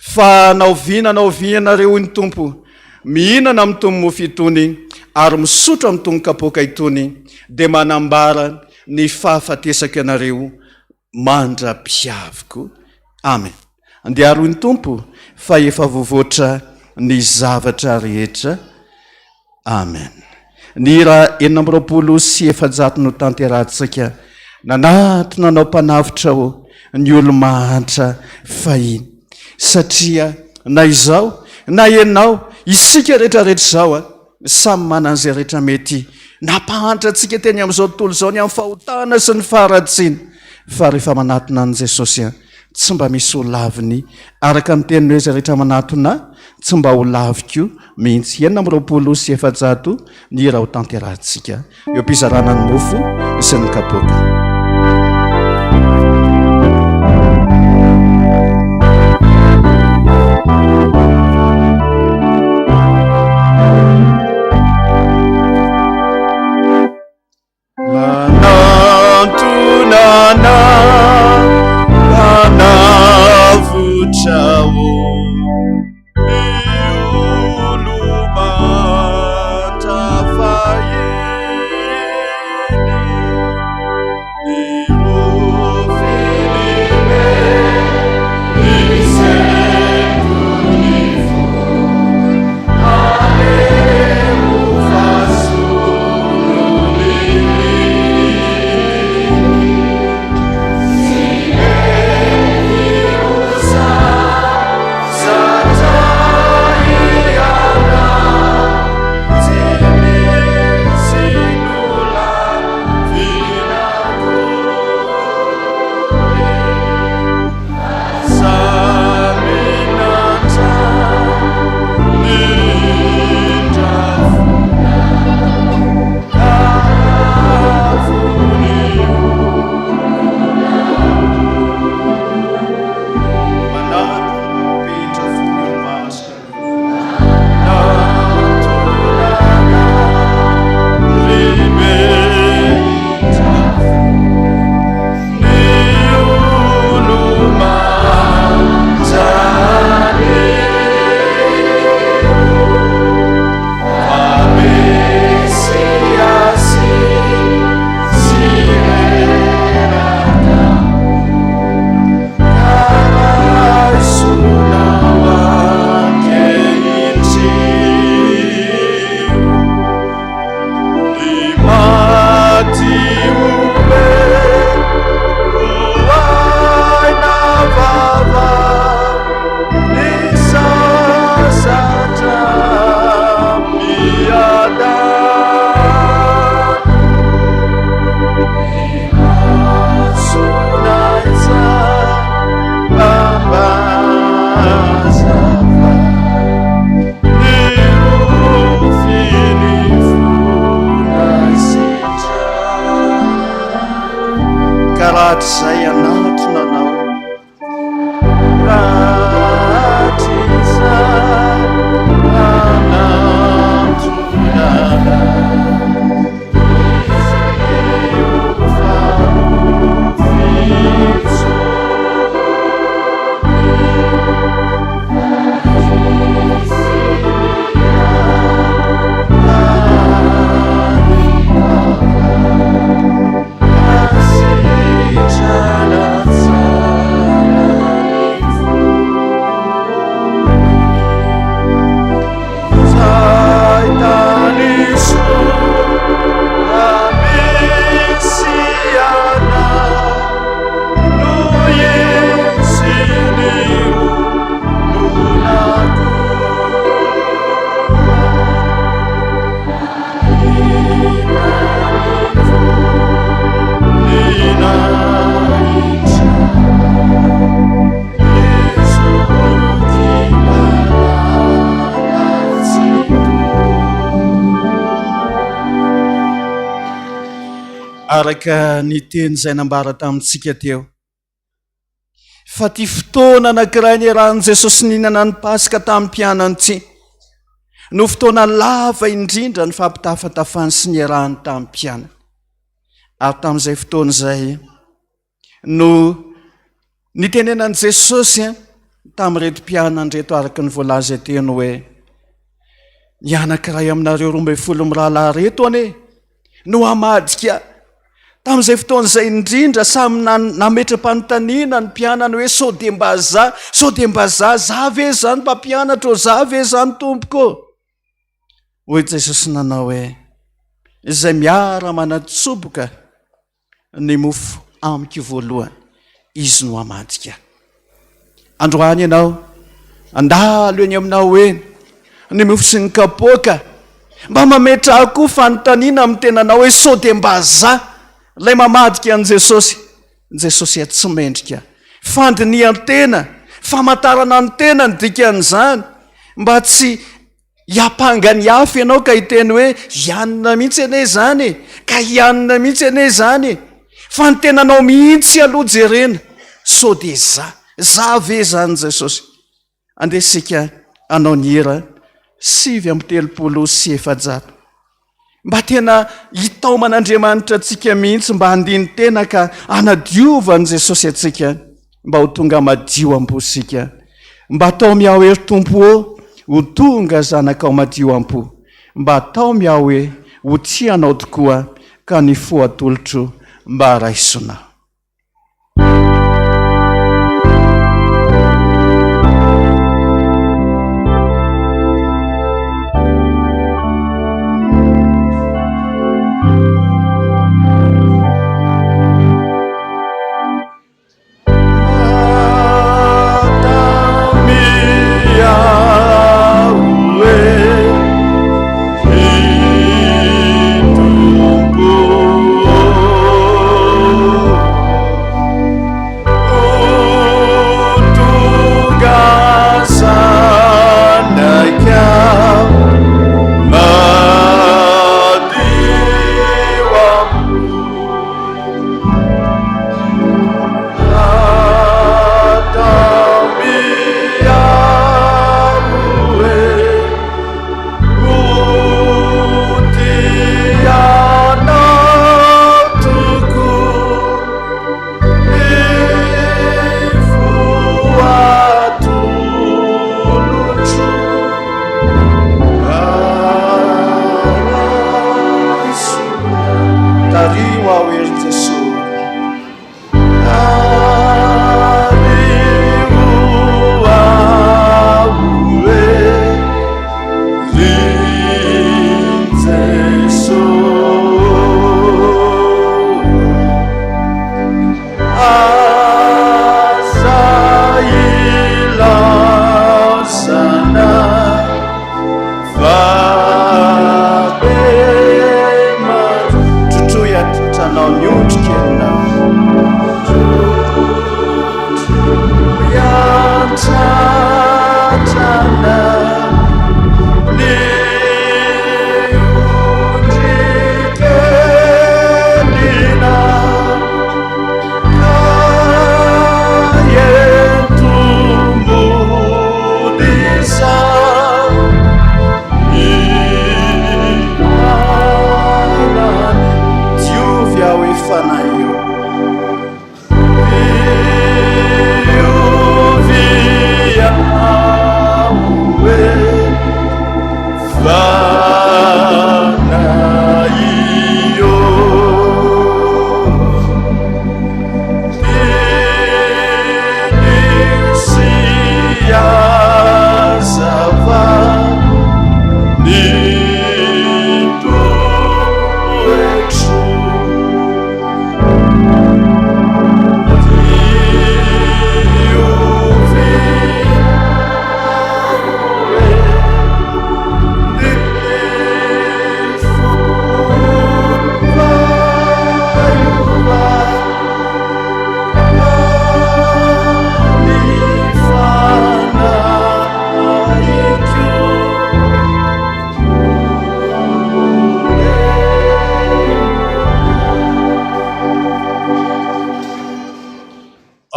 Fa na oviana na oviana ianareo, hoy ny Tompo, mihinana amin'itony mofo itony ary misotro amin'itony kapoaka itony, dia manambara ny fahafatesako ianareo mandra-piaviko. Amen. Andeha ary hoy ny Tompo, fa efa voavoatra ny zavatra rehetra. Amen. Ny hira 426 no tanterahantsika. Nanatona anao mpanavotra ô. ny olo-mahantra fahiny. Satria na izaho na ianao, isika rehetra rehetra izao, samy manana izay rehetra mety nampahantra antsika teny amin'izao tontolo izao ny amin'ny fahotana sy ny faharatsiana. Fa rehefa manatona an'i Jesosy, tsy mba misy ho laviny, araka ny teniny hoe izay rehetra manatona ahy, tsy mba ho laviko mihitsy. 426 ny hira ho tanterahintsika eo am-pizarana ny mofo sy ny kapoaka. Manantona anah Mpanavotra ô Ny olo-mahantra fahiny Ny rofy ny sento ny fo Aleo fa Ka rahatrizay hanatona anao Rahatrizay hanatona anao Araka ny teny izay nambara tamintsika teo, fa ity fotoana anankiray niarahan'i Jesosy nihinana ny Paska tamin'ny mpianany ity no fotoana lava indrindra nifampitafatafany sy niarahany tamin'ny mpianany. Ary tamin'izay fotoana izay no nitenenan'i Jesosy tamin'ireto mpianany ireto araka ny voalaza teny hoe ny anankiray aminareo 12 mirahalahy ireto anie no hamadika. Tamin'izay fotoana izay indrindra samy nametra-panontaniana ny mpianany hoe sao dia mba za, sao dia mba za, za ve izany mpampianatra ô, za ve izany tompoko ô? Hoy Jesosy nanao hoe izay miara-manatsoboka ny mofo amiko voalohany. Izy no hamadika. Androany ianao, handalo eny aminao eny, ny mofo sy ny kapoaka. Mba mametraha koa fanontaniana amin'ny tenanao hoe sao dia mba za ilay mamadika an'i Jesosy? Jesosy tsy mendrika. Fandinihan-tena, famantarana ny tena ny dikan'izany, mba tsy Hiampanga ny hafa ianao ka hiteny hoe, I anona mihitsy anie izany e! Ka i anona mihitsy anie izany e! Fa ny tenanao mihitsy aloha jerena, sao dia za, za ve izany Jesosy? Andeha isika hanao ny hira 439. Mba tena hitaoman'Andriamanitra antsika mihitsy mba handini-tena ka hanadiovan'i Jesosy antsika mba ho tonga madio am-po isika. Mba taomy aho ery Tompo ô ho tonga zanakao madio am-po. Mba taomy aho e ho tia Anao tokoa ka ny fo atolotro mba raisonao.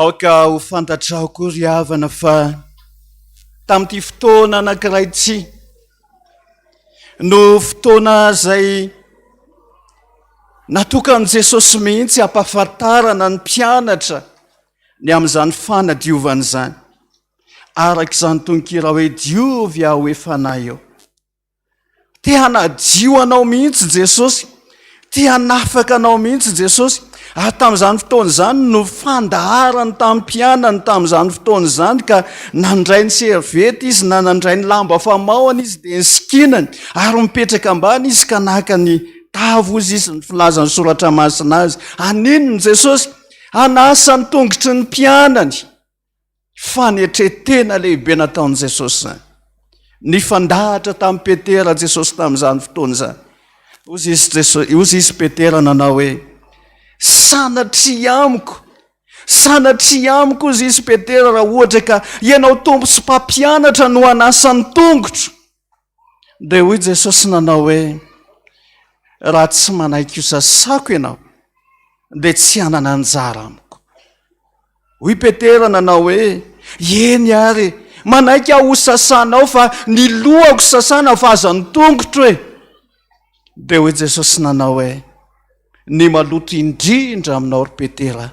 Aoka ho fantatrao koa ry havana fa tamin'ity fotoana anankiray ity no fotoana izay natokan'i Jesosy mihitsy hampahafantarana ny mpianatra ny amin'izany fanadiovana izany. Araka izany tononkira hoe diovy aho hoe fanahy eo. Te hanadio anao mihitsy Jesosy. Te hanafaka anao mihitsy Jesosy. Ary tamin'izany fotoana izany no fandaharany tamin'ny mpianany tamin'izany fotoana izany ka nandray ny serviette izy na nandray ny lamba famaohana izy dia nisikinany ary mipetraka ambany izy ka naka ny tavy hozy izy ny filazan'ny soratra masina azy. Haninona Jesosy? Hanasa ny tongotry ny mpianany. Fanetren-tena lehibe nataon'i Jesosy izany. Nifandahatra tamin'i Petera Jesosy tamin'izany fotoana izany. Hoy izy Jesosy, hoy izy Petera nanao hoe, Sanatria amiko, sanatria amiko hoy izy Petera raha ohatra ka ianao Tompo sy mpampianatra no hanasa ny tongotro. Dia hoy Jesosy nanao hoe, Raha tsy manaiky hosasako ianao, dia tsy hanana anjara amiko. Hoy Petera nanao hoe, Eny ary, manaiky aho hosasanao fa ny lohako sasana fa aza ny tongotro e! Dia hoy Jesosy nanao hoe, Ny maloto indrindra aminao ry Petera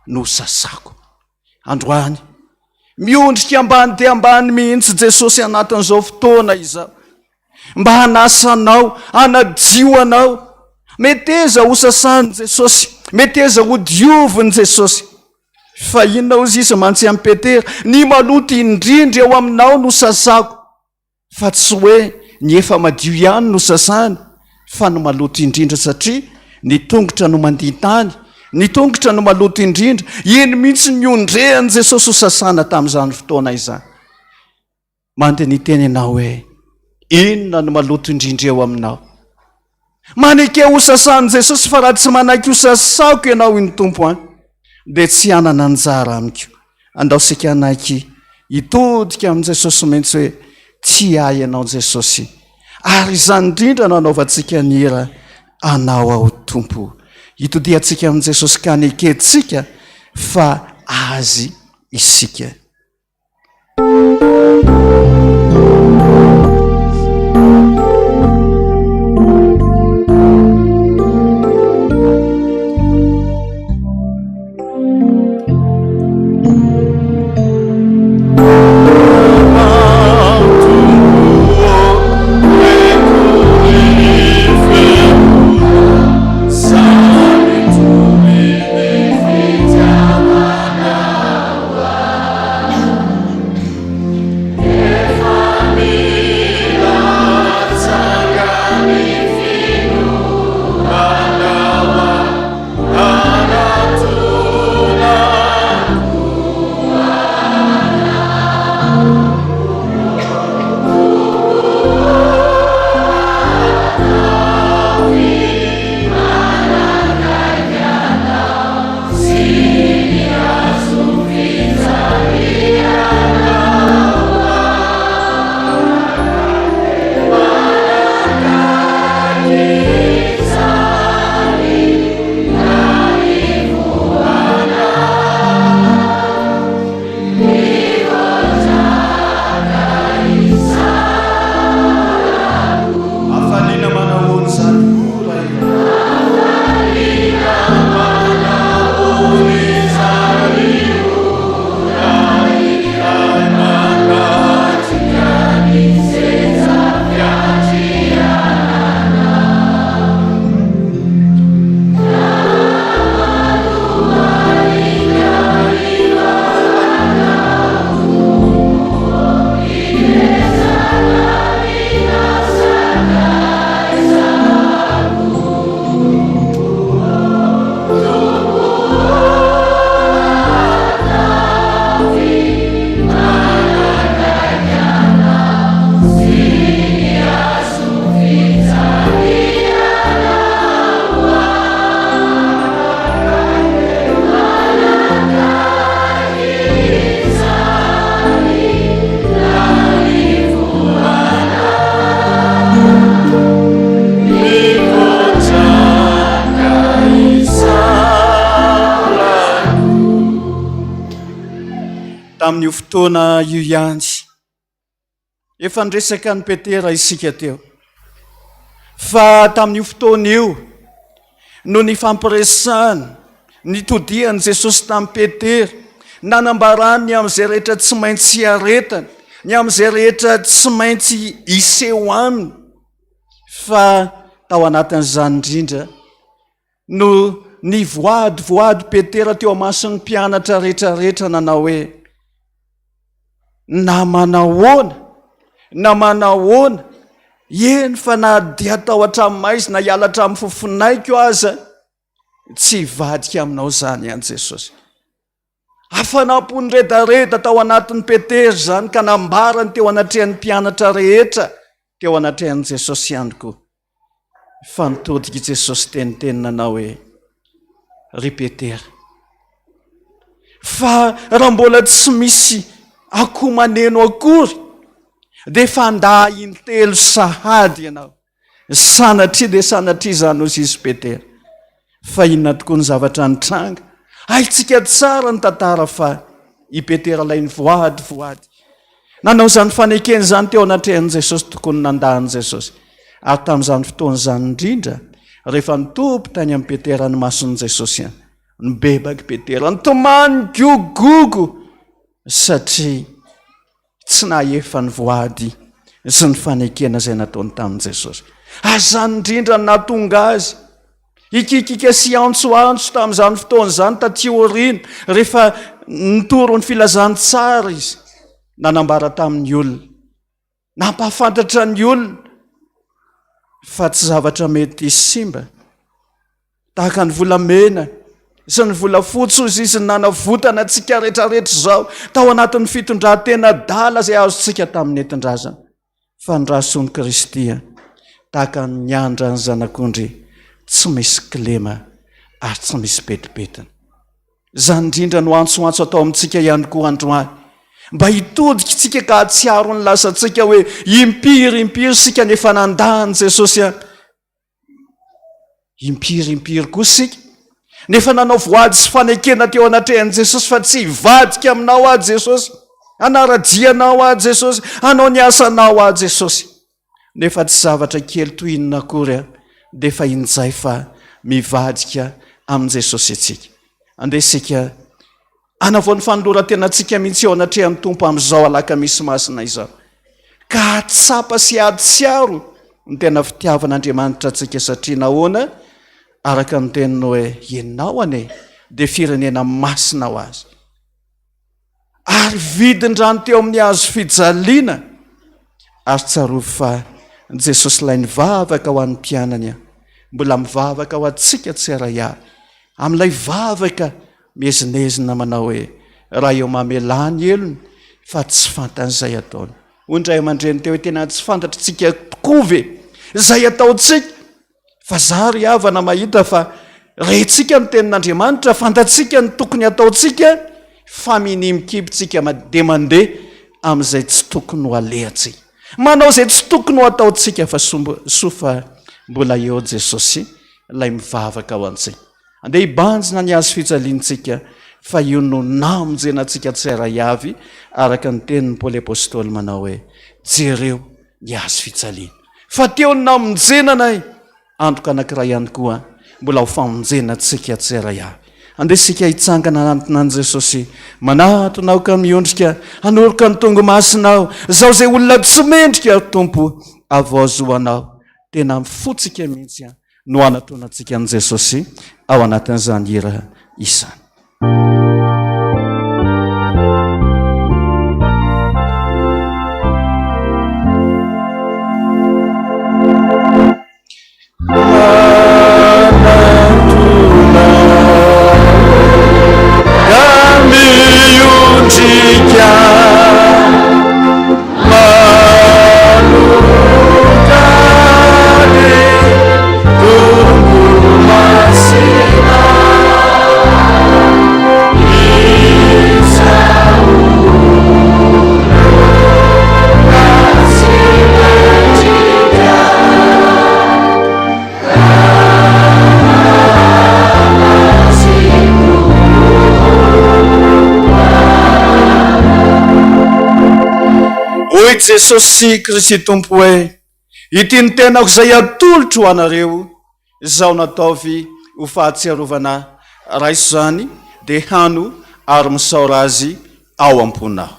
no hosasako. Androany, miondrika ambany dia ambany mihitsy Jesosy anatin'izao fotoana izao. Mba hanasa anao, hanadio anao. Meteza ho sasan'i Jesosy, meteza ho diovin'i Jesosy. Fa inona hozy izy mantsy amin'i Petera? Ny maloto indrindra eo aminao no sasako. Fa tsy hoe ny efa madio ihany no sasany fa ny maloto indrindra satria ny tongotra no mandia tany, ny tongotra no maloto indrindra. Iny mihitsy ny ondrehan'i Jesosy ho sasana tamin'izany fotoana izany. Mandini-tena ianao hoe inona no maloto indrindra eo aminao. Maneke ho sasan'i Jesosy fa raha tsy manaiky ho sasako ianao iny Tompo an, dia tsy hanana anjara amiko. Andao isika hanaiky hitodika amin'i Jesosy mihitsy hoe tia ahy ianao Jesosy. Ary izany indrindra no anaovantsika ny hira Anao aho Tompo. Hitodihantsika amin'i Jesosy ka hanekentsika fa Azy isika. Hafaliana manahoana izany ora Tamin'io fotoana io ihany, efa niresaka an'i Petera isika teo, fa tamin'io fotoana io no nifampiresahana, nitodihan'i Jesosy tamin'i Petera, nanambarany ny amin'izay rehetra tsy maintsy hiaretany, ny amin'izay rehetra tsy maintsy hiseho aminy, fa tao anatin'izany indrindra no nivoadivoady Petera teo amason'ny mpianatra rehetrarehetra nanao hoe, Na manahoana na manahoana, eny fa na dia atao hatramin'ny maizina hiala hatramin'ny fofonaiko aza. Tsy hivadika aminao izany an Jesosy. Hafanam-po niredareda tao anatin'i Petera izany ka nambarany teo anatrehan'ny mpianatra rehetra, teo anatrehan'i Jesosy ihany koa. Fa nitodika i Jesosy teniteny nanao hoe, Ry Petera, fa raha mbola tsy misy akoho maneno akory dia efa handà intelo sahady ianao. Sanatria dia sanatria izany hoy izy Petera. Fa inona tokoa ny zavatra nitranga? Haintsika tsara ny tantara fa i Petera ilay nivoady voady. Nanao izany fanekena izany teo anatrehan'i Jesosy tokoa ny nandà an'i Jesosy. Ary tamin'izany fotoana izany indrindra, rehefa nitopy tany amin'i Petera ny mason'i Jesosy, nibebaka i Petera, nitomany gogogo satria tsy nahefa ny voady sy ny fanekena izay nataony tamin'i Jesosy. Ary izany indrindra no nahatonga azy hikikika sy hiantsoantso tamin'izany fotoana izany taty aoriana, rehefa nitory ny filazantsara izy, nanambara tamin'ny olona, nampahafantatra ny olona fa tsy zavatra mety simba Tahaka ny volamena sy ny volafotsy hozy izy nanavotana antsika rehetrarehetra izao tao anatin'ny fitondran-tena adala izay azontsika tamin'ny nentin-drazana. Fa ny rasoan'i Kristy tahaka ny andran'ny zanak'ondry tsy misy kilema ary tsy misy pentipentina. Izany indrindra no antsoantso atao amintsika ihany koa androany, mba hitodika isika ka hahatsiaro ny lasantsika hoe impiry impiry isika no efa nandà an'i Jesosy Impiry impiry koa isika nefa nanao voady sy fanekena teo anatrehan'i Jesosy fa tsy hivadika aminao aho Jesosy, hanara-dia anao aho Jesosy, hanao ny asanao aho Jesosy. Nefa tsy zavatra kely toy inona akory aho dia efa injay fa mivadika amin'i Jesosy isika. Andeha isika Hanavao ny fanoloran-tenantsika mihitsy eo anatrehan'ny Tompo amin'izao alakamisy masina izao, ka hahatsapa sy hahatsiaro ny tena fitiavan'Andriamanitra antsika satria nahoana? Araka ny teniny hoe, Ianao anie dia firenena masina ho azy, ary vidin-drano teo amin'ny hazo fijaliana. Ary tsarovy fa Jesosy ilay nivavaka ho an'ny mpianany, mbola mivavaka ho antsika tsirairay avy, amin'ilay vavaka Miezinezina manao hoe, Raha eo mamelà ny helony fa tsy fantany izay ataony. Hoy ny ray aman-dreny teo hoe, Tena tsy fantatritsika tokoa ve izay ataontsika? Fa za ry havana mahita fa rentsika ny tenin'Andriamanitra, fantatsika ny tokony hataontsika, fa minia mikipy tsika dia mandeha amin'izay tsy tokony ho alehantsika. Manao izay tsy tokony ho ataontsika fa soa fa mbola eo Jesosy ilay mivavaka ho antsika. Andeha hibanjina ny hazo fijaliantsika fa io no namonjena antsika tsirairay avy araka ny tenin'i Paoly Apostoly manao hoe, Jereo ny hazo fijaliana. Fa teo no namonjena anay, antoka anankiray ihany koa mbola ho famonjena antsika tsirairay avy. Andeha isika hitsangana hanantona an'i Jesosy, manatona aho ka miondrika, hanoroka ny tongo-masinao, izaho izay olona tsy mendrika, ry Tompo, havaozy ho Anao. Tena mifotsika mihitsy an. no hanatonantsika an'i Jesosy ao anatin'izany hira izany. Hoy Jesosy Kristy Tompo hoe, Ity ny tenako izay atolotro ho anareo, izao no ataovy ho fahatsiarovana ahy. Raiso izany, dia hano ary misaora Azy ao am-ponao.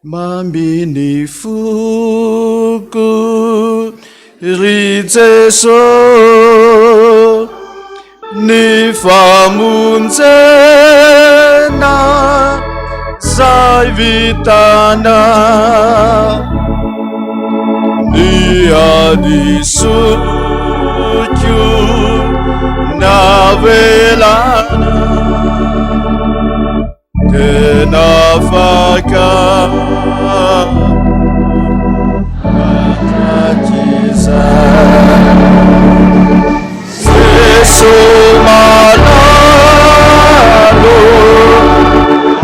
Mamy ny foko ry Jeso ny famonjena. Izay vitanao Ny hadisoako navelanao Tena afaka mandrakizay. Jeso malalo,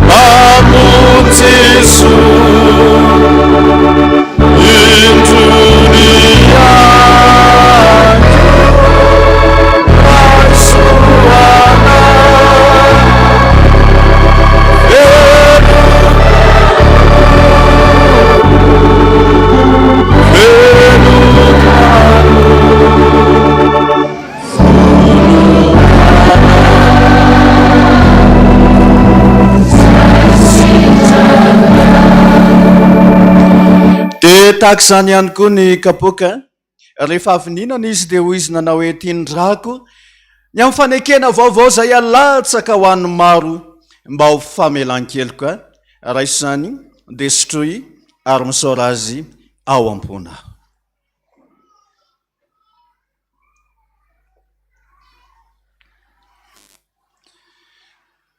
mamonjy soa, indro ny aiko, raiso anao. Dia tahaka izany ihany koa ny kapoaka. Rehefa avy nihinana izy dia hoy izy nanao hoe, Ity ny rako, ny amin'ny fanekena vaovao izay alatsaka ho an'ny maro mba ho famelan-keloka. Raiso izany, dia sotroy ary misaora azy ao am-ponao.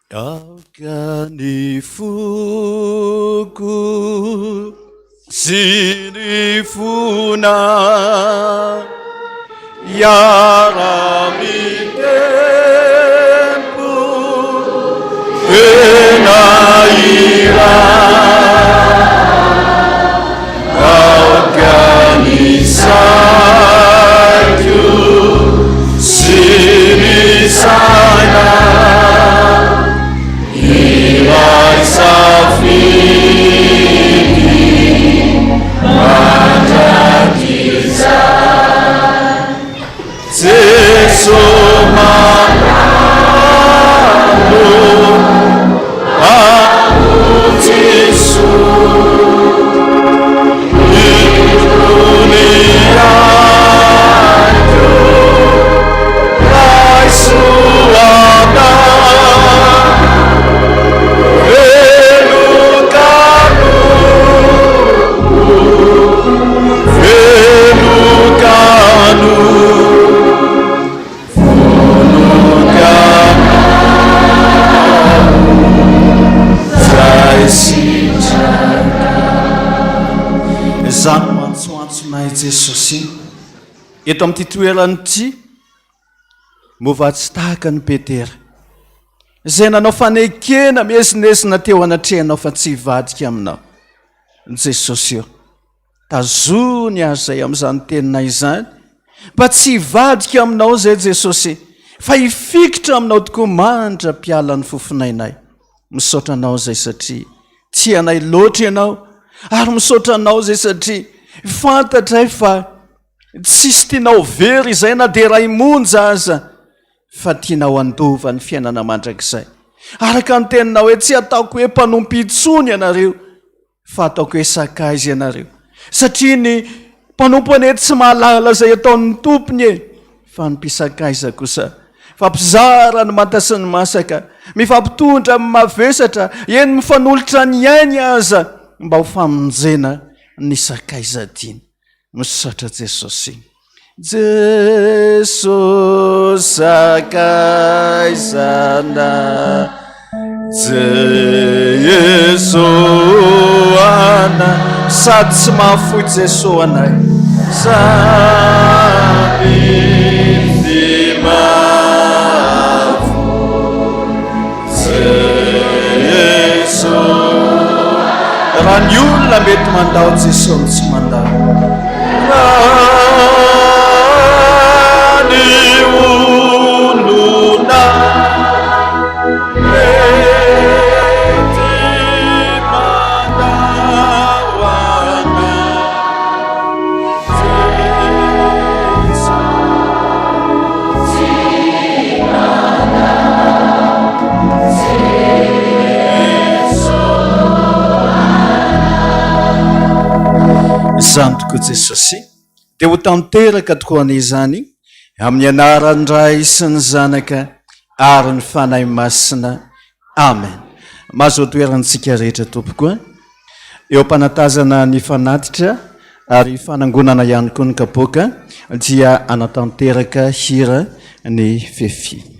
Aoka ny foko sy ny fona hiara-mitempo tena iray. Aoka ny saiko sy ny saina hiray safidy mandrakizay. Jeso malalo Mpamonjy soa Indro ny aiko Raiso anao Velokalo Velokalo Izany no antsoantsonay Jesosy eto amin'ity toerana ity, moa va tsy tahaka an'i Petera izay nanao fanekena miezinezina teo anatrehanao fa tsy hivadika aminao Jesosy eo. Tazony aho izay amin'izany teninay izany, mba tsy hivadika aminao izay Jesosy, fa hifikitra aminao tokoa mandra-piala ny fofonainay. Misaotra anao izay satria tia anay loatra ianao, ary misaotra anao izay satria fantatray fa tsisy tianao very izay na dia iray monja aza, fa tianao handova ny fiainana mandrakizay. Araka ny teninao hoe tsy ataoko hoe mpanompo intsony ianareo, fa ataoko hoe sakaiza ianareo, satria ny mpanompo anie tsy mahalala izay ataon'ny tompony e, fa ny mpisakaiza kosa fampizara ny manta sy ny masaka, mifampitondra amin'ny mavesatra, eny mifanolotra ny ainy aza mba ho famonjena ny sakaiza tiany. Misaotra Jesosy. Jesosy sakaizana Jeso ana sady tsy mahafoy Jeso anay sady tsy mahafoy Jeso raha ny olona mety mandao Jeso no tsy mandao Raha ny olona mety mandao an'i Jeso tsy mandao Jeso Izany tokoa Jesosy dia ho tanteraka tokoa anie izany amin'ny anaran'ny Ray sy ny Zanaka ary ny Fanahy Masina. Amen. Mahazo toerantsika rehetra tompoko a. Eo am-panatazana ny fanatitra ary fanangonana ihany koa ny kapoaka dia hanatanteraka hira ny Fefi.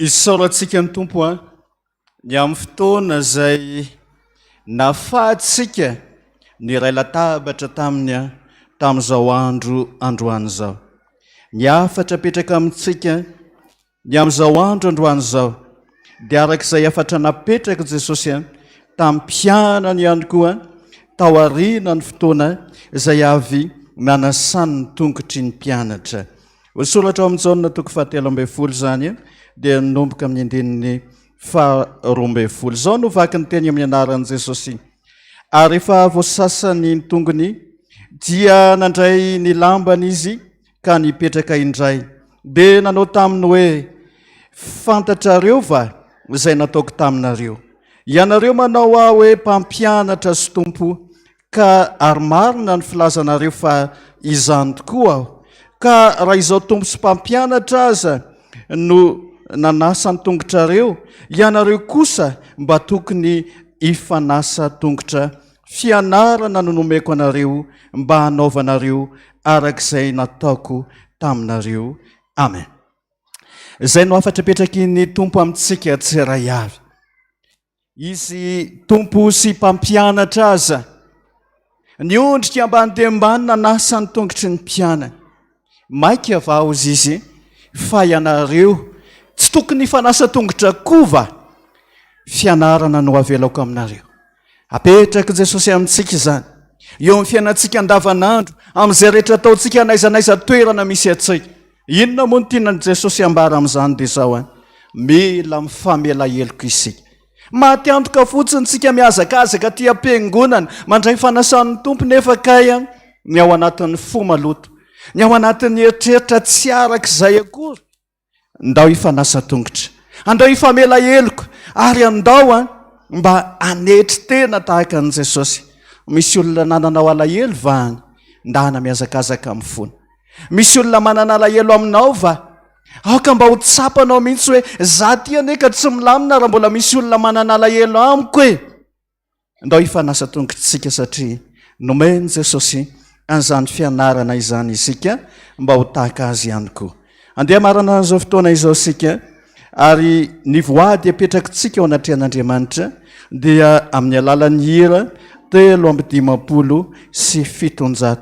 Isaorantsika ny Tompo an, ny amin'ny fotoana izay nafahantsika niray latabatra taminy an, tamin'izao andro androany izao. Ny hafatra apetraka amintsika Ny amin'izao andro androany izao dia araka izay hafatra napetrak'i Jesosy tamin'ny mpianany ihany koa Tao aoriana ny fotoana izay avy nanasany ny tongotry ny mpianatra. Voasoratra ao amin'ny Jaona toko fahatelo ambin'ny folo izany, dia nanomboka amin'ny andininy faharoa ambin'ny folo. Izao no vaky ny teny amin'ny anaran'i Jesosy. Ary rehefa voasasany ny tongony, dia nandray ny lambany izy ka nipetraka indray. Dia nanao taminy hoe, Fantatrareo va izay nataoko taminareo? Ianareo manao ahy hoe mpampianatra sy tompo, ka ary marina ny filazanareo fa izany tokoa aho. Ka raha izao tompo sy mpampianatra aza no nanasa ny tongotrareo, ianareo kosa mba tokony hifanasa tongotra. Fianarana no nomeko anareo mba hanaovanareo araka izay nataoko taminareo. Amen. Izay no hafatra apetraky ny Tompo amintsika tsiray avy. Izy Tompo sy Mpampianatra aza niondrika ambany dia ambany nanasa ny tongotry ny mpianany. Maika va hozy izy fa ianareo tsy tokony hifanasa tongotra koa va? Fianarana no avelako aminareo. Apetrak'i Jesosy amintsika izany, eo amin'ny fiainantsika andavanandro, amin'izay rehetra ataontsika n'aiza n'aiza toerana misy antsika. Inona moa no tian'i Jesosy ambara amin'izany dia izao an, mila mifamela heloka isika. Maty antoka fotsiny isika mihazakazaka aty am-piangonana, mandray fanasan'ny Tompo nefa kay an, ny ao anatin'ny fo maloto, ny ao anatin'ny eritreritra tsy araka izay akory. Ndao hifanasa tongotra, andao hifamela heloka, ary andao an, mba hanetry tena tahaka an'i Jesosy. Misy olona nananao alahelo va any? Ndana mihazakazaka amin'ny fony. Misy olona manana alahelo aminao va? Aoka mba ho tsapanao mihitsy hoe za ty anie ka tsy milamina raha mbola misy olona manana alahelo amiko e! Ndao hifanasa tongotr'tsika satria nomen'i Jesosy an'izany fianarana izany isika mba ho tahaka Azy ihany koa. Andeha hamarana an'izao fotoana izao isika ary ny voady apetrakitsika ao anatrehan'Andriamanitra dia amin'ny alalan'ny hira 753.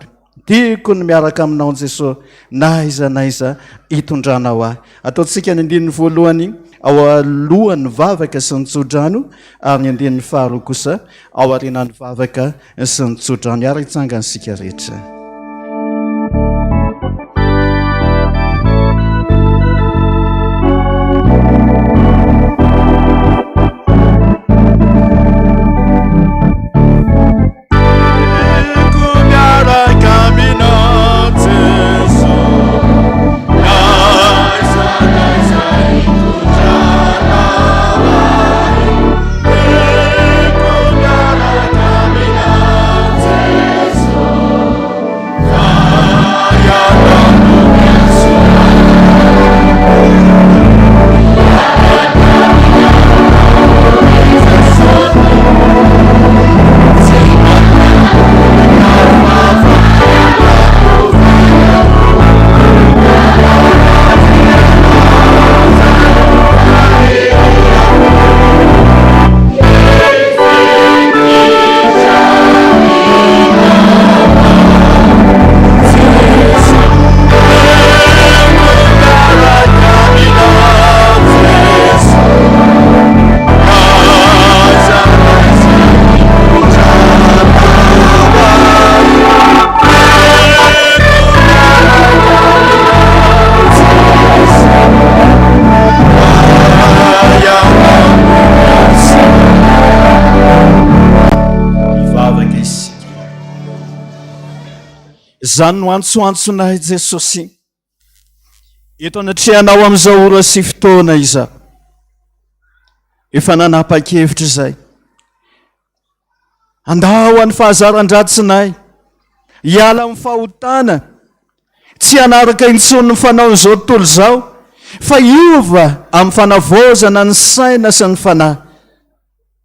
Tiako ny miaraka aminao Jeso na aiza na aiza hitondranao ahy. Ataontsika ny andininy voalohany ao alohan'ny vavaka sy ny tsodrano ary ny andininy faharoa kosa ao aorianan'ny vavaka sy ny tsodrano. Hiara hitsangana isika rehetra. Hivavaka isika. Izany no antsoantsonay Jesosy. Eto anatrehanao amin'izao ora sy fotoana izao. Efa nanapa-kevitra izay. Andao any fahazaran-dratsinay. Hiala amin'ny fahotana. Tsy hanaraka intsony ny fanaon'izao tontolo izao, fa hiova amin'ny fanavaozana ny saina sy ny fanahy.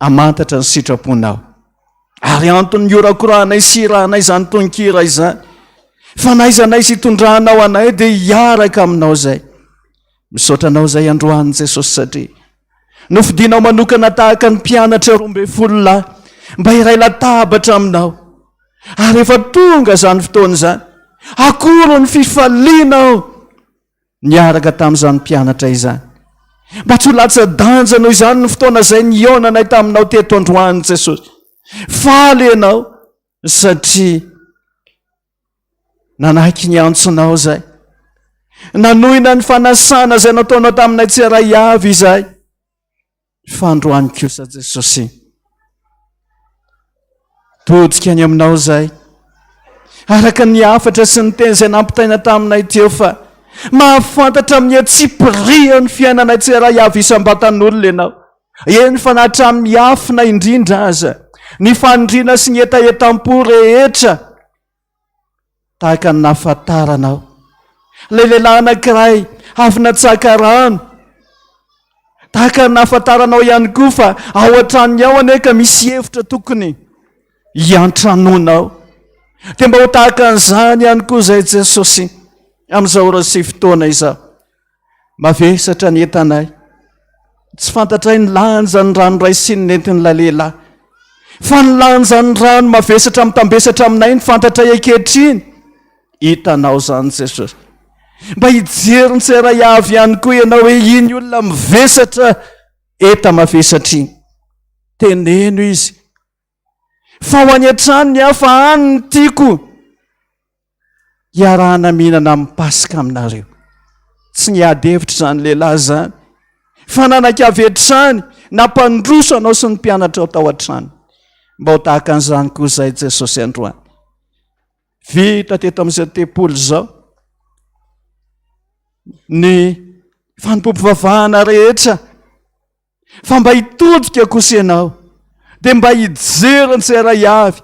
Hamantatra ny sitraponao. Ary antony hiorakorahanay sy hirahanay izany tononkira izany. Fa n'aiza n'aiza hitondranao anay dia hiaraka aminao izay. Misaotra anao izay androany Jesosy satria nofidinao manokana tahaka ny mpianatra 12 lahy mba hiray latabatra aminao. Ary efa tonga izany fotoana izany. Akory ny fifalianao niaraka tamin'izany mpianatra izany. Mba tsy ho latsa-danja noho izany ny fotoana izay nihaonanay taminao teto androany Jesosy. Faly ianao. Satria nanaiky ny antsonao izahay. Nanohina ny fanasana izay nataonao taminay tsiaray avy izahay. Fa androany kosa Jesosy, todika any aminao izahay. Araka ny hafatra sy ny teny izay nampitaina taminay teo fa mahafantatra amin'ny antsipirihan'ny fiainanay tsiaray avy isam-batan'olona ianao. Eny fa na hatramin'ny miafina indrindra aza, ny faniriana sy ny hetahetam-po rehetra tahaka ny nahafantaranao ilay lehilahy anankiray avy natsaka rano, tahaka ny nahafantaranao ihany koa fa ao an-tranony ao anie ka misy hevitra tokony hiantranoanao. Dia mba ho tahaka an'izany ihany koa izay Jesosy amin'izao ora sy fotoana izao. Mavesatra ny entanay. Tsy fantatray ny lanjan'ny rano raisiny nentin'ilay lehilahy. Fa ny lanjan'ny rano mavesatra mitambesatra aminay ny fantatray ankehitriny. Hitanao izany Jesosy. Mba hijery ny tsirairay avy ihany koa ianao hoe iny olona mivesatra enta-mavesatra iny. Teneno izy fa ho any an-tranony aho fa any no tiako hiarahana mihinana amin'ny Paska aminareo. Tsy niady hevitra izany lehilahy izany, fa nanaiky avy hatrany nampandroso anao sy ny mpianatrao tao an-trano. Mba ho tahaka an'izany koa izay Jesosy androany. Vita teto amin'izao tempoly izao ny fanompoam-pivavahana rehetra. Fa mba hitodika kosa ianao, dia mba hijery ny tsirairay avy.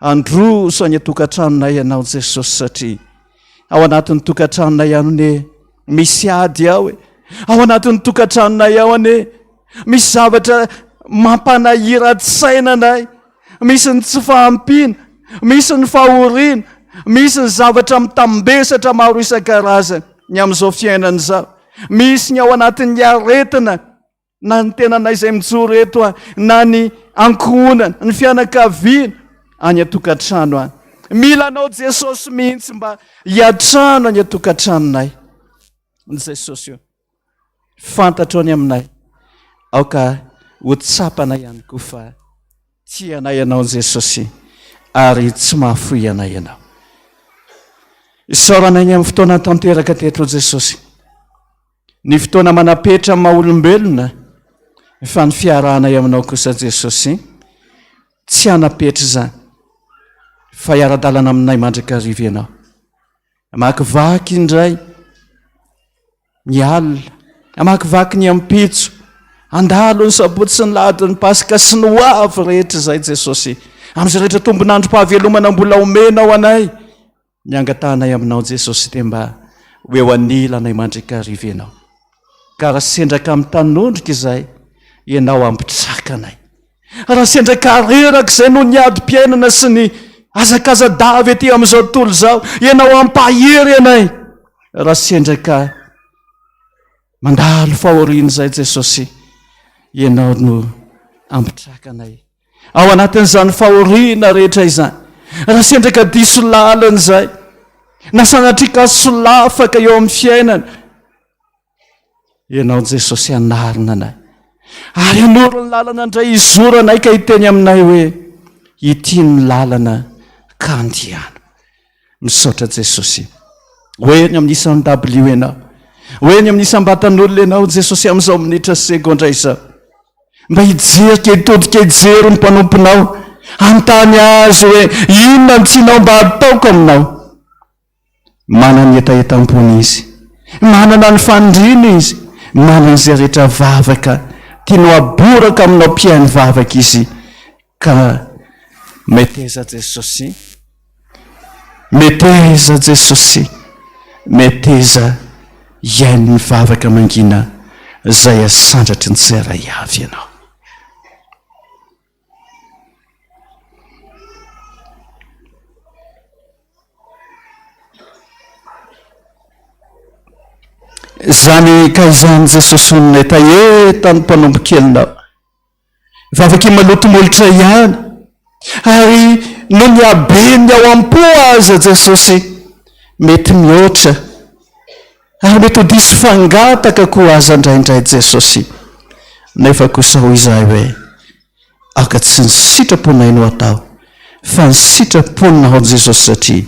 Handroso any an-tokantranonay ianao Jesosy satria ao anatin'ny tokantranonay ao anie misy ady ao e. Ao anatin'ny tokantranonay ao anie misy zavatra mampanahiran-tsaina anay. Misy ny tsy fahampiana, misy ny fahoriana, misy ny zavatra mitambesatra maro isan-karazany ny amin'izao fiainana izao. Misy ny ao anatin'ny aretina, na ny tenanay izay mijoro eto, na ny ankohonana, ny fianakaviana, any an-tokantrano any. Mila anao Jesosy mihitsy mba hiatrano any an-tokantranonay. Jesosy io. Fantatrao ny aminay. Aoka ho tsapanay ihany koa fa tia anay ianao Jesosy ary tsy mahafoy anay ianao. Isaoranay ny amin'ny fotoana tanteraka teto Jesosy. Ny fotoana manapetra amin'ny maha olombelona fa ny fiarahanay aminao kosa Jesosy tsy hanapetra izany fa hiara-dalana aminay mandrakariva ianao. Hamakivaky indray ny alina, hamakivaky ny ampitso, handalo ny sabotsy sy ny lahady ny Paska sy ny ho avy rehetra izay Jesosy. Amin'izay rehetra tombon'androm-pahavelomana mbola omenao anay, ny angatahanay aminao Jesosy dia mba ho eo anilanay mandrakariva ianao. Ka raha sendra ka mitanondrika izay, ianao hampitraka anay. Raha sendra ka reraka izay noho ny adim-piainana sy ny hazakaza-dava ety amin'izao tontolo izao, ianao hampahery anay. Raha sendra ka mandalo fahoriana izay Jesosy, ianao no hampitraka anay. Ao anatin'izany fahoriana rehetra izany, raha sendra ka diso lalana izay, na sanatria ka solafaka eo amin'ny fiainana, Ianao Jesosy hanarina anay ary hanoro ny lalana indray hizoranay ka hiteny aminay hoe ity ny lalana ka andehano. Misaotra Jesosy. Ho eny amin'ny isan'ny W ianao. Ho eny amin'ny isam-batan'olona ianao Jesosy amin'izao minitra sy segondra izao. Mba hijerika hitodika hijery ny mpanomponao. Hanontany azy hoe inona no tianao mba hataoko aminao. Manana ny hetahetam-pony izy. Manana ny faniriany izy. Manana izay rehetra vavaka tianao haboraka aminao mpihaino vavaka izy. Ka meteza Jesosy. Meteza Jesosy. Meteza hihaino ny vavaka mangina izay asandratry ny tsirairay avy ianao. Izany ka izany Jesosy honina hetaheta ny mpanompo kelinao. Vavaky maloto molotra ihany. Ary noho ny haben'ny ao am-po aza Jesosy mety mihoatra. Ary mety ho diso fangataka koa aza indraindray Jesosy. Nefa kosa hoy izahay hoe, Aoka tsy ny sitraponay no atao. fa ny sitraponao Jesosy satria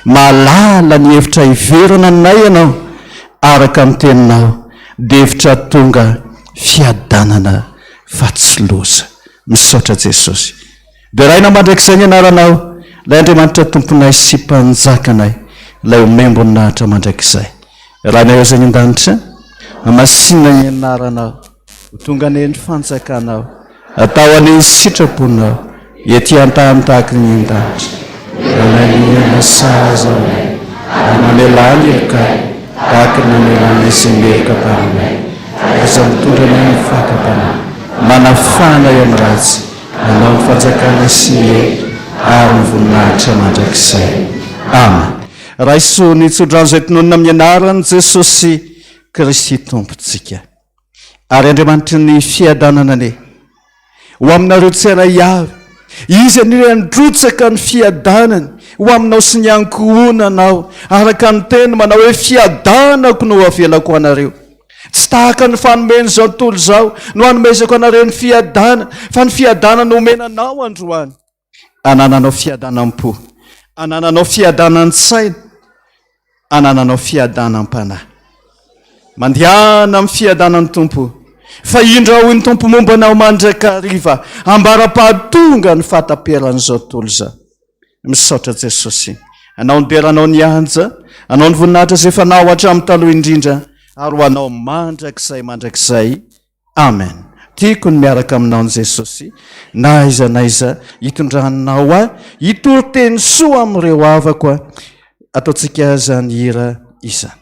mahalala ny hevitra hiverina aminay Ianao araka ny teninao dia hevitra tonga fiadanana fa tsy loza. Misaotra Jesosy. Deraina mandrakizay ny anaranao, ilay Andriamanitra Tomponay sy Mpanjakanay, ilay omem-boninahitra mandrakizay. Rainay izay any an-danitra, hamasina ny anaranao, ho tonga anie ny fanjakanao, atao anie ny sitraponao, ety an-tany tahaka ny any an-danitra. Ranay ny hena sahaza anay, ary mamelà ny helokay, tahaka ny namelanay izay meloka taminay. Aza mitondra anay amin'ny fakam-panahy, manafaha anay amin'ny ratsy. Anao ny fanjakana sy ny hery ary ny voninahitra mandrakizay. Amen. Raiso ny tsodrano izay tononina amin'ny anaran'i Jesosy Kristy Tompontsika. Ary Andriamanitry ny fiadanana anie ho aminareo tsirairay avy. Izy anie handrotsaka ny fiadanany ho aminao sy ny ankohonanao, araka ny teny manao hoe fiadanako no avelako ho anareo. Tsy tahaka ny fanomen'izao tontolo izao no hanomezako anareo ny fiadanana, fa ny fiadanana omena anao androany. Anananao fiadanam-po, anananao fiadanan-tsaina, anananao fiadanam-panahy. Mandehana amin'ny fiadanan'ny Tompo, fa indro hoy ny Tompo momba anao mandrakariva, ambara-pahatonga ny fahataperan'izao tontolo izao. Misaotra Jesosy. Anao ny dera, Anao ny haja, Anao ny voninahitra izay efa nao hatramin'ny taloha indrindra ary ho Anao mandrakizay mandrakizay. Amen. Tiako ny miaraka aminao ny Jesosy na aiza na aiza hitondranao ahy hitory teny soa amin'ireo havako aho. Ataontsika izany hira izany.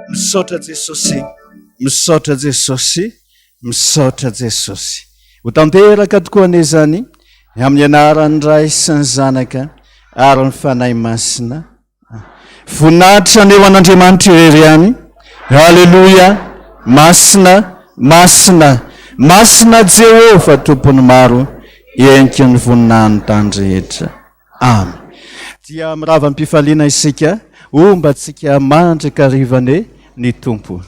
Misaotra Jesosy, misaotra Jesosy, misaotra Jesosy. Ho tanteraka tokoa anie izany amin'ny anaran'ny Ray sy ny Zanaka ary ny Fanahy Masina. Voninahitra anie ho an'Andriamanitra irery ihany. Haleloia! Masina, masina, masina Jehovah Tompon'ny maro, heniky ny voninahin'ny tany rehetra. Amen. Dia mirava am-pifaliana isika, homba antsika mandrakariva anie ny Tompo.